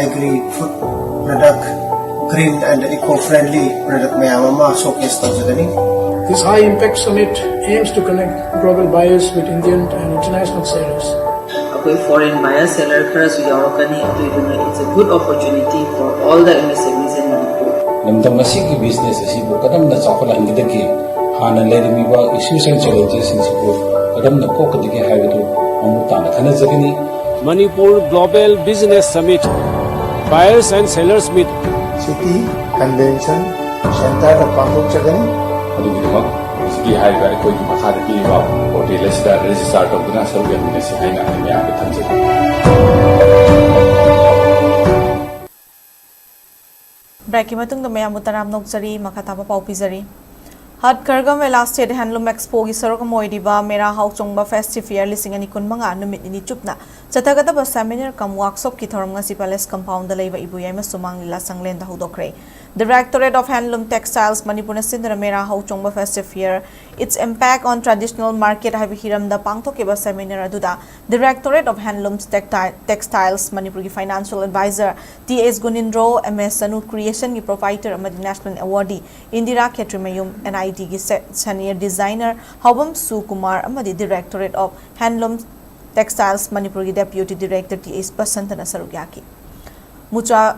agri food product, green and eco-friendly product ꯃꯌꯥꯝ ꯑꯃ showcase ꯇꯧꯖꯒꯅꯤ꯫ This high impact summit aims to connect global buyers with Indian and international sellers. ꯑꯩꯈꯣꯏ foreign buyer seller ꯈꯔꯁꯨ ꯌꯥꯎꯔꯛꯀꯅꯤ꯫ ꯑꯗꯨꯏꯗꯨꯅ it's a good opportunity for all the M S M Es in Manipur. ꯂꯝꯗꯝ ꯑꯁꯤꯒꯤ business ꯑꯁꯤꯕꯨ ꯀꯔꯝꯅ ꯆꯥꯎꯈꯠꯍꯟꯒꯗꯒꯦ, ꯍꯥꯟꯅ ꯂꯩꯔꯝꯃꯤꯕ issues and challenges ꯁꯤꯡꯁꯤꯕꯨ ꯀꯔꯝꯅ ꯀꯣꯛꯀꯗꯒꯦ ꯍꯥꯏꯕꯗꯨ ꯃꯃꯨꯠ ꯇꯥꯅ ꯈꯟꯅꯖꯒꯅꯤ꯫ Manipur Global Business Summit, Buyers and Sellers Meet꯫ City Convention Centreꯗ ꯄꯥꯡꯊꯣꯛꯆꯒꯅꯤ꯫ ꯑꯗꯨꯒꯤꯗꯃꯛ ꯍꯧꯖꯤꯛꯀꯤ ꯍꯥꯏꯔꯤꯕ ꯑꯩꯈꯣꯏꯒꯤ ꯃꯈꯥꯗ ꯄꯤꯔꯤꯕ portal ꯑꯁꯤꯗ register ꯇꯧꯗꯨꯅ ꯁꯔꯨꯛ ꯌꯥꯃꯤꯟꯅꯁꯤ ꯍꯥꯏꯅ ꯑꯩ ꯃꯌꯥꯝꯗ ꯊꯝꯖꯒꯦ꯫ Breakꯀꯤ ꯃꯇꯨꯡꯗ ꯃꯌꯥꯝꯕꯨ ꯇꯔꯥꯝꯅ ꯑꯣꯛꯆꯔꯤ꯫ ꯃꯈꯥ ꯇꯥꯕ ꯄꯥꯎ ꯄꯤꯖꯔꯤ꯫ ꯍꯠ ꯈꯔꯒ ꯃꯦꯂꯥ State Handloom Expoꯒꯤ ꯁꯔꯨꯛ ꯑꯃ ꯑꯣꯏꯔꯤꯕ ꯃꯦꯔꯥ ꯍꯥꯎꯆꯣꯡꯕ Fest Fair ꯂꯤꯁꯤꯡ ꯑꯅꯤ ꯀꯨꯟꯃꯉꯥ ꯅꯨꯃꯤꯠ ꯅꯤꯅꯤ ꯆꯨꯞꯅ ꯆꯠꯊꯒꯗꯕ seminar cum workshopꯀꯤ ꯊꯧꯔꯝ ꯉꯁꯤ Palace Compoundꯗ ꯂꯩꯕ ꯏꯕꯣꯌꯥꯏꯃ ꯁꯨꯃꯥꯡ ꯂꯤꯂꯥ ꯁꯪꯂꯦꯟꯗ ꯍꯧꯗꯣꯛꯈ꯭ꯔꯦ꯫ Directorate of Handloom Textiles ꯃꯅꯤꯄꯨꯔꯅ ꯁꯤꯟꯗꯨꯅ ꯃꯦꯔꯥ ꯍꯥꯎꯆꯣꯡꯕ Fest Fair, Its Impact on Traditional Market ꯍꯥꯏꯕ ꯍꯤꯔꯝꯗ ꯄꯥꯡꯊꯣꯛꯈꯤꯕ seminar ꯑꯗꯨꯗ Directorate of Handlooms Texti-, Textiles ꯃꯅꯤꯄꯨꯔꯒꯤ financial advisor T S ꯒꯨꯅꯤꯟꯗ꯭ꯔꯣ, M S Sanu Creationꯒꯤ proprietor ꯑꯃꯗꯤ national awardee Indira Khetrimayum, N I Tꯒꯤ se-, senior designer ꯍꯥꯎꯕꯝ ꯁꯨꯀꯨꯃꯥꯔ ꯑꯃꯗꯤ Directorate of Handloom Textiles ꯃꯅꯤꯄꯨꯔꯒꯤ deputy director T H ꯕꯁꯟꯇꯅ ꯁꯔꯨꯛ ꯌꯥꯈꯤ꯫ ꯃꯨꯆꯥ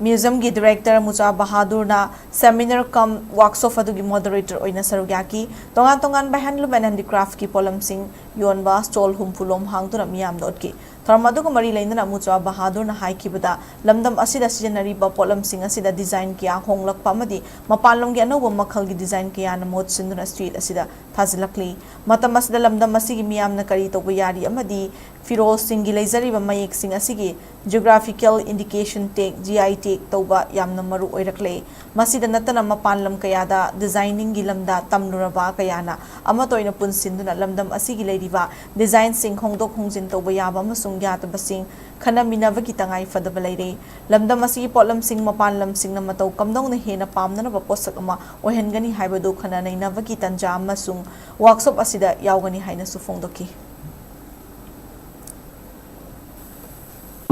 Museumꯒꯤ director ꯃꯨꯆꯥ ꯕꯍꯥꯗꯨꯔꯅ seminar cum workshop ꯑꯗꯨꯒꯤ moderator ꯑꯣꯏꯅ ꯁꯔꯨꯛ ꯌꯥꯈꯤ꯫ ꯇꯣꯉꯥꯟ ꯇꯣꯉꯥꯟꯕ handloom and handicraftꯀꯤ ꯄꯣꯠꯂꯝꯁꯤꯡ ꯌꯣꯟꯕ ꯁ꯭ꯇꯣꯜ ꯍꯨꯝꯐꯨ ꯂꯣꯝ ꯍꯥꯡꯗꯨꯅ ꯃꯤꯌꯥꯝꯗ ꯎꯠꯈꯤ꯫ ꯊꯧꯔꯝ ꯑꯗꯨꯒ ꯃꯔꯤ ꯂꯩꯅꯅ ꯑꯃꯨꯆꯥ ꯕꯍꯥꯗꯨꯔꯅ ꯍꯥꯏꯈꯤꯕꯗ, ꯂꯝꯗꯝ ꯑꯁꯤꯗ ꯁꯤꯖꯤꯟꯅꯔꯤꯕ ꯄꯣꯠꯂꯝꯁꯤꯡ ꯑꯁꯤꯗ ꯗꯤꯖꯥꯏꯟ ꯀꯌꯥ ꯍꯣꯡꯂꯛꯄ ꯑꯃꯗꯤ ꯃꯄꯥꯟ ꯂꯝꯒꯤ ꯑꯅꯧꯕ ꯃꯈꯜꯒꯤ ꯗꯤꯖꯥꯏꯟ ꯀꯌꯥꯅ ꯃꯍꯨꯠ ꯁꯤꯟꯗꯨꯅ ꯁ꯭ꯇ꯭ꯔꯤꯠ ꯑꯁꯤꯗ ꯊꯥꯖꯤꯜꯂꯛꯂꯤ꯫ ꯃꯇꯝ ꯑꯁꯤꯗ ꯂꯝꯗꯝ ꯑꯁꯤꯒꯤ ꯃꯤꯌꯥꯝꯅ ꯀꯔꯤ ꯇꯧꯕ ꯌꯥꯔꯤ ꯑꯃꯗꯤ ꯐꯤꯔꯣꯜꯁꯤꯡꯒꯤ ꯂꯩꯖꯔꯤꯕ ꯃꯌꯦꯛꯁꯤꯡ ꯑꯁꯤꯒꯤ geographical indication tag, G I tag, ꯇꯧꯕ ꯌꯥꯝꯅ ꯃꯔꯨ ꯑꯣꯏꯔꯛꯂꯦ꯫ ꯃꯁꯤꯗ ꯅꯠꯇꯅ ꯃꯄꯥꯟ ꯂꯝ ꯀꯌꯥꯗ ꯗꯤꯖꯥꯏꯅꯤꯡꯒꯤ ꯂꯝꯗ ꯇꯝꯂꯨꯔꯕ ꯀꯌꯥꯅ ꯑꯃꯠꯇ ꯑꯣꯏꯅ ꯄꯨꯟꯁꯤꯟꯗꯨꯅ ꯂꯝꯗꯝ ꯑꯁꯤꯒꯤ ꯂꯩꯔꯤꯕ ꯗꯤꯖꯥꯏꯟꯁꯤꯡ ꯍꯣꯡꯗꯣꯛ ꯍꯣꯡꯖꯤꯟ ꯇꯧꯕ ꯌꯥꯕ ꯑꯃꯁꯨꯡ ꯌꯥꯗꯕꯁꯤꯡ ꯈꯟꯅꯃꯤꯟꯅꯕꯒꯤ ꯇꯉꯥꯏ ꯐꯗꯕ ꯂꯩꯔꯦ꯫ ꯂꯝꯗꯝ ꯑꯁꯤꯒꯤ ꯄꯣꯠꯂꯝꯁꯤꯡ ꯃꯄꯥꯟ ꯂꯝꯁꯤꯡꯅ ꯃꯇꯧ ꯀꯝꯗꯧꯅ ꯍꯦꯟꯅ ꯄꯥꯝꯅꯅꯕ ꯄꯣꯠꯁꯛ ꯑꯃ ꯑꯣꯏꯍꯟꯒꯅꯤ ꯍꯥꯏꯕꯗꯨ ꯈꯟꯅ ꯅꯩꯅꯕꯒꯤ ꯇꯥꯟꯖꯥ ꯑꯃꯁꯨꯡ ꯋꯥꯔꯛꯁꯣꯞ ꯑꯁꯤꯗ ꯌꯥꯎꯒꯅꯤ ꯍꯥꯏꯅꯁꯨ ꯐꯣꯡꯗꯣꯛꯈꯤ꯫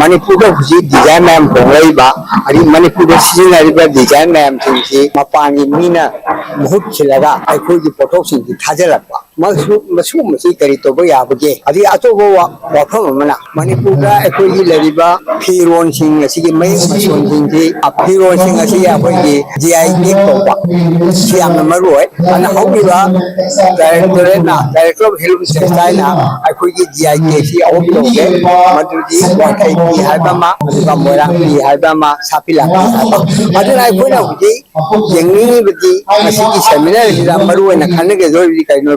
ꯃꯅꯤꯄꯨꯔꯗ ꯍꯧꯖꯤꯛ ꯗꯤꯖꯥꯏꯟ ꯃꯌꯥꯝ ꯍꯣꯡꯂꯛꯏꯕ, ꯑꯗꯩ ꯃꯅꯤꯄꯨꯔꯗ ꯁꯤꯖꯤꯟꯅꯔꯤꯕ ꯗꯤꯖꯥꯏꯟ ꯃꯌꯥꯝꯁꯤꯡꯁꯤ ꯃꯄꯥꯟꯒꯤ ꯃꯤꯅ ꯃꯍꯨꯠ ꯁꯤꯜꯂꯒ ꯑꯩꯈꯣꯏꯒꯤ ꯄꯣꯠꯊꯣꯛꯁꯤꯡꯁꯤ ꯊꯥꯖꯤꯜꯂꯛꯄ, ꯃꯁꯨ-, ꯃꯁꯤꯒꯨꯝꯕꯁꯤ ꯀꯔꯤ ꯇꯧꯕ ꯌꯥꯕꯒꯦ? ꯑꯗꯒꯤ ꯑꯇꯣꯞꯄ ꯋꯥ-, ꯋꯥꯐꯝ ꯑꯃꯅ, ꯃꯅꯤꯄꯨꯔꯗ ꯑꯩꯈꯣꯏꯒꯤ ꯂꯩꯔꯤꯕ ꯐꯤꯔꯣꯟꯁꯤꯡ ꯑꯁꯤꯒꯤ ꯃꯌꯦꯛ ꯃꯁꯣꯟꯁꯤꯡꯁꯤ, ꯐꯤꯔꯣꯟꯁꯤꯡ ꯑꯁꯤ ꯑꯩꯈꯣꯏꯒꯤ G I tag ꯇꯧꯕ, ꯁꯤ ꯌꯥꯝꯅ ꯃꯔꯨ ꯑꯣꯏ꯫ ꯑꯗꯨꯅ ꯍꯧꯈꯤꯕ directorate-ꯅ, Director of Handloom Textile-ꯅ ꯑꯩꯈꯣꯏꯒꯤ G I tag-ꯁꯤ ꯑꯍꯨꯝ ꯇꯧꯒꯦ, ꯃꯗꯨꯗꯤ ꯋꯥꯡꯈꯩ ꯐꯤ ꯍꯥꯏꯕ ꯑꯃ, ꯑꯗꯨꯒ ꯃꯣꯏꯔꯥꯡ ꯐꯤ ꯍꯥꯏꯕ ꯑꯃ, ꯁꯥꯐꯤ ꯂꯥꯟꯐꯤ ꯍꯥꯏꯕ꯫ ꯑꯗꯨꯅ ꯑꯩꯈꯣꯏꯅ ꯍꯧꯖꯤꯛ ꯌꯦꯡꯅꯤꯡꯉꯤꯕꯗꯤ ꯃꯁꯤꯒꯤ seminar-ꯁꯤꯗ ꯃꯔꯨ ꯑꯣꯏꯅ ꯈꯟꯅꯒꯗꯧꯔꯤꯕꯗꯤ ꯀꯔꯤꯅꯣ?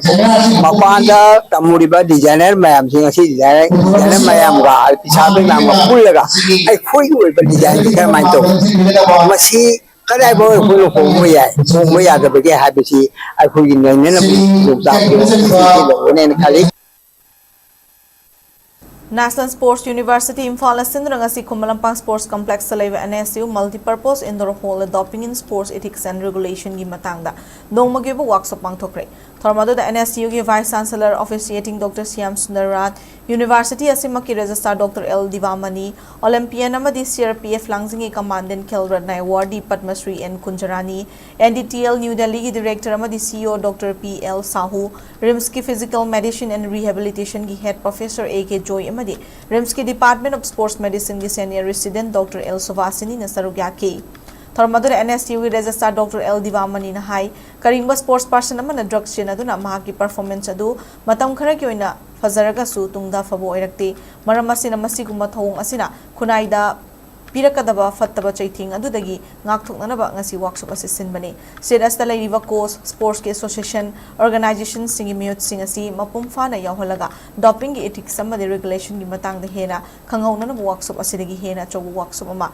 ꯃꯄꯥꯟꯗ ꯇꯝꯃꯨꯔꯤꯕ designer ꯃꯌꯥꯝꯁꯤꯡ ꯑꯁꯤ designer, designer ꯃꯌꯥꯝꯒ, ꯑꯥꯔꯇꯤꯁꯥꯟ ꯃꯌꯥꯝꯒ ꯄꯨꯜꯂꯒ ꯑꯩꯈꯣꯏꯒꯤ ꯑꯣꯏꯕ design-ꯁꯤ ꯀꯔꯝꯍꯥꯏꯅ ꯇꯧꯕ? ꯃꯁꯤ ꯀꯗꯥꯏꯐꯥꯎ ꯑꯩꯈꯣꯏꯅ ꯍꯣꯡꯕ ꯌꯥꯏ, ꯍꯣꯡꯕ ꯌꯥꯗꯕꯒꯦ ꯍꯥꯏꯕꯁꯤ ꯑꯩꯈꯣꯏꯒꯤ ꯅꯩꯅꯅꯕꯒꯤ ꯈꯨꯗꯣꯡꯆꯥꯕꯗꯨ ꯃꯁꯤ ꯂꯧꯒꯅꯦꯅ ꯈꯜꯂꯤ꯫ National Sports University ꯏꯝꯐꯥꯜꯅ ꯁꯤꯟꯗꯨꯅ ꯉꯁꯤ ꯈꯨꯃꯟ ꯂꯝꯄꯥꯛ Sports Complex-ꯇ ꯂꯩꯕ N S U Multipurpose Indoor Hall-ꯗ Doping in Sports Ethics and Regulation-ꯒꯤ ꯃꯇꯥꯡꯗ ꯅꯣꯡꯃꯒꯤ ꯑꯣꯏꯕ ꯋꯥꯔꯛꯁꯣꯞ ꯄꯥꯡꯊꯣꯛꯈ꯭ꯔꯦ꯫ ꯊꯧꯔꯝ ꯑꯗꯨꯗ N S U-ꯒꯤ Vice Chancellor Officiating Doctor Shyam Sunder Raj, University ꯑꯁꯤꯃꯛꯀꯤ Registrar Doctor L ꯗꯤꯕꯥꯃꯅꯤ, Olympian ꯑꯃꯗꯤ C R P F ꯂꯥꯡꯖꯤꯡꯒꯤ Commandant Khel Ratna Awardee Padmashri N Kunjarani, N D T L New Delhi-ꯒꯤ Director ꯑꯃꯗꯤ C E O Doctor P L Sahu, RIMS-ꯀꯤ Physical Medicine and Rehabilitation-ꯒꯤ Head Professor A K Joy ꯑꯃꯗꯤ RIMS-ꯀꯤ Department of Sports Medicine-ꯒꯤ Senior Resident Doctor L ꯁꯨꯚꯥꯁꯤꯅꯤꯅ ꯁꯔꯨꯛ ꯌꯥꯈꯤ꯫ ꯊꯧꯔꯝ ꯑꯗꯨꯗ ꯑꯦꯟ ꯑꯦꯁ ꯌꯨꯒꯤ ꯔꯦꯖꯤꯁꯇ꯭ꯔꯥꯔ ꯗꯣꯛꯇꯔ ꯑꯦꯜ ꯗꯤꯕꯥꯃꯅꯤꯅ ꯍꯥꯏ, ꯀꯔꯤꯒꯨꯝꯕ ꯁ꯭ꯄꯣꯔꯠꯁ ꯄꯥꯔꯁꯟ ꯑꯃꯅ ꯗ꯭ꯔꯒꯁ ꯁꯤꯖꯤꯟꯅꯗꯨꯅ ꯃꯍꯥꯛꯀꯤ ꯄꯔꯐꯣꯔꯃꯦꯟꯁ ꯑꯗꯨ ꯃꯇꯝ ꯈꯔꯒꯤ ꯑꯣꯏꯅ ꯐꯖꯔꯒꯁꯨ ꯇꯨꯡꯗ ꯑꯐꯕ ꯑꯣꯏꯔꯛꯇꯦ꯫ ꯃꯔꯝ ꯑꯁꯤꯅ ꯃꯁꯤꯒꯨꯝꯕ ꯊꯧꯑꯣꯡ ꯑꯁꯤꯅ ꯈꯨꯟꯅꯥꯏꯗ ꯄꯤꯔꯛꯀꯗꯕ ꯐꯠꯇꯕ ꯆꯩꯊꯦꯡ ꯑꯗꯨꯗꯒꯤ ꯉꯥꯛꯊꯣꯛꯅꯅꯕ ꯉꯁꯤ ꯋꯥꯛꯁꯣꯞ ꯑꯁꯤ ꯁꯤꯟꯕꯅꯤ꯫ ꯁ꯭ꯇꯦꯠ ꯑꯁꯤꯗ ꯂꯩꯔꯤꯕ ꯀꯣꯆ, ꯁ꯭ꯄꯣꯔꯠꯁꯀꯤ ꯑꯦꯁꯣꯁꯤꯌꯦꯁꯟ, ꯑꯣꯔꯒꯅꯥꯏꯖꯦꯁꯟꯁꯤꯡꯒꯤ ꯃꯤꯍꯨꯠꯁꯤꯡ ꯑꯁꯤ ꯃꯄꯨꯡ ꯐꯥꯅ ꯌꯥꯎꯍꯜꯂꯒ ꯗꯣꯄꯤꯡꯒꯤ ꯏꯊꯤꯛꯁ ꯑꯃꯗꯤ ꯔꯤꯒꯨꯂꯦꯁꯟꯒꯤ ꯃꯇꯥꯡꯗ ꯍꯦꯟꯅ ꯈꯪꯍꯧꯅꯅꯕ ꯋꯥꯛꯁꯣꯞ ꯑꯁꯤꯗꯒꯤ ꯍꯦꯟꯅ ꯑꯆꯧꯕ ꯋꯥꯛꯁꯣꯞ ꯑꯃ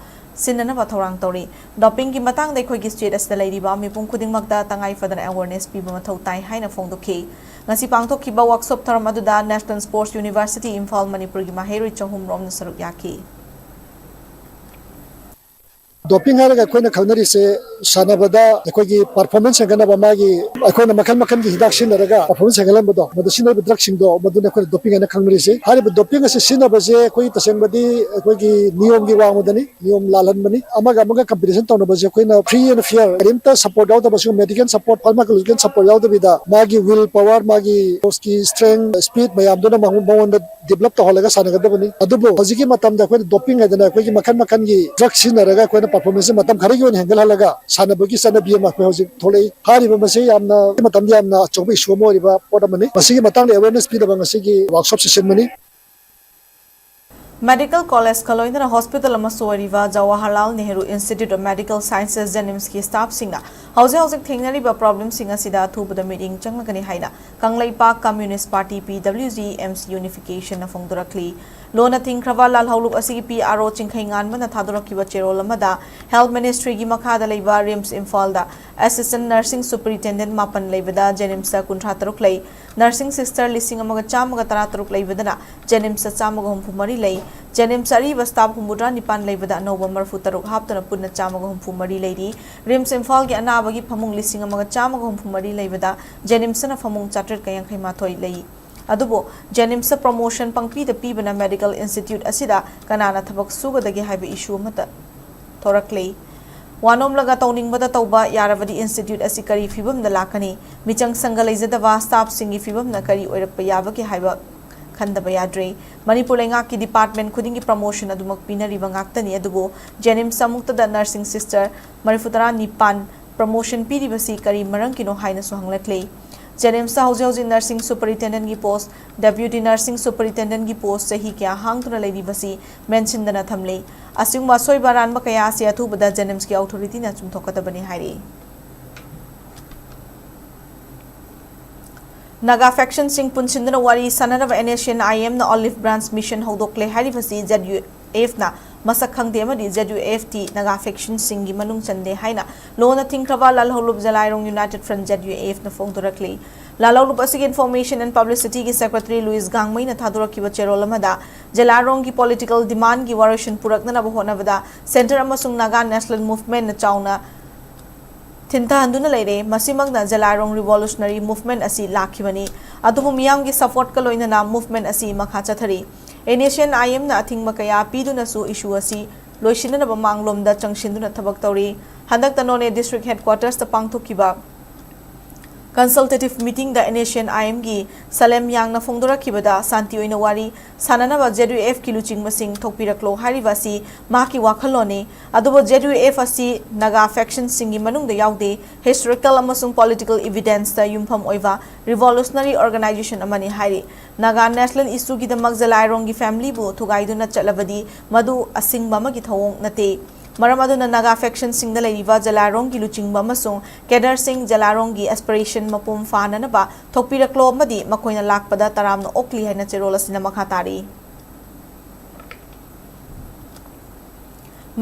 ꯁꯤꯟꯅꯅꯕ ꯊꯧꯔꯥꯡ ꯇꯧꯔꯤ꯫ ꯗꯣꯄꯤꯡꯒꯤ ꯃꯇꯥꯡꯗ ꯑꯩꯈꯣꯏꯒꯤ ꯁ꯭ꯇꯦꯠ ꯑꯁꯤꯗ ꯂꯩꯔꯤꯕ ꯃꯤꯄꯨꯝ ꯈꯨꯗꯤꯡꯃꯛꯇ ꯇꯉꯥꯏ ꯐꯗꯅ ꯑꯦꯋꯦꯔꯅꯦꯁ ꯄꯤꯕ ꯃꯊꯧ ꯇꯥꯏ ꯍꯥꯏꯅ ꯐꯣꯡꯗꯣꯛꯈꯤ꯫ ꯉꯁꯤ ꯄꯥꯡꯊꯣꯛꯈꯤꯕ ꯋꯥꯛꯁꯣꯞ ꯊꯧꯔꯝ ꯑꯗꯨꯗ ꯅꯦꯁꯅꯦꯜ ꯁ꯭ꯄꯣꯔꯠꯁ ꯌꯨꯅꯤꯚꯔꯁꯤꯇꯤ ꯏꯝꯐꯥꯜ ꯃꯅꯤꯄꯨꯔꯒꯤ ꯃꯍꯩꯔꯣꯏ ꯆꯍꯨꯝ ꯔꯣꯝꯅ ꯁꯔꯨꯛ ꯌꯥꯈꯤ꯫ ꯗꯣꯄꯤꯡ ꯍꯥꯏꯔꯒ ꯑꯩꯈꯣꯏꯅ ꯈꯪꯅꯔꯤꯁꯦ ꯁꯥꯟꯅꯕꯗ ꯑꯩꯈꯣꯏꯒꯤ ꯄꯔꯐꯣꯔꯃꯦꯟꯁ ꯍꯦꯟꯒꯠꯅꯕ ꯃꯥꯒꯤ ꯑꯩꯈꯣꯏꯅ ꯃꯈꯜ ꯃꯈꯜꯒꯤ ꯍꯤꯗꯥꯛ ꯁꯤꯖꯤꯟꯅꯔꯒ ꯄꯔꯐꯣꯔꯃꯦꯟꯁ ꯍꯦꯟꯒꯠꯍꯟꯕꯗꯣ, ꯃꯗꯨ ꯁꯤꯖꯤꯟꯅꯔꯤꯕ ꯗ꯭ꯔꯒꯁꯤꯡꯗꯣ, ꯃꯗꯨꯅ ꯑꯩꯈꯣꯏꯅ ꯗꯣꯄꯤꯡ ꯍꯥꯏꯅ ꯈꯪꯅꯔꯤꯁꯦ꯫ ꯍꯥꯏꯔꯤꯕ ꯗꯣꯄꯤꯡ ꯑꯁꯤ ꯁꯤꯖꯤꯟꯅꯕꯁꯦ ꯑꯩꯈꯣꯏ ꯇꯁꯦꯡꯕꯗꯤ ꯑꯩꯈꯣꯏꯒꯤ ꯅꯤꯌꯣꯝꯒꯤ ꯋꯥꯡꯃꯗꯅꯤ, ꯅꯤꯌꯣꯝ ꯂꯥꯜꯍꯟꯕꯅꯤ꯫ ꯑꯃꯒ ꯑꯃꯒ ꯀꯝꯄꯤꯇꯤꯁꯟ ꯇꯧꯅꯕꯁꯦ ꯑꯩꯈꯣꯏꯅ free and fair, ꯀꯔꯤꯝꯇ ꯁꯄꯣꯔꯠ ꯌꯥꯎꯗꯕ, ꯁꯤꯒꯨꯝꯕ ꯃꯦꯗꯤꯀꯦꯜ ꯁꯄꯣꯔꯠ, ꯐꯥꯔꯃꯥꯀꯣꯂꯣꯖꯤꯀꯦꯜ ꯁꯄꯣꯔꯠ ꯌꯥꯎꯗꯕꯤꯗ ꯃꯥꯒꯤ ꯋꯤꯜ ꯄꯋꯥꯔ, ꯃꯥꯒꯤ ꯀꯣꯆꯀꯤ ꯁ꯭ꯇꯔꯦꯡ, ꯁ꯭ꯄꯤꯠ ꯃꯌꯥꯝꯗꯨꯅ ꯃꯉꯣꯟ-, ꯃꯉꯣꯟꯗ ꯗꯤꯕꯂꯞ ꯇꯧꯍꯜꯂꯒ ꯁꯥꯟꯅꯒꯗꯕꯅꯤ꯫ ꯑꯗꯨꯕꯨ ꯍꯧꯖꯤꯛꯀꯤ ꯃꯇꯝꯗ ꯑꯩꯈꯣꯏꯅ ꯗꯣꯄꯤꯡ ꯍꯥꯏꯗꯅ ꯑꯩꯈꯣꯏꯒꯤ ꯃꯈꯜ ꯃꯈꯜꯒꯤ ꯗ꯭ꯔꯒ ꯁꯤꯖꯤꯟꯅꯔꯒ ꯑꯩꯈꯣꯏꯅ ꯄꯔꯐꯣꯔꯃꯦꯟꯁꯁꯦ ꯃꯇꯝ ꯈꯔꯒꯤ ꯑꯣꯏꯅ ꯍꯦꯟꯒꯠꯍꯜꯂꯒ ꯁꯥꯟꯅꯕꯒꯤ ꯆꯠꯅꯕꯤ ꯑꯃ ꯑꯩꯈꯣꯏ ꯍꯧꯖꯤꯛ ꯊꯣꯛꯂꯛꯏ꯫ ꯍꯥꯏꯔꯤꯕ ꯃꯁꯤ ꯌꯥꯝꯅ ꯃꯇꯝꯗ ꯌꯥꯝꯅ ꯑꯆꯧꯕ ꯏꯁꯨ ꯑꯃ ꯑꯣꯏꯔꯤꯕ ꯄꯣꯠ ꯑꯃꯅꯤ꯫ ꯃꯁꯤꯒꯤ ꯃꯇꯥꯡꯗ ꯑꯦꯋꯦꯔꯅꯦꯁ ꯄꯤꯅꯕ ꯉꯁꯤꯒꯤ ꯋꯥꯔꯛꯁꯣꯞꯁꯦ ꯁꯤꯟꯕꯅꯤ꯫ ꯃꯦꯗꯤꯀꯦꯜ ꯀꯣꯂꯦꯖꯀ ꯂꯣꯏꯅꯅ ꯍꯣꯁꯄꯤꯇꯥꯜ ꯑꯃꯁꯨ ꯑꯣꯏꯔꯤꯕ Jawaharlal Nehru institute of medical sciences, ꯖꯦꯅꯤꯝꯁꯀꯤ ꯁ꯭ꯇꯥꯐꯁꯤꯡꯅ ꯍꯧꯖꯤꯛ ꯍꯧꯖꯤꯛ ꯊꯦꯡꯅꯔꯤꯕ ꯄ꯭ꯔꯣꯕ꯭ꯂꯦꯝꯁꯤꯡ ꯑꯁꯤꯗ ꯑꯊꯨꯕꯗ ꯃꯤꯠꯌꯦꯡ ꯆꯪꯂꯒꯅꯤ ꯍꯥꯏꯅ Kangleipak communist party, P W G M C ꯌꯨꯅꯤꯐꯤꯀꯦꯁꯟꯅ ꯐꯣꯡꯗꯣꯔꯛꯂꯤ꯫ ꯂꯣꯟꯅ ꯊꯤꯡꯈ꯭ꯔꯕ ꯂꯥꯜꯍꯧꯂꯨꯞ ꯑꯁꯤꯒꯤ ꯄꯤ ꯑꯥꯔ ꯑꯣ ꯆꯤꯡꯈꯩꯉꯥꯟꯕꯅ ꯊꯥꯗꯣꯔꯛꯈꯤꯕ ꯆꯦꯔꯣꯜ ꯑꯃꯗ, ꯍꯦꯜꯊ ꯃꯤꯅꯤꯁꯇ꯭ꯔꯤꯒꯤ ꯃꯈꯥꯗ ꯂꯩꯕ ꯔꯤꯝꯁ ꯏꯝꯐꯥꯜꯗ ꯑꯦꯁꯤꯁꯇꯦꯟꯠ ꯅꯔꯁꯤꯡ ꯁꯨꯄꯔꯤꯟꯇꯦꯟꯗꯦꯟꯠ ꯃꯥꯄꯟ ꯂꯩꯕꯗ ꯖꯦꯅꯤꯝꯁꯇ ꯀꯨꯟꯊ꯭ꯔꯥ ꯇꯔꯨꯛ ꯂꯩ, ꯅꯔꯁꯤꯡ ꯁꯤꯁꯇꯔ ꯂꯤꯁꯤꯡ ꯑꯃꯒ ꯆꯥꯝꯃꯒ ꯇꯔꯥ ꯇꯔꯨꯛ ꯂꯩꯕꯗꯅ ꯖꯦꯅꯤꯝꯁꯇ ꯆꯥꯝꯃꯒ ꯍꯨꯝꯐꯨ ꯃꯔꯤ ꯂꯩ꯫ ꯖꯦꯅꯤꯝꯁ ꯑꯔꯤꯕ ꯁ꯭ꯇꯥꯐ ꯍꯨꯝꯐꯨꯇꯔꯥ ꯅꯤꯄꯥꯟ ꯂꯩꯕꯗ ꯑꯅꯧꯕ ꯃꯔꯤꯐꯨ ꯇꯔꯨꯛ ꯍꯥꯞꯇꯨꯅ ꯄꯨꯟꯅ ꯆꯥꯝꯃꯒ ꯍꯨꯝꯐꯨ ꯃꯔꯤ ꯂꯩꯔꯤ꯫ ꯔꯤꯝꯁ ꯏꯝꯐꯥꯜꯒꯤ ꯑꯅꯥꯕꯒꯤ ꯐꯃꯨꯡ ꯂꯤꯁꯤꯡ ꯑꯃꯒ ꯆꯥꯝꯃꯒ ꯍꯨꯝꯐꯨ ꯃꯔꯤ ꯂꯩꯕꯗ ꯖꯦꯅꯤꯝꯁꯅ ꯐꯃꯨꯡ ꯆꯥꯇ꯭ꯔꯦꯠꯀ ꯌꯥꯡꯈꯩ ꯃꯥꯊꯣꯏ ꯂꯩ꯫ ꯑꯗꯨꯕꯨ ꯖꯦꯅꯤꯝꯁꯇ ꯄ꯭ꯔꯣꯃꯣꯁꯟ ꯄꯪꯄꯤꯗ ꯄꯤꯕꯅ ꯃꯦꯗꯤꯀꯦꯜ ꯏꯟꯁꯇꯤꯇ꯭ꯌꯨꯠ ꯑꯁꯤꯗ ꯀꯅꯥꯅ ꯊꯕꯛ ꯁꯨꯒꯗꯒꯦ ꯍꯥꯏꯕ ꯏꯁꯨ ꯑꯃꯠꯇ ꯊꯣꯔꯛꯂꯤ꯫ ꯋꯥꯅꯣꯝꯂꯒ ꯇꯧꯅꯤꯡꯕꯗ ꯇꯧꯕ ꯌꯥꯔꯕꯗꯤ ꯏꯟꯁꯇꯤꯇ꯭ꯌꯨꯠ ꯑꯁꯤ ꯀꯔꯤ ꯐꯤꯕꯝꯗ ꯂꯥꯛꯀꯅꯤ? ꯃꯤꯆꯪ ꯁꯪꯒ ꯂꯩꯖꯗꯕ ꯁ꯭ꯇꯥꯐꯁꯤꯡꯒꯤ ꯐꯤꯕꯝꯅ ꯀꯔꯤ ꯑꯣꯏꯔꯛꯄ ꯌꯥꯕꯒꯦ ꯍꯥꯏꯕ ꯈꯟꯗꯕ ꯌꯥꯗ꯭ꯔꯦ꯫ ꯃꯅꯤꯄꯨꯔ ꯂꯩꯉꯥꯛꯀꯤ department ꯈꯨꯗꯤꯡꯒꯤ promotion ꯑꯗꯨꯃꯛ ꯄꯤꯅꯔꯤꯕ ꯉꯥꯛꯇꯅꯤ, ꯑꯗꯨꯕꯨ JNIMS ꯑꯃꯨꯛꯇꯗ nursing sister ꯃꯔꯤꯐꯨꯇꯔꯥ ꯅꯤꯄꯥꯟ promotion ꯄꯤꯔꯤꯕꯁꯤ ꯀꯔꯤ ꯃꯔꯝꯒꯤꯅꯣ ꯍꯥꯏꯅꯁꯨ ꯍꯪꯂꯛꯂꯤ꯫ JNIMSꯇ ꯍꯧꯖꯤꯛ ꯍꯧꯖꯤꯛ nursing superintendentꯀꯤ post, deputy nursing superintendentꯀꯤ post ꯆꯍꯤ ꯀꯌꯥ ꯍꯥꯡꯗꯨꯅ ꯂꯩꯔꯤꯕꯁꯤ mentionꯗꯅ ꯊꯝꯂꯤ꯫ ꯑꯁꯤꯒꯨꯝꯕ ꯑꯁꯣꯏꯕ ꯑꯔꯥꯟꯕ ꯀꯌꯥ ꯑꯁꯤ ꯑꯊꯨꯕꯗ JNIMSꯀꯤ authorityꯅ ꯆꯨꯝꯊꯣꯛꯀꯗꯕꯅꯤ ꯍꯥꯏꯔꯤ꯫ ꯅꯥꯒꯥ factionꯁꯤꯡ ꯄꯨꯟꯁꯤꯟꯗꯨꯅ ꯋꯥꯔꯤ ꯁꯥꯟꯅꯅꯕ NSCN-IMꯅ Olive Branch Mission ꯍꯧꯗꯣꯛꯂꯦ ꯍꯥꯏꯔꯤꯕꯁꯤ ZUFꯅ ꯃꯁꯛ ꯈꯪꯗꯦ ꯑꯃꯗꯤ ZUFꯇꯤ ꯅꯥꯒꯥ factionꯁꯤꯡꯒꯤ ꯃꯅꯨꯡ ꯆꯟꯗꯦ ꯍꯥꯏꯅ ꯂꯣꯟꯅ ꯊꯤꯡꯈ꯭ꯔꯕ ꯂꯥꯜꯍꯧꯂꯨꯞ ꯖꯂꯥꯏꯔꯣꯡ United Front, ZUFꯅ ꯐꯣꯡꯗꯣꯔꯛꯂꯤ꯫ ꯂꯥꯜꯍꯧꯂꯨꯞ ꯑꯁꯤꯒꯤ Information and Publicityꯒꯤ secretary ꯂꯨꯏꯁ ꯒꯥꯡꯃꯩꯅ ꯊꯥꯗꯣꯔꯛꯈꯤꯕ ꯆꯦꯔꯣꯜ ꯑꯃꯗ, ꯖꯂꯥꯏꯔꯣꯡꯒꯤ political demandꯒꯤ ꯋꯥꯔꯣꯏꯁꯤꯟ ꯄꯨꯔꯛꯅꯅꯕ ꯍꯣꯠꯅꯕꯗ centre ꯑꯃꯁꯨꯡ Naga National Movementꯅ ꯆꯥꯎꯅ ꯊꯤꯟꯊꯍꯟꯗꯨꯅ ꯂꯩꯔꯦ꯫ ꯃꯁꯤꯃꯛꯅ ꯖꯂꯥꯏꯔꯣꯡ revolutionary movement ꯑꯁꯤ ꯂꯥꯛꯈꯤꯕꯅꯤ꯫ ꯑꯗꯨꯕꯨ ꯃꯤꯌꯥꯝꯒꯤ supportꯀ ꯂꯣꯏꯅꯅ movement ꯑꯁꯤ ꯃꯈꯥ ꯆꯠꯊꯔꯤ꯫ NSCN-IMꯅ ꯑꯊꯤꯡꯕ ꯀꯌꯥ ꯄꯤꯗꯨꯅꯁꯨ issue ꯑꯁꯤ ꯂꯣꯏꯁꯤꯟꯅꯅꯕ ꯃꯥꯡꯂꯣꯝꯗ ꯆꯪꯁꯤꯟꯗꯨꯅ ꯊꯕꯛ ꯇꯧꯔꯤ꯫ ꯍꯟꯗꯛꯇ ꯅꯣꯅꯦ district headquartersꯇ ꯄꯥꯡꯊꯣꯛꯈꯤꯕ consultative meetingꯗ NSCN-IMꯒꯤ ꯁꯂꯦꯝ ꯌꯥꯡꯅ ꯐꯣꯡꯗꯣꯔꯛꯈꯤꯕꯗ ꯁꯥꯟꯇꯤ ꯑꯣꯏꯅ ꯋꯥꯔꯤ ꯁꯥꯟꯅꯅꯕ ZUFꯀꯤ ꯂꯨꯆꯤꯡꯕꯁꯤꯡ ꯊꯣꯛꯄꯤꯔꯛꯂꯣ ꯍꯥꯏꯔꯤꯕ ꯑꯁꯤ ꯃꯍꯥꯛꯀꯤ ꯋꯥꯈꯜꯂꯣꯟꯅꯤ꯫ ꯑꯗꯨꯕꯨ ZUF ꯑꯁꯤ ꯅꯥꯒꯥ factionꯁꯤꯡꯒꯤ ꯃꯅꯨꯡꯗ ꯌꯥꯎꯗꯦ, historical ꯑꯃꯁꯨꯡ political evidenceꯇ ꯌꯨꯝꯐꯝ ꯑꯣꯏꯕ revolutionary organization ꯑꯃꯅꯤ ꯍꯥꯏꯔꯤ꯫ ꯅꯥꯒꯥ national issueꯒꯤꯗꯃꯛ ꯖꯂꯥꯏꯔꯣꯡꯒꯤ familyꯕꯨ ꯊꯨꯒꯥꯏꯗꯨꯅ ꯆꯠꯂꯕꯗꯤ ꯃꯗꯨ ꯑꯁꯤꯡꯕ ꯑꯃꯒꯤ ꯊꯧꯑꯣꯡ ꯅꯠꯇꯦ꯫ ꯃꯔꯝ ꯑꯗꯨꯅ ꯅꯥꯒꯥ factionꯁꯤꯡꯗ ꯂꯩꯔꯤꯕ ꯖꯂꯥꯏꯔꯣꯡꯒꯤ ꯂꯨꯆꯤꯡꯕ ꯑꯃꯁꯨꯡ cadreꯁꯤꯡ ꯖꯂꯥꯏꯔꯣꯡꯒꯤ aspiration ꯃꯄꯨꯡ ꯐꯥꯅꯅꯕ ꯊꯣꯛꯄꯤꯔꯛꯂꯣ ꯑꯃꯗꯤ ꯃꯈꯣꯏꯅ ꯂꯥꯛꯄꯗ ꯇꯔꯥꯝꯅ ꯑꯣꯛꯂꯤ ꯍꯥꯏꯅ ꯆꯦꯔꯣꯜ ꯑꯁꯤꯅ ꯃꯈꯥ ꯇꯥꯔꯤ꯫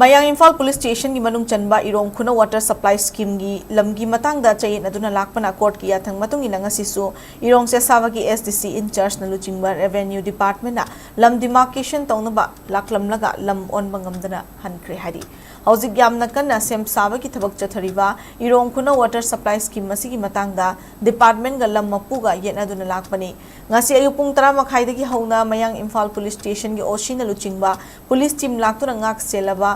ꯃꯌꯥꯡ ꯏꯝꯐꯥꯜ police stationꯒꯤ ꯃꯅꯨꯡ ꯆꯟꯕ ꯏꯔꯣꯡ ꯈꯨꯅꯧ water supply schemeꯒꯤ ꯂꯝꯒꯤ ꯃꯇꯥꯡꯗ ꯆꯌꯦꯠꯅꯗꯨꯅ ꯂꯥꯛꯄꯅ courtꯀꯤ ꯌꯥꯊꯪ ꯃꯇꯨꯡ ꯏꯟꯅ ꯉꯁꯤꯁꯨ ꯏꯔꯣꯡ ꯆꯦꯁꯥꯕꯒꯤ SDC in-chargeꯅ ꯂꯨꯆꯤꯡꯕ revenue departmentꯅ ꯂꯝ demarcation ꯇꯧꯅꯕ ꯂꯥꯛꯂꯝꯂꯒ ꯂꯝ ꯑꯣꯟꯕ ꯉꯝꯗꯅ ꯍꯟꯈ꯭ꯔꯦ ꯍꯥꯏꯔꯤ꯫ ꯍꯧꯖꯤꯛ ꯌꯥꯝꯅ ꯀꯟꯅ ꯁꯦꯝ ꯁꯥꯕꯒꯤ ꯊꯕꯛ ꯆꯠꯊꯔꯤꯕ ꯏꯔꯣꯡ ꯈꯨꯅꯧ water supply scheme ꯑꯁꯤꯒꯤ ꯃꯇꯥꯡꯗ departmentꯒ ꯂꯝ ꯃꯄꯨꯒ ꯌꯦꯠꯅꯗꯨꯅ ꯂꯥꯛꯄꯅꯤ꯫ ꯉꯁꯤ ꯑꯌꯨꯛ ꯄꯨꯡ ꯇꯔꯥ ꯃꯈꯥꯏꯗꯒꯤ ꯍꯧꯅ ꯃꯌꯥꯡ ꯏꯝꯐꯥꯜ police stationꯒꯤ OCꯅ ꯂꯨꯆꯤꯡꯕ police team ꯂꯥꯛꯇꯨꯅ ꯉꯥꯛ ꯁꯦꯜꯂꯕ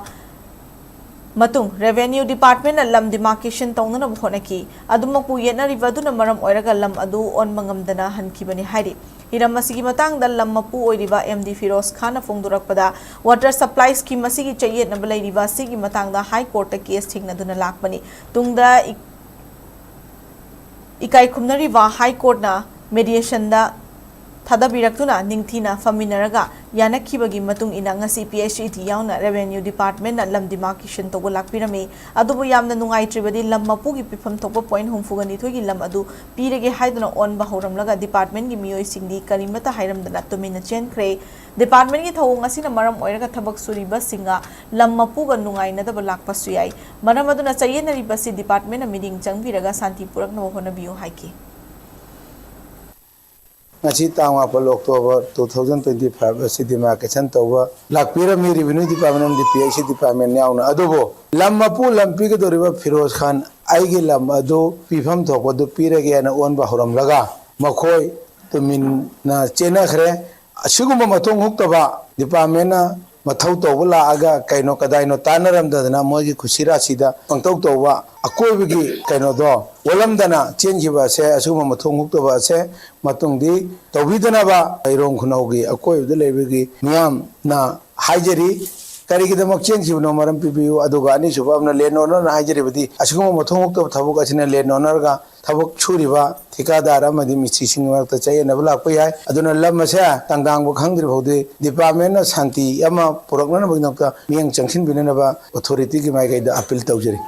ꯃꯇꯨꯡ revenue departmentꯅ ꯂꯝ demarcation ꯇꯧꯅꯅꯕ ꯍꯣꯠꯅꯈꯤ꯫ ꯑꯗꯨꯃꯛꯄꯨ ꯌꯦꯠꯅꯔꯤꯕ ꯑꯗꯨꯅ ꯃꯔꯝ ꯑꯣꯏꯔꯒ ꯂꯝ ꯑꯗꯨ ꯑꯣꯟꯕ ꯉꯝꯗꯅ ꯍꯟꯈꯤꯕꯅꯤ ꯍꯥꯏꯔꯤ꯫ ꯍꯤꯔꯝ ꯑꯁꯤꯒꯤ ꯃꯇꯥꯡꯗ ꯂꯝ ꯃꯄꯨ ꯑꯣꯏꯔꯤꯕ ꯑꯦꯝ ꯗꯤ ꯐꯤꯔꯣꯖ ꯈꯥꯟꯅ ꯐꯣꯡꯗꯣꯔꯛꯄꯗ, ꯋꯥꯇꯔ ꯁꯄ꯭ꯂꯥꯏ ꯁ꯭ꯀꯤꯝ ꯑꯁꯤꯒꯤ ꯆꯌꯦꯠꯅꯕ ꯂꯩꯔꯤꯕ ꯑꯁꯤꯒꯤ ꯃꯇꯥꯡꯗ ꯍꯥꯏ ꯀꯣꯔꯠꯇ ꯀꯦꯁ ꯊꯦꯡꯅꯗꯨꯅ ꯂꯥꯛꯄꯅꯤ꯫ ꯇꯨꯡꯗ ꯏ-, ꯏꯀꯥꯏ ꯈꯨꯝꯅꯔꯤꯕ ꯍꯥꯏ ꯀꯣꯔꯠꯅ ꯃꯦꯗꯤꯌꯦꯁꯟꯗ ꯊꯥꯗꯕꯤꯔꯛꯇꯨꯅ ꯅꯤꯡꯊꯤꯅ ꯐꯝꯃꯤꯟꯅꯔꯒ ꯌꯥꯅꯈꯤꯕꯒꯤ ꯃꯇꯨꯡ ꯏꯟꯅ ꯉꯁꯤ ꯄꯤ ꯑꯩꯆ ꯏ ꯗꯤ ꯌꯥꯎꯅ ꯔꯦꯚꯦꯅ꯭ꯌꯨ ꯗꯤꯄꯥꯔꯠꯃꯦꯟꯅ ꯂꯝ ꯗꯤꯃꯥꯔꯀꯦꯁꯟ ꯇꯧꯕ ꯂꯥꯛꯄꯤꯔꯝꯃꯤ꯫ ꯑꯗꯨꯕꯨ ꯌꯥꯝꯅ ꯅꯨꯡꯉꯥꯏꯇ꯭ꯔꯤꯕꯗꯤ ꯂꯝ ꯃꯄꯨꯒꯤ ꯄꯤꯐꯝ ꯊꯣꯛꯄ ꯄꯣꯏꯟꯠ ꯍꯨꯝꯐꯨꯒ ꯅꯤꯊꯣꯏꯒꯤ ꯂꯝ ꯑꯗꯨ ꯄꯤꯔꯒꯦ ꯍꯥꯏꯗꯨꯅ ꯑꯣꯟꯕ ꯍꯧꯔꯝꯂꯒ ꯗꯤꯄꯥꯔꯠꯃꯦꯟꯒꯤ ꯃꯤꯑꯣꯏꯁꯤꯡꯗꯤ ꯀꯔꯤꯃꯠꯇ ꯍꯥꯏꯔꯝꯗꯅ ꯇꯨꯃꯤꯟꯅ ꯆꯦꯟꯈ꯭ꯔꯦ꯫ ꯗꯤꯄꯥꯔꯠꯃꯦꯟꯒꯤ ꯊꯧꯑꯣꯡ ꯑꯁꯤꯅ ꯃꯔꯝ ꯑꯣꯏꯔꯒ ꯊꯕꯛ ꯁꯨꯔꯤꯕꯁꯤꯡꯒ ꯂꯝ ꯃꯄꯨꯒ ꯅꯨꯡꯉꯥꯏꯅꯗꯕ ꯂꯥꯛꯄꯁꯨ ꯌꯥꯏ꯫ ꯃꯔꯝ ꯑꯗꯨꯅ ꯆꯌꯦꯠꯅꯔꯤꯕꯁꯤ ꯗꯤꯄꯥꯔꯠꯃꯦꯟꯅ ꯃꯤꯠꯌꯦꯡ ꯆꯪꯕꯤꯔꯒ ꯁꯥꯟꯇꯤ ꯄꯨꯔꯛꯅꯕ ꯍꯣꯠꯅꯕꯤꯌꯨ ꯍꯥꯏꯈꯤ꯫ ꯉꯁꯤ ꯇꯥꯡ ꯃꯥꯄꯜ October two thousand twenty five ꯑꯁꯤ ꯗꯤꯃꯥꯔꯀꯦꯁꯟ ꯇꯧꯕ ꯂꯥꯛꯄꯤꯔꯝꯃꯤ ꯔꯦꯚꯦꯅ꯭ꯌꯨ ꯗꯤꯄꯥꯔꯠꯃꯦꯟ ꯑꯃꯗꯤ ꯄꯤ ꯑꯩꯆ ꯏ ꯗꯤꯄꯥꯔꯠꯃꯦꯟ ꯌꯥꯎꯅ꯫ ꯑꯗꯨꯕꯨ ꯂꯝ ꯃꯄꯨ ꯂꯝ ꯄꯤꯒꯗꯧꯔꯤꯕ ꯐꯤꯔꯣꯖ ꯈꯥꯟ ꯑꯩꯒꯤ ꯂꯝ ꯑꯗꯨ ꯄꯤꯐꯝ ꯊꯣꯛꯄꯗꯨ ꯄꯤꯔꯒꯦꯅ ꯑꯣꯟꯕ ꯍꯧꯔꯝꯂꯒ ꯃꯈꯣꯏ ꯇꯨꯃꯤꯟꯅ ꯆꯦꯟꯅꯈ꯭ꯔꯦ꯫ ꯑꯁꯤꯒꯨꯝꯕ ꯃꯊꯣꯡ ꯍꯨꯛꯇꯕ ꯗꯤꯄꯥꯔꯠꯃꯦꯟꯅ ꯃꯊꯧ ꯇꯧꯕ ꯂꯥꯛꯑꯒ ꯀꯩꯅꯣ ꯀꯗꯥꯏꯅꯣ ꯇꯥꯟꯅꯔꯝꯗꯗꯅ ꯃꯣꯏꯒꯤ ꯈꯨꯁꯤꯔꯥꯁꯤꯗ ꯄꯪꯇꯧ ꯇꯧꯕ ꯑꯀꯣꯏꯕꯒꯤ ꯀꯩꯅꯣꯗꯣ ꯑꯣꯜꯂꯝꯗꯅ ꯆꯦꯟꯈꯤꯕ ꯑꯁꯦ, ꯑꯁꯤꯒꯨꯝꯕ ꯃꯊꯣꯡ ꯍꯨꯛꯇꯕ ꯑꯁꯦ ꯃꯇꯨꯡꯗꯤ ꯇꯧꯕꯤꯗꯅꯕ ꯂꯩꯔꯣꯡ ꯈꯨꯅꯧꯒꯤ ꯑꯀꯣꯏꯕꯗ ꯂꯩꯕꯒꯤ ꯃꯤꯌꯥꯝꯅ ꯍꯥꯏꯖꯔꯤ꯫ ꯀꯔꯤꯒꯤꯗꯃꯛ ꯆꯦꯟꯈꯤꯕꯅꯣ ꯃꯔꯝ ꯄꯤꯕꯤꯌꯨ꯫ ꯑꯗꯨꯒ ꯑꯅꯤꯁꯨꯕ ꯑꯃꯅ ꯂꯦꯟ ꯑꯣꯅꯔꯅ ꯍꯥꯏꯖꯔꯤꯕꯗꯤ ꯑꯁꯤꯒꯨꯝꯕ ꯃꯊꯣꯡ ꯍꯨꯛꯇꯕ ꯊꯕꯛ ꯑꯁꯤꯅ ꯂꯦꯟ ꯑꯣꯅꯔꯒ ꯊꯕꯛ ꯁꯨꯔꯤꯕ ꯊꯤꯀꯥꯗꯥꯔ ꯑꯃꯗꯤ ꯃꯤꯁꯇ꯭ꯔꯤꯁꯤꯡꯒꯤ ꯃꯔꯛꯇ ꯆꯌꯦꯠꯅꯕ ꯂꯥꯛꯄ ꯌꯥꯏ꯫ ꯑꯗꯨꯅ ꯂꯝ ꯑꯁꯦ ꯇꯪꯗꯥꯡꯕ ꯈꯪꯗ꯭ꯔꯤ ꯐꯥꯎꯗꯤ ꯗꯤꯄꯥꯔꯠꯃꯦꯟꯅ ꯁꯥꯟꯇꯤ ꯑꯃ ꯄꯨꯔꯛꯅꯅꯕꯒꯤꯗꯃꯛꯇ ꯃꯤꯠꯌꯦꯡ ꯆꯪꯁꯤꯟꯕꯤꯅꯅꯕ ꯑꯣꯊꯣꯔꯤꯇꯤꯒꯤ ꯃꯥꯏꯀꯩꯗ ꯑꯄꯤꯜ ꯇꯧꯖꯔꯤ꯫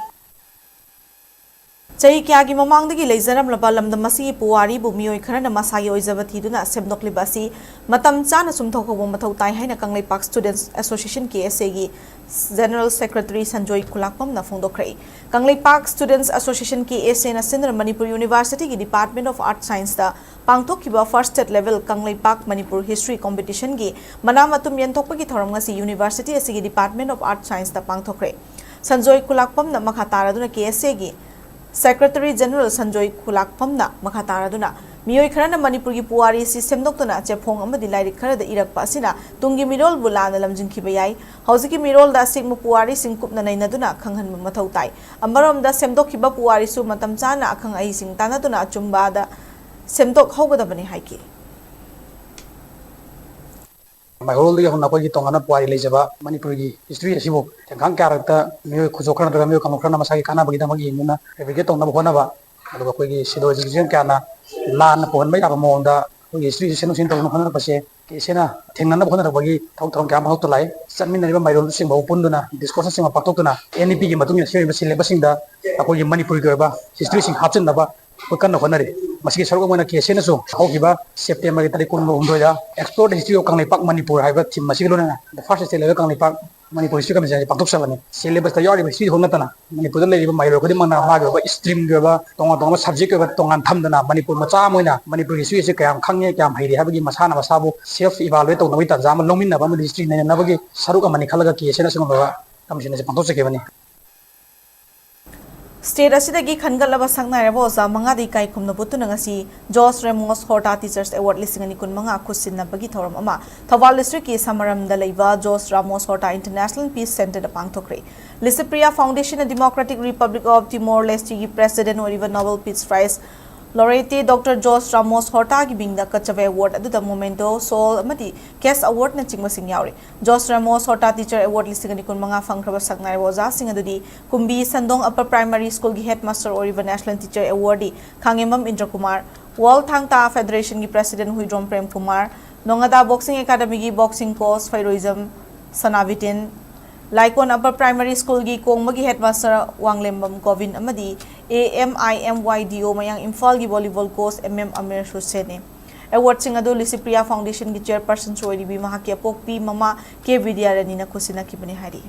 ꯆꯍꯤ ꯀꯌꯥꯒꯤ ꯃꯃꯥꯡꯗꯒꯤ ꯂꯩꯖꯔꯝꯂꯕ ꯂꯝꯗꯝ ꯑꯁꯤꯒꯤ ꯄꯨꯋꯥꯔꯤꯕꯨ ꯃꯤꯑꯣꯏ ꯈꯔꯅ ꯃꯁꯥꯒꯤ ꯑꯣꯏꯖꯕ ꯊꯤꯗꯨꯅ ꯁꯦꯝꯗꯣꯛꯂꯤꯕ ꯑꯁꯤ ꯃꯇꯝ ꯆꯥꯅ ꯆꯨꯝꯊꯣꯛꯍꯧꯕ ꯃꯊꯧ ꯇꯥꯏ ꯍꯥꯏꯅ Kangleipak students association, K S ꯑꯦꯒꯤ ꯖꯦꯅꯔꯦꯜ ꯁꯦꯀ꯭ꯔꯦꯇꯔꯤ ꯁꯟꯖꯣꯏ ꯈꯨꯂꯥꯛꯄꯝꯅ ꯐꯣꯡꯗꯣꯛꯈ꯭ꯔꯦ꯫ Kangleipak students association, K S ꯑꯦꯅ ꯁꯤꯟꯗꯨꯅ ꯃꯅꯤꯄꯨꯔ ꯌꯨꯅꯤꯚꯔꯁꯤꯇꯤꯒꯤ ꯗꯤꯄꯥꯔꯠꯃꯦꯟꯠ ꯑꯣꯐ ꯑꯥꯔꯠꯁ ꯁꯥꯏꯟꯁꯇ ꯄꯥꯡꯊꯣꯛꯈꯤꯕ first state level Kangleipak Manipur history ꯀꯣꯝꯄꯤꯇꯤꯁꯟꯒꯤ ꯃꯅꯥ ꯃꯇꯨꯝ ꯌꯦꯟꯊꯣꯛꯄꯒꯤ ꯊꯧꯔꯝ ꯉꯁꯤ ꯌꯨꯅꯤꯚꯔꯁꯤꯇꯤ ꯑꯁꯤꯒꯤ ꯗꯤꯄꯥꯔꯠꯃꯦꯟꯠ ꯑꯣꯐ ꯑꯥꯔꯠꯁ ꯁꯥꯏꯟꯁꯇ ꯄꯥꯡꯊꯣꯛꯈ꯭ꯔꯦ꯫ ꯁꯟꯖꯣꯏ ꯈꯨꯂꯥꯛꯄꯝꯅ ꯃꯈꯥ ꯇꯥꯔꯗꯨꯅ ꯀꯦ ꯑꯦꯁ ꯑꯦꯒꯤ ꯁꯦꯀ꯭ꯔꯦꯇꯔꯤ ꯖꯦꯅꯔꯦꯜ ꯁꯟꯖꯣꯏ ꯈꯨꯂꯥꯛꯄꯝꯅ ꯃꯈꯥ ꯇꯥꯔꯗꯨꯅ ꯃꯤꯑꯣꯏ ꯈꯔꯅ ꯃꯅꯤꯄꯨꯔꯒꯤ ꯄꯨꯋꯥꯔꯤ ꯑꯁꯤ ꯁꯦꯝꯗꯣꯛꯇꯨꯅ ꯆꯦꯐꯣꯡ ꯑꯃꯗꯤ ꯂꯥꯏꯔꯤꯛ ꯈꯔꯗ ꯏꯔꯛꯄ ꯑꯁꯤꯅ ꯇꯨꯡꯒꯤ ꯃꯤꯔꯣꯜꯕꯨ ꯂꯥꯟꯅ ꯂꯝꯖꯤꯡꯈꯤꯕ ꯌꯥꯏ꯫ ꯍꯧꯖꯤꯛꯀꯤ ꯃꯤꯔꯣꯜꯗ ꯑꯁꯦꯡꯕ ꯄꯨꯋꯥꯔꯤꯁꯤꯡ ꯀꯨꯞꯅ ꯅꯩꯅꯗꯨꯅ ꯈꯪꯍꯟꯕ ꯃꯊꯧ ꯇꯥꯏ꯫ ꯑꯃꯔꯣꯝꯗ ꯁꯦꯝꯗꯣꯛꯈꯤꯕ ꯄꯨꯋꯥꯔꯤꯁꯨ ꯃꯇꯝ ꯆꯥꯅ ꯑꯈꯪ ꯑꯍꯩꯁꯤꯡ ꯇꯥꯟꯅꯗꯨꯅ ꯑꯆꯨꯝꯕꯗ ꯁꯦꯝꯗꯣꯛꯍꯧꯒꯗꯕꯅꯤ ꯍꯥꯏꯈꯤ꯫ ꯃꯩꯍꯧꯔꯣꯜꯗꯒꯤ ꯍꯧꯅ ꯑꯩꯈꯣꯏꯒꯤ ꯇꯣꯉꯥꯟꯕ ꯄꯨꯋꯥꯔꯤ ꯂꯩꯖꯕ ꯃꯅꯤꯄꯨꯔꯒꯤ ꯍꯤꯁꯇ꯭ꯔꯤ ꯑꯁꯤꯕꯨ ꯇꯦꯡꯈꯥꯡ ꯀꯌꯥꯔꯛꯇ ꯃꯤꯑꯣꯏ ꯈꯨꯖꯣꯛ ꯈꯔ ꯅꯠꯇ꯭ꯔꯒ ꯃꯤꯑꯣꯏ ꯀꯥꯡꯂꯨꯞ ꯈꯔꯅ ꯃꯁꯥꯒꯤ ꯀꯥꯟꯅꯕꯒꯤꯗꯃꯛ ꯌꯦꯡꯗꯨꯅ ꯐꯦꯕ꯭ꯔꯤꯀꯦꯠ ꯇꯧꯅꯕ ꯍꯣꯠꯅꯕ, ꯑꯗꯨꯒ ꯑꯩꯈꯣꯏꯒꯤ ꯁꯤꯗꯣ ꯑꯦꯖꯨꯀꯦꯁꯟ ꯀꯌꯥꯅ ꯂꯥꯟꯅ ꯄꯨꯍꯟꯕ ꯌꯥꯕ ꯃꯑꯣꯡꯗ ꯑꯩꯈꯣꯏꯒꯤ ꯍꯤꯁꯇ꯭ꯔꯤꯁꯤ ꯁꯦꯝꯗꯣꯛ ꯁꯦꯝꯖꯤꯟ ꯇꯧꯅꯕ ꯍꯣꯠꯅꯔꯛꯄꯁꯦ ꯀꯦ ꯑꯦꯁ ꯑꯦꯅ ꯊꯦꯡꯅꯅꯕ ꯍꯣꯠꯅꯔꯛꯄꯒꯤ ꯊꯕꯛ ꯊꯧꯔꯝ ꯀꯌꯥ ꯑꯃ ꯄꯥꯡꯊꯣꯛꯇꯨꯅ ꯂꯥꯛꯏ꯫ ꯆꯠꯃꯤꯟꯅꯔꯤꯕ ꯃꯩꯔꯣꯜꯁꯤꯡ ꯐꯥꯎꯕ ꯄꯨꯟꯗꯨꯅ ꯗꯤꯁꯀꯣꯔꯁꯅꯆꯤꯡꯕ ꯄꯥꯡꯊꯣꯛꯇꯨꯅ ꯑꯦꯟ ꯏ ꯄꯤꯒꯤ ꯃꯇꯨꯡ ꯏꯟꯅ ꯁꯦꯝꯃꯤꯕ ꯁꯤꯂꯦꯕꯁꯁꯤꯡꯗ ꯑꯩꯈꯣꯏꯒꯤ ꯃꯅꯤꯄꯨꯔꯒꯤ ꯑꯣꯏꯕ ꯍꯤꯁꯇ꯭ꯔꯤꯁꯤꯡ ꯍꯥꯞꯆꯤꯟꯅꯕ ꯑꯩꯈꯣꯏ ꯀꯟꯅ ꯍꯣꯠꯅꯔꯤ꯫ ꯃꯁꯤꯒꯤ ꯁꯔꯨꯛ ꯑꯃ ꯑꯣꯏꯅ ꯀꯦ ꯑꯦꯁ ꯑꯦꯅꯁꯨ ꯍꯧꯈꯤꯕ ꯁꯦꯞꯇꯦꯝꯕꯔꯒꯤ ꯇꯥꯔꯤꯛ ꯀꯨꯟꯍꯨꯝꯗꯣꯏꯗ Explore the History of Kangleipak Manipur ꯍꯥꯏꯕ ꯊꯤꯝ ꯑꯁꯤꯒꯤ ꯂꯣꯏꯅꯅ The First State Level Kangleipak Manipur history commission ꯑꯁꯤ ꯄꯥꯡꯊꯣꯛꯆꯕꯅꯤ꯫ ꯁꯤꯂꯦꯕꯁꯇ ꯌꯥꯎꯔꯤꯕ ꯍꯤꯁꯇ꯭ꯔꯤ ꯈꯛ ꯅꯠꯇꯅ ꯃꯅꯤꯄꯨꯔꯗ ꯂꯩꯔꯤꯕ ꯃꯍꯩꯔꯣꯏ ꯈꯨꯗꯤꯡꯃꯛꯅ ꯃꯥꯒꯤ ꯑꯣꯏꯕ ꯁ꯭ꯇ꯭ꯔꯤꯝꯒꯤ ꯑꯣꯏꯕ ꯇꯣꯉꯥꯟ ꯇꯣꯉꯥꯟꯕ ꯁꯕꯖꯦꯛꯀꯤ ꯑꯣꯏꯕ ꯇꯣꯉꯥꯟ ꯊꯝꯗꯅ ꯃꯅꯤꯄꯨꯔ ꯃꯆꯥ ꯑꯃ ꯑꯣꯏꯅ ꯃꯅꯤꯄꯨꯔꯒꯤ ꯍꯤꯁꯇ꯭ꯔꯤ ꯑꯁꯤ ꯀꯌꯥꯝ ꯈꯪꯉꯦ, ꯀꯌꯥꯝ ꯍꯩꯔꯦ ꯍꯥꯏꯕꯒꯤ ꯃꯁꯥꯅ ꯃꯁꯥꯕꯨ ꯁꯦꯜꯐ ꯏꯚꯥꯂꯨꯑꯦꯠ ꯇꯧꯅꯕꯒꯤ ꯇꯥꯟꯖꯥ ꯑꯃ ꯂꯧꯃꯤꯟꯅꯕ ꯑꯃꯗꯤ ꯍꯤꯁꯇ꯭ꯔꯤ ꯅꯩꯅꯅꯕꯒꯤ ꯁꯔꯨꯛ ꯑꯃꯅꯤ ꯈꯜꯂꯒ ꯀꯦ ꯑꯦꯁ ꯑꯦꯅ ꯑꯁꯤꯒꯨꯝꯂꯕ ꯀꯃꯤꯁꯟ ꯑꯁꯤ ꯄꯥꯡꯊꯣꯛꯆꯈꯤꯕꯅꯤ꯫ ꯁ꯭ꯇꯦꯠ ꯑꯁꯤꯗꯒꯤ ꯈꯟꯒꯠꯂꯕ ꯁꯛꯅꯥꯏꯔꯕ ꯑꯣꯖꯥ ꯃꯉꯥꯗ ꯏꯀꯥꯏ ꯈꯨꯝꯅꯕ ꯎꯠꯇꯨꯅ ꯉꯁꯤ ꯖꯣꯁ ꯔꯦꯃꯣꯁ ꯍꯣꯔꯇꯥ ꯇꯤꯆꯔꯁ ꯑꯦꯋꯥꯔꯗ ꯂꯤꯁꯤꯡ ꯑꯅꯤ ꯀꯨꯟꯃꯉꯥ ꯈꯨꯠꯁꯤꯟꯅꯕꯒꯤ ꯊꯧꯔꯝ ꯑꯃ ꯊꯧꯕꯥꯜ ꯗꯤꯁꯇ꯭ꯔꯤꯛꯀꯤ ꯁꯃꯔꯝꯗ ꯂꯩꯕ Jose Ramos Horta international peace ꯁꯦꯟꯇꯔꯗ ꯄꯥꯡꯊꯣꯛꯈ꯭ꯔꯦ꯫ ꯂꯤꯁꯤꯄ꯭ꯔꯤꯌꯥ ꯐꯥꯎꯟꯗꯦꯁꯟꯅ ꯗꯤꯃꯣꯀ꯭ꯔꯦꯇꯤꯛ ꯔꯤꯄꯕ꯭ꯂꯤꯛ ꯑꯣꯐ ꯇꯤꯃꯣꯔ ꯂꯦꯁꯇꯤꯒꯤ ꯄ꯭ꯔꯦꯁꯤꯗꯦꯟꯠ ꯑꯣꯏꯔꯤꯕ Nobel peace prize laureate doctor Jose Ramos ꯍꯣꯔꯇꯥꯒꯤ ꯃꯤꯡꯗ ꯀꯠꯆꯕ ꯑꯦꯋꯥꯔꯗ ꯑꯗꯨꯗ ꯃꯣꯃꯦꯟꯇꯣ, ꯁꯣꯜ ꯑꯃꯗꯤ ꯀꯦꯁ ꯑꯦꯋꯥꯔꯗꯅꯆꯤꯡꯕꯁꯤꯡ ꯌꯥꯎꯔꯤ꯫ ꯖꯣꯁ ꯔꯥꯃꯣꯁ ꯍꯣꯔꯇꯥ ꯇꯤꯆꯔ ꯑꯦꯋꯥꯔꯗ ꯂꯤꯁꯤꯡ ꯑꯅꯤ ꯀꯨꯟꯃꯉꯥ ꯐꯪꯈ꯭ꯔꯕ ꯁꯛꯅꯥꯏꯔꯕ ꯑꯣꯖꯥꯁꯤꯡ ꯑꯗꯨꯗꯤ ꯀꯨꯝꯕꯤ ꯁꯟꯗꯣꯡ ꯑꯞꯄꯔ ꯄ꯭ꯔꯥꯏꯃꯥꯔꯤ ꯁ꯭ꯀꯨꯜꯒꯤ ꯍꯦꯗꯃꯥꯁꯇꯔ ꯑꯣꯏꯔꯤꯕ national teacher awardee Khangembam Indrakumar, world Thang Ta ꯐꯦꯗꯔꯦꯁꯟꯒꯤ ꯄ꯭ꯔꯦꯁꯤꯗꯦꯟꯠ ꯍꯨꯏꯗ꯭ꯔꯣꯝ ꯄ꯭ꯔꯦꯝꯀꯨꯃꯥꯔ, ꯅꯣꯉꯥꯗꯥ ꯕꯣꯛꯁꯤꯡ ꯑꯦꯀꯥꯗꯃꯤꯒꯤ boxing coach Pheiroijam Sanabitin, Laikon upper primary ꯁ꯭ꯀꯨꯜꯒꯤ ꯀꯣꯡꯕꯒꯤ ꯍꯦꯗꯃꯥꯁꯇꯔ ꯋꯥꯡꯂꯦꯝꯕꯝ ꯒꯣꯕꯤꯟ ꯑꯃꯗꯤ A M I M Y D O ꯃꯌꯥꯡ ꯏꯝꯐꯥꯜꯒꯤ volleyball coach M M Amir ꯍꯨꯁꯦꯟꯅꯤ꯫ ꯑꯦꯋꯥꯔꯗꯁꯤꯡ ꯑꯗꯨ ꯂꯤꯁꯤꯄ꯭ꯔꯤꯌꯥ ꯐꯥꯎꯟꯗꯦꯁꯟꯒꯤ ꯆꯦꯌꯔꯄꯔꯁꯟꯁꯨ ꯑꯣꯏꯔꯤꯕꯤ ꯃꯍꯥꯛꯀꯤ ꯑꯄꯣꯛꯄꯤ ꯃꯃꯥ ꯀꯦ ꯕꯤꯗ꯭ꯌꯥꯔꯥꯅꯤꯅ ꯈꯨꯠꯁꯤꯟꯅꯈꯤꯕꯅꯤ ꯍꯥꯏꯔꯤ꯫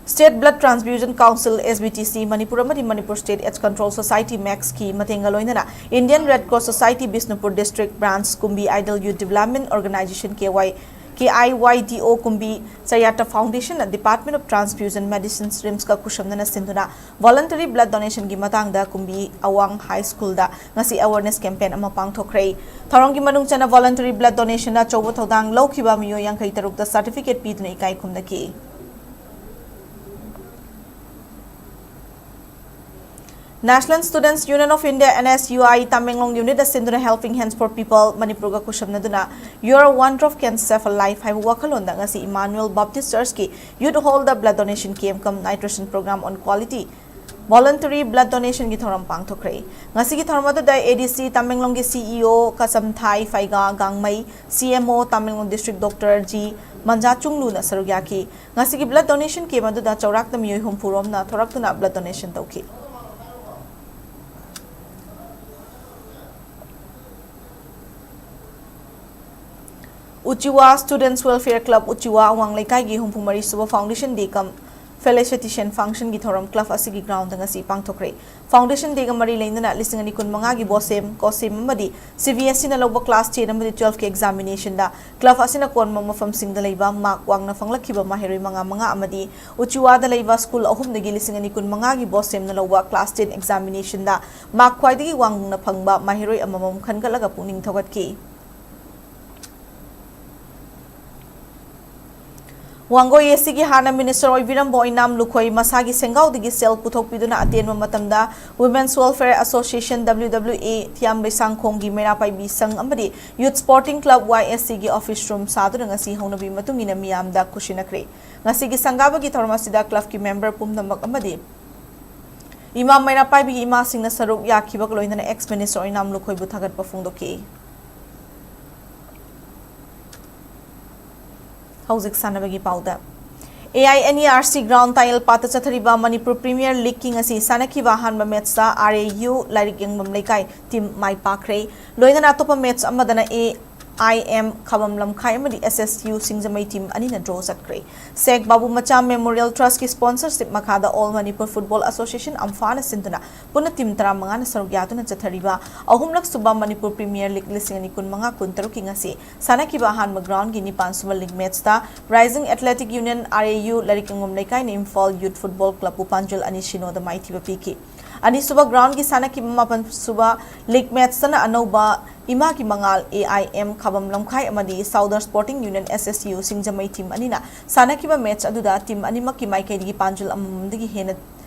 State Blood Transfusion Council, S B T C, Manipur ꯑꯃꯗꯤ Manipur State AIDS Control Society, ꯃꯦꯛꯁꯀꯤ ꯃꯇꯦꯡꯒ ꯂꯣꯏꯅꯅ Indian Red Cross Society, Bishnupur District Branch, ꯀꯨꯝꯕꯤ Idol Youth Development Organization, K Y, K I Y D O, ꯀꯨꯝꯕꯤ ꯆꯌꯥꯇ Foundation, Department of Transfusion Medicines, ꯔꯤꯝꯁꯀ ꯈꯨꯠꯁꯝꯅꯅ ꯁꯤꯟꯗꯨꯅ voluntary blood donationꯒꯤ ꯃꯇꯥꯡꯗ ꯀꯨꯝꯕꯤ ꯑꯋꯥꯡ ꯍꯥꯏ ꯁ꯭ꯀꯨꯜꯗ ꯉꯁꯤ awareness campaign ꯑꯃ ꯄꯥꯡꯊꯣꯛꯈ꯭ꯔꯦ꯫ ꯊꯧꯔꯝꯒꯤ ꯃꯅꯨꯡ ꯆꯟꯅ voluntary blood donationꯗ ꯑꯆꯧꯕ ꯊꯧꯗꯥꯡ ꯂꯧꯈꯤꯕ ꯃꯤꯑꯣꯏ ꯌꯥꯡꯈꯩ ꯇꯔꯨꯛꯇ certificate ꯄꯤꯗꯨꯅ ꯏꯀꯥꯏ ꯈꯨꯝꯅꯈꯤ꯫ National Students Union of India, N S U I, Tamenglong unit ꯅ ꯁꯤꯟꯗꯨꯅ Helping Hands for People ꯃꯅꯤꯄꯨꯔꯒ ꯈꯨꯠꯁꯝꯅꯗꯨꯅ Your One Drop Can Save a Life ꯍꯥꯏꯕ ꯋꯥꯈꯜꯂꯣꯟꯗ ꯉꯁꯤ Emmanuel Baptist Church ꯀꯤ Youth Hall the blood donation camp cum nutrition program on quality voluntary blood donation ꯒꯤ ꯊꯧꯔꯝ ꯄꯥꯡꯊꯣꯛꯈ꯭ꯔꯦ꯫ ꯉꯁꯤꯒꯤ ꯊꯧꯔꯝ ꯑꯗꯨꯗ A D C ꯇꯃꯦꯡꯂꯣꯡꯒꯤ C E O ꯀꯆꯝꯊꯥꯏ ꯐꯩꯒꯥ ꯒꯥꯡꯃꯩ, C M O Tamenglong district Doctor G ꯃꯟꯖꯥꯆꯨꯡꯂꯨꯅ ꯁꯔꯨꯛ ꯌꯥꯈꯤ꯫ ꯉꯁꯤꯒꯤ blood donation camp ꯑꯗꯨꯗ ꯆꯥꯎꯔꯥꯛꯅ ꯃꯤꯑꯣꯏ ꯍꯨꯝꯐꯨ ꯔꯣꯝꯅ ꯊꯣꯔꯛꯇꯨꯅ blood donation ꯇꯧꯈꯤ꯫ ꯎꯆꯤꯋꯥ Students Welfare Club ꯎꯆꯤꯋꯥ ꯑꯋꯥꯡ ꯂꯩꯀꯥꯏꯒꯤ ꯍꯨꯝꯐꯨ ꯃꯔꯤ ꯁꯨꯕ Foundation Day cum Felicitation Function ꯒꯤ ꯊꯧꯔꯝ club ꯑꯁꯤꯒꯤ ground ꯗ ꯉꯁꯤ ꯄꯥꯡꯊꯣꯛꯈ꯭ꯔꯦ꯫ Foundation Day ꯒ ꯃꯔꯤ ꯂꯩꯅꯅ ꯂꯤꯁꯤꯡ ꯑꯅꯤ ꯀꯨꯟ ꯃꯉꯥꯒꯤ BOSEM, COSEM ꯑꯃꯗꯤ C B S E ꯅ ꯂꯧꯕ class ten ꯑꯃꯗꯤ twelve ꯀꯤ examination ꯗ club ꯑꯁꯤꯅ ꯀꯣꯟꯕ ꯃꯐꯝꯁꯤꯡꯗ ꯂꯩꯕ mark ꯋꯥꯡꯅ ꯐꯪꯂꯛꯈꯤꯕ ꯃꯍꯩꯔꯣꯏ ꯃꯉꯥ ꯃꯉꯥ ꯑꯃꯗꯤ ꯎꯆꯤꯋꯥꯗ ꯂꯩꯕ school ꯑꯍꯨꯝꯗꯒꯤ ꯂꯤꯁꯤꯡ ꯑꯅꯤ ꯀꯨꯟ ꯃꯉꯥꯒꯤ BOSEM ꯅ ꯂꯧꯕ class ten examination ꯗ mark ꯈ꯭ꯋꯥꯏꯗꯒꯤ ꯋꯥꯡꯅ ꯐꯪꯕ ꯃꯍꯩꯔꯣꯏ ꯑꯃꯃꯝ ꯈꯟꯒꯠꯂꯒ ꯄꯨꯛꯅꯤꯡ ꯊꯧꯒꯠꯈꯤ꯫ ꯋꯥꯡꯒꯣꯏ A C ꯒꯤ ꯍꯥꯟꯅ minister ꯑꯣꯏꯕꯤꯔꯝꯕ ꯑꯣꯏꯅꯥꯝ ꯂꯨꯈꯣꯏ ꯃꯁꯥꯒꯤ ꯁꯦꯟꯒꯥꯎꯗꯒꯤ ꯁꯦꯜ ꯄꯨꯊꯣꯛꯄꯤꯗꯨꯅ ꯑꯇꯦꯟꯕ ꯃꯇꯝꯗ Women's Welfare Association, W W A, ꯊꯤꯌꯥꯝ ꯂꯩꯁꯥꯡꯈꯣꯡꯒꯤ ꯃꯩꯔꯥ ꯄꯥꯏꯕꯤ ꯁꯪ ꯑꯃꯗꯤ Youth Sporting Club, Y S C, ꯒꯤ office room ꯁꯥꯗꯨꯅ ꯉꯁꯤ ꯍꯧꯅꯕꯤ ꯃꯇꯨꯡ ꯏꯟꯅ ꯃꯤꯌꯥꯝꯗ ꯈꯨꯠꯁꯤꯟꯅꯈ꯭ꯔꯦ꯫ ꯉꯁꯤꯒꯤ ꯁꯪꯒꯥꯕꯒꯤ ꯊꯧꯔꯝ ꯑꯁꯤꯗ club ꯀꯤ member ꯄꯨꯝꯅꯃꯛ ꯑꯃꯗꯤ ꯏꯃꯥ ꯃꯩꯔꯥ ꯄꯥꯏꯕꯤꯒꯤ ꯏꯃꯥꯁꯤꯡꯅ ꯁꯔꯨꯛ ꯌꯥꯈꯤꯕꯒ ꯂꯣꯏꯅꯅ ex minister ꯑꯣꯏꯅꯥꯝ ꯂꯨꯈꯣꯏꯕꯨ ꯊꯥꯒꯠꯄ ꯐꯣꯡꯗꯣꯛꯈꯤ꯫ ꯍꯧꯖꯤꯛ ꯁꯥꯟꯅꯕꯒꯤ ꯄꯥꯎꯗ꯫ A I N E R C ground ꯇꯥꯏꯌꯦꯜ ꯄꯥꯠꯇ ꯆꯠꯊꯔꯤꯕ ꯃꯅꯤꯄꯨꯔ Premier League ꯀꯤ ꯉꯁꯤ ꯁꯥꯟꯅꯈꯤꯕ ꯑꯍꯥꯟꯕ match ꯇ R A U ꯂꯥꯏꯔꯤꯛ ꯌꯦꯡꯕꯝ ꯂꯩꯀꯥꯏ team ꯃꯥꯏ ꯄꯥꯛꯈ꯭ꯔꯦ꯫ ꯂꯣꯏꯅꯅ ꯑꯇꯣꯞꯄ match ꯑꯃꯗꯅ A I M ꯈꯥꯕꯝ ꯂꯝꯈꯥꯏ ꯑꯃꯗꯤ S S U ꯁꯤꯡꯖꯃꯩ team ꯑꯅꯤꯅ draw ꯆꯠꯈ꯭ꯔꯦ꯫ ꯁꯦꯈ ꯕꯥꯕꯨ ꯃꯆꯥ Memorial Trust ꯀꯤ sponsorship ꯃꯈꯥꯗ All Manipur Football Association, ꯑꯝꯐꯥꯅ ꯁꯤꯟꯗꯨꯅ ꯄꯨꯟꯅ team ꯇꯔꯥꯃꯉꯥꯅ ꯁꯔꯨꯛ ꯌꯥꯗꯨꯅ ꯆꯠꯊꯔꯤꯕ ꯑꯍꯨꯝꯂꯛ ꯁꯨꯕ ꯃꯅꯤꯄꯨꯔ Premier League ꯂꯤꯁꯤꯡ ꯑꯅꯤ ꯀꯨꯟꯃꯉꯥ ꯀꯨꯟꯇꯔꯨꯛꯀꯤ ꯉꯁꯤ ꯁꯥꯟꯅꯈꯤꯕ ꯑꯍꯥꯟꯕ ground ꯒꯤ ꯅꯤꯄꯥꯟ ꯁꯨꯕ league match ꯇ Rising Athletic Union, R A U, ꯂꯥꯏꯔꯤꯛ ꯌꯦꯡꯕꯝ ꯂꯩꯀꯥꯏꯅ ꯏꯝꯐꯥꯜ Youth Football Club ꯕꯨ ꯄꯥꯟꯖꯤꯜ ꯑꯅꯤ ꯁꯤꯅꯣꯗ ꯃꯥꯏꯊꯤꯕ ꯄꯤꯈꯤ꯫ ꯑꯅꯤꯁꯨꯕ ground ꯒꯤ ꯁꯥꯟꯅꯈꯤꯕ ꯃꯥꯄꯟ ꯁꯨꯕ league match ꯇꯅ ꯑꯅꯧꯕ ꯏꯃꯥꯒꯤ ꯃꯉꯥꯜ A I M ꯈꯥꯕꯝ ꯂꯝꯈꯥꯏ ꯑꯃꯗꯤ Southern Sporting Union, S S U, ꯁꯤꯡꯖꯃꯩ team ꯑꯅꯤꯅ ꯁꯥꯟꯅꯈꯤꯕ match ꯑꯗꯨꯗ team ꯑꯅꯤꯃꯛꯀꯤ ꯃꯥꯏꯀꯩꯗꯒꯤ ꯄꯥꯟꯖꯤꯜ ꯑꯃꯃꯝꯗꯒꯤ ꯍꯦꯟꯅ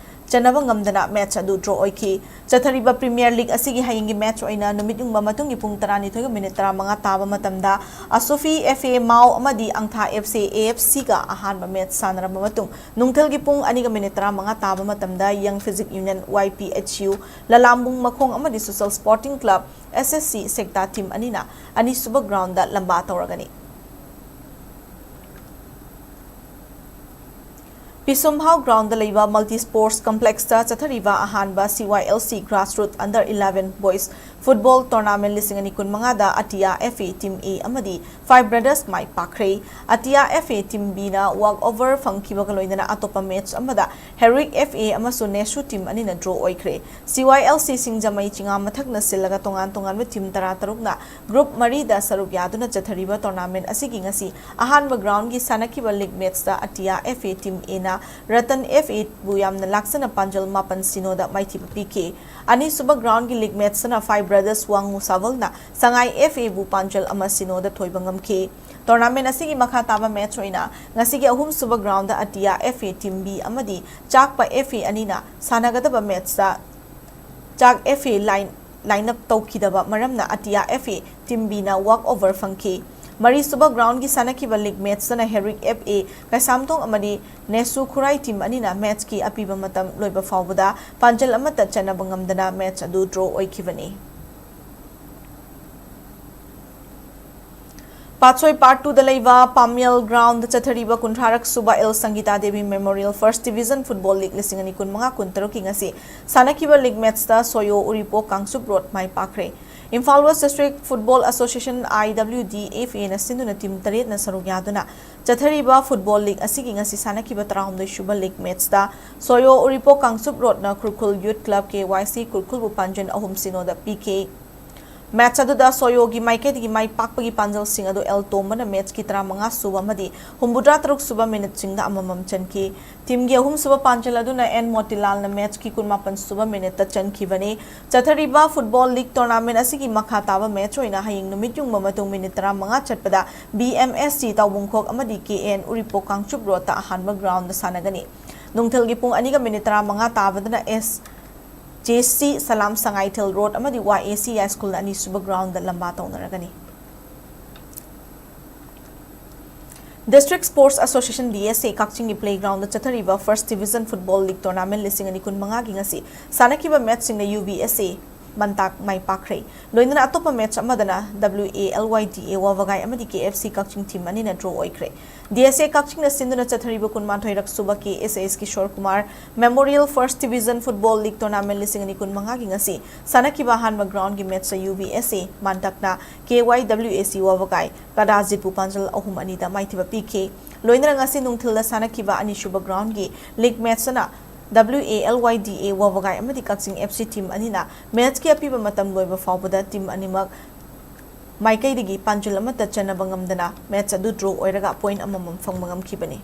ꯆꯟꯅꯕ ꯉꯝꯗꯅ ꯃꯦꯠꯆ ꯑꯗꯨ ꯗ꯭ꯔꯣ ꯑꯣꯏꯈꯤ꯫ ꯆꯠꯊꯔꯤꯕ ꯄ꯭ꯔꯤꯃꯤꯌꯔ ꯂꯤꯒ ꯑꯁꯤꯒꯤ ꯍꯌꯦꯡꯒꯤ ꯃꯦꯠꯆ ꯑꯣꯏꯅ ꯅꯨꯃꯤꯠ ꯌꯨꯡꯕ ꯃꯇꯨꯡꯒꯤ ꯄꯨꯡ ꯇꯔꯥꯅꯤꯊꯣꯏꯒ ꯃꯤꯅꯤꯠ ꯇꯔꯥꯃꯉꯥ ꯇꯥꯕ ꯃꯇꯝꯗ ꯑꯁꯣꯐꯤ ꯑꯦꯐ ꯑꯦ ꯃꯥꯎ ꯑꯃꯗꯤ ꯑꯪꯊꯥ ꯑꯦꯐ ꯁꯤ ꯑꯦ ꯑꯦꯐ ꯁꯤꯒ ꯑꯍꯥꯟꯕ ꯃꯦꯠꯆ ꯁꯥꯟꯅꯔꯕ ꯃꯇꯨꯡ ꯅꯨꯡꯊꯤꯜꯒꯤ ꯄꯨꯡ ꯑꯅꯤꯒ ꯃꯤꯅꯤꯠ ꯇꯔꯥꯃꯉꯥ ꯇꯥꯕ ꯃꯇꯝꯗ ꯌꯪ physique union Y P H U, Lalambung ꯃꯈꯣꯡ ꯑꯃꯗꯤ social sporting club S S C Sekta team ꯑꯅꯤꯅ ꯑꯅꯤꯁꯨꯕ ꯒ꯭ꯔꯥꯎꯟꯗ ꯂꯝꯕꯥ ꯇꯧꯔꯒꯅꯤ꯫ ꯄꯤꯁꯨꯝꯍꯥꯎ ꯒ꯭ꯔꯥꯎꯟꯗ ꯂꯩꯕ ꯃꯜꯇꯤ ꯁ꯭ꯄꯣꯔꯠꯁ ꯀꯝꯄ꯭ꯂꯦꯛꯁꯇ ꯆꯠꯊꯔꯤꯕ ꯑꯍꯥꯟꯕ C Y L C grassroot under eleven boys football tournament ꯂꯤꯁꯤꯡ ꯑꯅꯤ ꯀꯨꯟꯃꯉꯥꯗ ꯑꯇꯤꯌꯥ ꯑꯦꯐ ꯑꯦ ꯇꯤꯝ ꯑꯦ ꯑꯃꯗꯤ ꯐꯥꯏꯚ ꯕ꯭ꯔꯗꯔꯁ ꯃꯥꯏ ꯄꯥꯛꯈ꯭ꯔꯦ꯫ ꯑꯇꯤꯌꯥ F A team ꯕꯤꯅ work over ꯐꯪꯈꯤꯕꯒ ꯂꯣꯏꯅꯅ ꯑꯇꯣꯞꯄ ꯃꯦꯠꯆ ꯑꯃꯗ ꯍꯦꯔꯤꯛ ꯑꯦꯐ ꯑꯦ ꯑꯃꯁꯨꯡ ꯅꯦꯁꯨ ꯇꯤꯝ ꯑꯅꯤꯅ ꯗ꯭ꯔꯣ ꯑꯣꯏꯈ꯭ꯔꯦ꯫ ꯁꯤ ꯋꯥꯏ ꯑꯦꯜ ꯁꯤ ꯁꯤꯡꯖꯃꯩ ꯆꯤꯉꯥ ꯃꯊꯛꯅ ꯁꯤꯜꯂꯒ ꯇꯣꯉꯥꯟ ꯇꯣꯉꯥꯟꯕ ꯇꯤꯝ ꯇꯔꯥꯇꯔꯨꯛꯅ ꯒ꯭ꯔꯨꯞ ꯃꯔꯤꯗ ꯁꯔꯨꯛ ꯌꯥꯗꯨꯅ ꯆꯠꯊꯔꯤꯕ ꯇꯣꯔꯅꯥꯃꯦꯟ ꯑꯁꯤꯒꯤ ꯉꯁꯤ ꯑꯍꯥꯟꯕ ꯒ꯭ꯔꯥꯎꯟꯒꯤ ꯁꯥꯟꯅꯈꯤꯕ ꯂꯤꯒ ꯃꯦꯠꯆꯇ ꯑꯇꯤꯌꯥ ꯑꯦꯐ ꯑꯦ ꯇꯤꯝ ꯑꯦꯅ ꯔꯇꯟ ꯑꯦꯐ ꯑꯦꯕꯨ ꯌꯥꯝꯅ ꯂꯥꯛꯆꯅ ꯄꯥꯟꯖꯜ ꯃꯥꯄꯟ ꯁꯤꯅꯣꯗ ꯃꯥꯏꯊꯤꯕ ꯄꯤꯈꯤ꯫ ꯑꯅꯤꯁꯨꯕ ꯒ꯭ꯔꯥꯎꯟꯒꯤ ꯂꯤꯒ ꯃꯦꯠꯆꯇꯅ ꯐꯥꯏꯚ ꯕ꯭ꯔꯗꯔꯁ ꯋꯥꯡꯉꯨ ꯁꯥꯕꯜꯅ ꯁꯉꯥꯏ ꯑꯦꯐ ꯑꯦꯕꯨ ꯄꯥꯟꯖꯜ ꯑꯃ ꯁꯤꯅꯣꯗ ꯊꯣꯏꯕ ꯉꯝꯈꯤ꯫ ꯇꯣꯔꯅꯥꯃꯦꯟ ꯑꯁꯤꯒꯤ ꯃꯈꯥ ꯇꯥꯕ ꯃꯦꯠꯆ ꯑꯣꯏꯅ ꯉꯁꯤꯒꯤ ꯑꯍꯨꯝꯁꯨꯕ ꯒ꯭ꯔꯥꯎꯟꯗ ꯑꯇꯤꯌꯥ ꯑꯦꯐ ꯑꯦ ꯇꯤꯝ ꯕꯤ ꯑꯃꯗꯤ ꯆꯥꯛꯄ ꯑꯦꯐ ꯑꯦ ꯑꯅꯤꯅ ꯁꯥꯟꯅꯒꯗꯕ ꯃꯦꯠꯆꯇ ꯆꯥꯛ F A line, line up ꯇꯧꯈꯤꯗꯕ ꯃꯔꯝꯅ ꯑꯇꯤꯌꯥ F A team ꯕꯤꯅ work over ꯐꯪꯈꯤ꯫ ꯃꯔꯤꯁꯨꯕ ꯒ꯭ꯔꯥꯎꯟꯒꯤ ꯁꯥꯟꯅꯈꯤꯕ ꯂꯤꯒ ꯃꯦꯠꯆꯇꯅ ꯍꯦꯔꯤꯛ ꯑꯦꯐ ꯑꯦ ꯀꯩꯁꯥꯝꯊꯣꯡ ꯑꯃꯗꯤ ꯅꯦꯁꯨ ꯈꯨꯔꯥꯏ ꯇꯤꯝ ꯑꯅꯤꯅ ꯃꯦꯠꯆꯀꯤ ꯑꯄꯤꯕ ꯃꯇꯝ ꯂꯣꯏꯕ ꯐꯥꯎꯕꯗ ꯄꯥꯟꯖꯜ ꯑꯃꯠꯇ ꯆꯟꯅꯕ ꯉꯝꯗꯅ ꯃꯦꯠꯆ ꯑꯗꯨ ꯗ꯭ꯔꯣ ꯑꯣꯏꯈꯤꯕꯅꯤ꯫ ꯄꯥꯠꯁꯣꯏ ꯄꯥꯔꯠ ꯇꯨꯗ ꯂꯩꯕ ꯄꯥꯃꯦꯜ ꯒ꯭ꯔꯥꯎꯟꯗ ꯆꯠꯊꯔꯤꯕ ꯀꯨꯟꯊ꯭ꯔꯥꯔꯛ ꯁꯨꯕ L Sangita Devi memorial first division football league ꯂꯤꯁꯤꯡ ꯑꯅꯤ ꯀꯨꯟꯃꯉꯥ ꯀꯨꯟꯇꯔꯨꯛꯀꯤ ꯉꯁꯤ ꯁꯥꯟꯅꯈꯤꯕ ꯂꯤꯒ ꯃꯦꯠꯆꯇ ꯁꯣꯌꯣ ꯎꯔꯤꯄꯣꯛ ꯀꯥꯡꯆꯨꯞ ꯔꯣꯗ ꯃꯥꯏ ꯄꯥꯛꯈ꯭ꯔꯦ꯫ Imphal west district football association, I W D F ꯑꯦꯅ ꯁꯤꯟꯗꯨꯅ ꯇꯤꯝ ꯇꯔꯦꯠꯅ ꯁꯔꯨꯛ ꯌꯥꯗꯨꯅ ꯆꯠꯊꯔꯤꯕ ꯐꯨꯠꯕꯣꯜ ꯂꯤꯒ ꯑꯁꯤꯒꯤ ꯉꯁꯤ ꯁꯥꯟꯅꯈꯤꯕ ꯇꯔꯥꯍꯨꯝꯗꯣꯏ ꯁꯨꯕ ꯂꯤꯒ ꯃꯦꯠꯆꯇ ꯁꯣꯌꯣ ꯎꯔꯤꯄꯣꯛ ꯀꯥꯡꯆꯨꯞ ꯔꯣꯗꯅ ꯈꯨꯔꯈꯨꯜ ꯌꯨꯠ ꯀ꯭ꯂꯕ, ꯀꯦ ꯋꯥꯏ ꯁꯤ ꯈꯨꯔꯈꯨꯜꯕꯨ ꯄꯥꯟꯖꯟ ꯑꯍꯨꯝ ꯁꯤꯅꯣꯗ ꯄꯤꯈꯤ꯫ ꯃꯦꯠꯆ ꯑꯗꯨꯗ ꯁꯣꯌꯣꯒꯤ ꯃꯥꯏꯀꯩꯗꯒꯤ ꯃꯥꯏ ꯄꯥꯛꯄꯒꯤ ꯄꯥꯟꯖꯜꯁꯤꯡ ꯑꯗꯨ ꯑꯦꯜ ꯇꯣꯝꯕꯅ ꯃꯦꯠꯆꯀꯤ ꯇꯔꯥꯃꯉꯥ ꯁꯨꯕ ꯑꯃꯗꯤ ꯍꯨꯝꯐꯨꯇꯔꯥ ꯇꯔꯨꯛ ꯁꯨꯕ ꯃꯤꯅꯤꯠꯁꯤꯡꯗ ꯑꯃꯃꯝ ꯆꯟꯈꯤ꯫ ꯇꯤꯝꯒꯤ ꯑꯍꯨꯝꯁꯨꯕ ꯄꯥꯟꯖꯜ ꯑꯗꯨꯅ ꯑꯦꯟ ꯃꯣꯇꯤꯂꯥꯜꯅ ꯃꯦꯠꯆꯀꯤ ꯀꯨꯟꯃꯥꯄꯟ ꯁꯨꯕ ꯃꯤꯅꯤꯠꯇ ꯆꯟꯈꯤꯕꯅꯤ꯫ ꯆꯠꯊꯔꯤꯕ ꯐꯨꯠꯕꯣꯜ ꯂꯤꯒ ꯇꯣꯔꯅꯥꯃꯦꯟ ꯑꯁꯤꯒꯤ ꯃꯈꯥ ꯇꯥꯕ ꯃꯦꯠꯆ ꯑꯣꯏꯅ ꯍꯌꯦꯡ ꯅꯨꯃꯤꯠ ꯌꯨꯡꯕ ꯃꯇꯨꯡ ꯃꯤꯅꯤꯠ ꯇꯔꯥꯃꯉꯥ ꯆꯠꯄꯗ ꯕꯤ ꯑꯦꯝ ꯑꯦꯁ ꯁꯤ ꯇꯥꯎꯕꯨꯡꯈꯣꯛ ꯑꯃꯗꯤ ꯀꯦ ꯑꯦꯟ ꯎꯔꯤꯄꯣꯛ ꯀꯥꯡꯆꯨꯞ ꯔꯣꯗꯇ ꯑꯍꯥꯟꯕ ꯒ꯭ꯔꯥꯎꯟꯗ ꯁꯥꯟꯅꯒꯅꯤ꯫ ꯅꯨꯡꯊꯤꯜꯒꯤ ꯄꯨꯡ ꯑꯅꯤꯒ ꯃꯤꯅꯤꯠ ꯇꯔꯥꯃꯉꯥ ꯇꯥꯕꯗꯅ ꯑꯦꯁ ꯖꯦ ꯁꯤ ꯁꯂꯥꯝ ꯁꯉꯥꯏꯊꯦꯜ ꯔꯣꯗ ꯑꯃꯗꯤ ꯋꯥꯏ ꯑꯦ ꯁꯤ ꯍꯥꯏ ꯁ꯭ꯀꯨꯜꯅ ꯑꯅꯤꯁꯨꯕ ꯒ꯭ꯔꯥꯎꯟꯗ ꯂꯝꯕꯥ ꯇꯧꯅꯔꯒꯅꯤ꯫ District Sports Association, D S A, ꯀꯛꯆꯤꯡꯒꯤ playground ꯗ ꯆꯠꯊꯔꯤꯕ First Division Football League Tournament ꯂꯤꯁꯤꯡ ꯑꯅꯤ ꯀꯨꯟꯃꯉꯥꯒꯤ ꯉꯁꯤ ꯁꯥꯟꯅꯈꯤꯕ match ꯁꯤꯡꯗ ꯌꯨ ꯕꯤ ꯑꯦꯁ ꯑꯦ ꯃꯟꯇꯥꯛ ꯃꯥꯏ ꯄꯥꯛꯈ꯭ꯔꯦ꯫ ꯂꯣꯏꯅꯅ ꯑꯇꯣꯞꯄ match ꯑꯃꯗꯅ W A L Y D A ꯋꯥꯕꯒꯥꯏ ꯑꯃꯗꯤ K F C ꯀꯛꯆꯤꯡ team ꯑꯅꯤꯅ draw ꯑꯣꯏꯈ꯭ꯔꯦ꯫ D S A ꯀꯛꯆꯤꯡꯅ ꯁꯤꯟꯗꯨꯅ ꯆꯠꯊꯔꯤꯕ ꯀꯨꯟꯃꯥꯊꯣꯏꯔꯛ ꯁꯨꯕ K S S Kishore Kumar Memorial First Division Football League Tournament ꯂꯤꯁꯤꯡ ꯑꯅꯤ ꯀꯨꯟꯃꯉꯥꯒꯤ ꯉꯁꯤ ꯁꯥꯟꯅꯈꯤꯕ ꯑꯍꯥꯟꯕ ground ꯒꯤ match ꯇ U B S A ꯃꯟꯇꯥꯛꯅ K Y W A C ꯋꯥꯕꯒꯥꯏ ꯀꯗꯥꯖꯤꯠꯄꯨ ꯄꯥꯟꯖꯜ ꯑꯍꯨꯝ ꯑꯅꯤꯗ ꯃꯥꯏꯊꯤꯕ ꯄꯤꯈꯤ꯫ ꯂꯣꯏꯅꯅ ꯉꯁꯤ ꯅꯨꯡꯊꯤꯜꯗ ꯁꯥꯟꯅꯈꯤꯕ ꯑꯅꯤꯁꯨꯕ ground ꯒꯤ league match ꯑꯅ W A L Y D A ꯋꯥꯕꯒꯥꯏ ꯑꯃꯗꯤ ꯀꯛꯆꯤꯡ F C team ꯑꯅꯤꯅ match ꯀꯤ ꯑꯄꯤꯕ ꯃꯇꯝ ꯂꯣꯏꯕ ꯐꯥꯎꯕꯗ team ꯑꯅꯤꯃꯛ ꯃꯥꯏꯀꯩꯗꯒꯤ ꯄꯥꯟꯖꯤꯜ ꯑꯃꯠꯇ ꯆꯟꯅꯕ ꯉꯝꯗꯅ match ꯑꯗꯨ draw ꯑꯣꯏꯔꯒ point ꯑꯃꯃꯝ ꯐꯪꯕ ꯉꯝꯈꯤꯕꯅꯤ꯫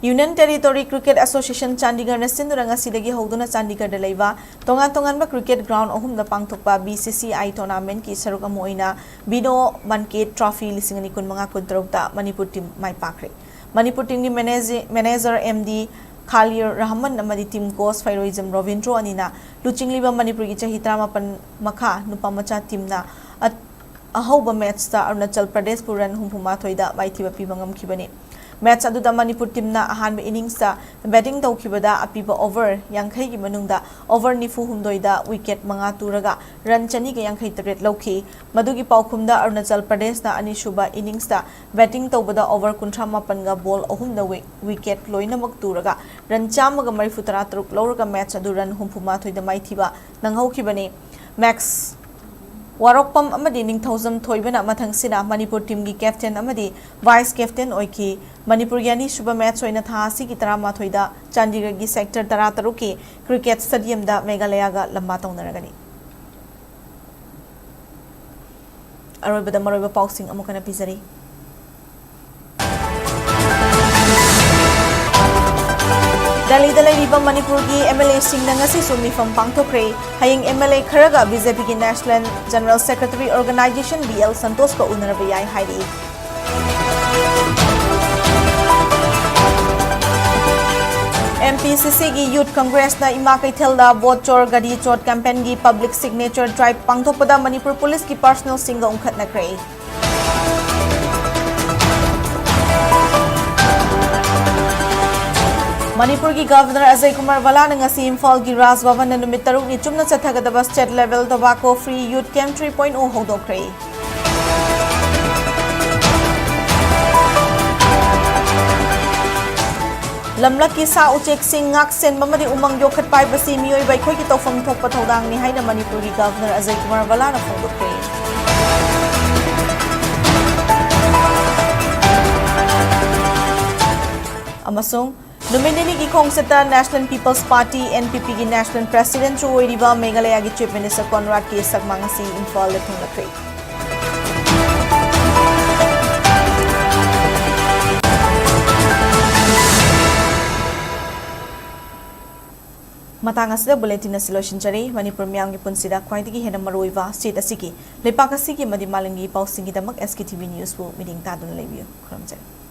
Union Territory Cricket Association ꯆꯥꯟꯗꯤꯒꯔꯅ ꯁꯤꯟꯗꯨꯅ ꯉꯁꯤꯗꯒꯤ ꯍꯧꯗꯨꯅ ꯆꯥꯟꯗꯤꯒꯔꯗ ꯂꯩꯕ ꯇꯣꯉꯥꯟ ꯇꯣꯉꯥꯟꯕ cricket ground ꯑꯍꯨꯝꯗ ꯄꯥꯡꯊꯣꯛꯄ B C C I tournament ꯀꯤ ꯁꯔꯨꯛ ꯑꯃ ꯑꯣꯏꯅ Bino Manke Trophy ꯂꯤꯁꯤꯡ ꯑꯅꯤ ꯀꯨꯟꯃꯉꯥ ꯀꯨꯟꯇꯔꯨꯛꯇ ꯃꯅꯤꯄꯨꯔ team ꯃꯥꯏ ꯄꯥꯛꯈ꯭ꯔꯦ꯫ ꯃꯅꯤꯄꯨꯔ team ꯒꯤ manager, manager M D ꯈꯥꯂꯤꯔ Rahman ꯑꯃꯗꯤ team coach ꯐꯩꯔꯣꯏꯖꯝ ꯔꯣꯕꯤꯟꯗ꯭ꯔꯣ ꯑꯅꯤꯅ ꯂꯨꯆꯤꯡꯂꯤꯕ ꯃꯅꯤꯄꯨꯔꯒꯤ ꯆꯍꯤ ꯇꯔꯥꯃꯥꯄꯟ ꯃꯈꯥ ꯅꯨꯄꯥ ꯃꯆꯥ team ꯅ ꯑꯠ-, ꯑꯍꯧꯕ match ꯇ ꯑꯔꯨꯅꯥꯆꯜ ꯄ꯭ꯔꯗꯦꯁꯄꯨ run ꯍꯨꯝꯐꯨ ꯃꯥꯊꯣꯏꯗ ꯃꯥꯏꯊꯤꯕ ꯄꯤꯕ ꯉꯝꯈꯤꯕꯅꯤ꯫ Match ꯑꯗꯨꯗ ꯃꯅꯤꯄꯨꯔ team ꯅ ꯑꯍꯥꯟꯕ innings ꯇ batting ꯇꯧꯈꯤꯕꯗ ꯑꯄꯤꯕ over ꯌꯥꯡꯈꯩꯒꯤ ꯃꯅꯨꯡꯗ over ꯅꯤꯐꯨ ꯍꯨꯝꯗꯣꯏꯗ wicket ꯃꯉꯥ ꯇꯨꯔꯒ run ꯆꯅꯤꯒ ꯌꯥꯡꯈꯩ ꯇꯔꯦꯠ ꯂꯧꯈꯤ꯫ ꯃꯗꯨꯒꯤ ꯄꯥꯎꯈꯨꯝꯗ ꯑꯔꯨꯅꯥꯆꯜ ꯄ꯭ꯔꯗꯦꯁꯅ ꯑꯅꯤꯁꯨꯕ innings ꯇ batting ꯇꯧꯕꯗ over ꯀꯨꯟꯊ꯭ꯔꯥ ꯃꯥꯄꯟꯒ ball ꯑꯍꯨꯝꯗ wi-, wicket ꯂꯣꯏꯅꯃꯛ ꯇꯨꯔꯒ run ꯆꯥꯝꯃꯒ ꯃꯔꯤꯐꯨ ꯇꯔꯥ ꯇꯔꯨꯛ ꯂꯧꯔꯒ match ꯑꯗꯨ run ꯍꯨꯝꯐꯨ ꯃꯥꯊꯣꯏꯗ ꯃꯥꯏꯊꯤꯕ ꯅꯪꯍꯧꯈꯤꯕꯅꯤ꯫ Max ꯋꯥꯔꯣꯛꯄꯝ ꯑꯃꯗꯤ ꯅꯤꯡꯊꯧꯖꯝ ꯊꯣꯏꯕꯅ ꯃꯊꯪꯁꯤꯅ ꯃꯅꯤꯄꯨꯔ team ꯒꯤ captain ꯑꯃꯗꯤ vice captain ꯑꯣꯏꯈꯤ꯫ ꯃꯅꯤꯄꯨꯔꯒꯤ ꯑꯅꯤꯁꯨꯕ match ꯑꯣꯏꯅ ꯊꯥ ꯑꯁꯤꯒꯤ ꯇꯔꯥꯃꯥꯊꯣꯏꯗ ꯆꯥꯟꯗꯤꯒꯔꯒꯤ sector ꯇꯔꯥꯇꯔꯨꯛꯀꯤ cricket stadium ꯗ ꯃꯦꯘꯥꯂꯌꯥꯒ ꯂꯝꯕꯥ ꯇꯧꯅꯔꯒꯅꯤ꯫ ꯑꯔꯣꯏꯕꯗ ꯃꯔꯨꯑꯣꯏꯕ ꯄꯥꯎꯁꯤꯡ ꯑꯃꯨꯛ ꯍꯟꯅ ꯄꯤꯖꯔꯤ꯫ ꯗꯦꯜꯂꯤꯗ ꯂꯩꯔꯤꯕ ꯃꯅꯤꯄꯨꯔꯒꯤ M L A ꯁꯤꯡꯅ ꯉꯁꯤꯁꯨ ꯃꯤꯐꯝ ꯄꯥꯡꯊꯣꯛꯈ꯭ꯔꯦ꯫ ꯍꯌꯦꯡ M L A ꯈꯔꯒ B J P ꯒꯤ National General Secretary Organization B L ꯁꯟꯇꯣꯁꯀ ꯎꯅꯔꯕ ꯌꯥꯏ ꯍꯥꯏꯔꯤ꯫ MPCCꯒꯤ Youth Congressꯅ ꯏꯃꯥ ꯀꯩꯊꯦꯜꯗ ꯚꯣꯠ ꯆꯣꯔ ꯒꯥꯔꯤ ꯆꯣꯠ campaignꯒꯤ public signature drive ꯄꯥꯡꯊꯣꯛꯄꯗ ꯃꯅꯤꯄꯨꯔ ꯄꯨꯂꯤꯁꯀꯤ personnelꯁꯤꯡꯒ ꯎꯪꯈꯠꯅꯈ꯭ꯔꯦ꯫ ꯃꯅꯤꯄꯨꯔꯒꯤ Governor ꯑꯖꯌ ꯀꯨꯃꯥꯔ ꯚꯜꯂꯥꯅ ꯉꯁꯤ ꯏꯝꯐꯥꯜꯒꯤ ꯔꯥꯖ ꯚꯕꯟꯗ ꯅꯨꯃꯤꯠ ꯇꯔꯨꯛꯅꯤ ꯆꯨꯞꯅ ꯆꯠꯊꯒꯗꯕ state level tobacco free youth camp three point oh ꯍꯧꯗꯣꯛꯈ꯭ꯔꯦ꯫ ꯂꯝꯂꯛꯀꯤ ꯁꯥ ꯎꯆꯦꯛꯁꯤꯡ ꯉꯥꯛ ꯁꯦꯟꯕ ꯑꯃꯗꯤ ꯎꯃꯪ ꯌꯣꯛꯈꯠꯄ ꯍꯥꯏꯕꯁꯤ ꯃꯤꯑꯣꯏꯕ ꯑꯩꯈꯣꯏꯒꯤ ꯇꯧꯐꯝ ꯊꯣꯛꯄ ꯊꯧꯗꯥꯡꯅꯤ ꯍꯥꯏꯅ ꯃꯅꯤꯄꯨꯔꯒꯤ Governor ꯑꯖꯌ ꯀꯨꯃꯥꯔ ꯚꯜꯂꯥꯅ ꯐꯣꯡꯗꯣꯛꯈ꯭ꯔꯦ꯫ ꯑꯃꯁꯨꯡ ꯅꯨꯃꯤꯠ ꯅꯤꯅꯤꯒꯤ ꯈꯣꯡꯆꯠꯇ National People's Party, NPPꯒꯤ National Presidentꯁꯨ ꯑꯣꯏꯔꯤꯕ ꯃꯦꯘꯥꯂꯌꯥꯒꯤ Chief Minister Conrad K Sangma ꯉꯁꯤ ꯏꯝꯐꯥꯜꯗ ꯊꯨꯡꯂꯈ꯭ꯔꯦ꯫ ꯃꯇꯥꯡ ꯑꯁꯤꯗ bulletin ꯑꯁꯤ ꯂꯣꯏꯁꯤꯟꯖꯔꯦ꯫ ꯃꯅꯤꯄꯨꯔ ꯃꯤꯌꯥꯝꯒꯤ ꯄꯨꯟꯁꯤꯗ ꯈ꯭ꯋꯥꯏꯗꯒꯤ ꯍꯦꯟꯅ ꯃꯔꯨꯑꯣꯏꯕ state ꯑꯁꯤꯒꯤ, ꯂꯩꯄꯥꯛ ꯑꯁꯤꯒꯤ ꯑꯃꯗꯤ ꯃꯥꯂꯦꯝꯒꯤ ꯏ ꯄꯥꯎꯁꯤꯡꯒꯤꯗꯃꯛ SKTV Newsꯕꯨ ꯃꯤꯠꯌꯦꯡ ꯇꯥꯗꯨꯅ ꯂꯩꯕꯤꯌꯨ꯫ ꯈꯨꯔꯨꯝꯖꯔꯤ꯫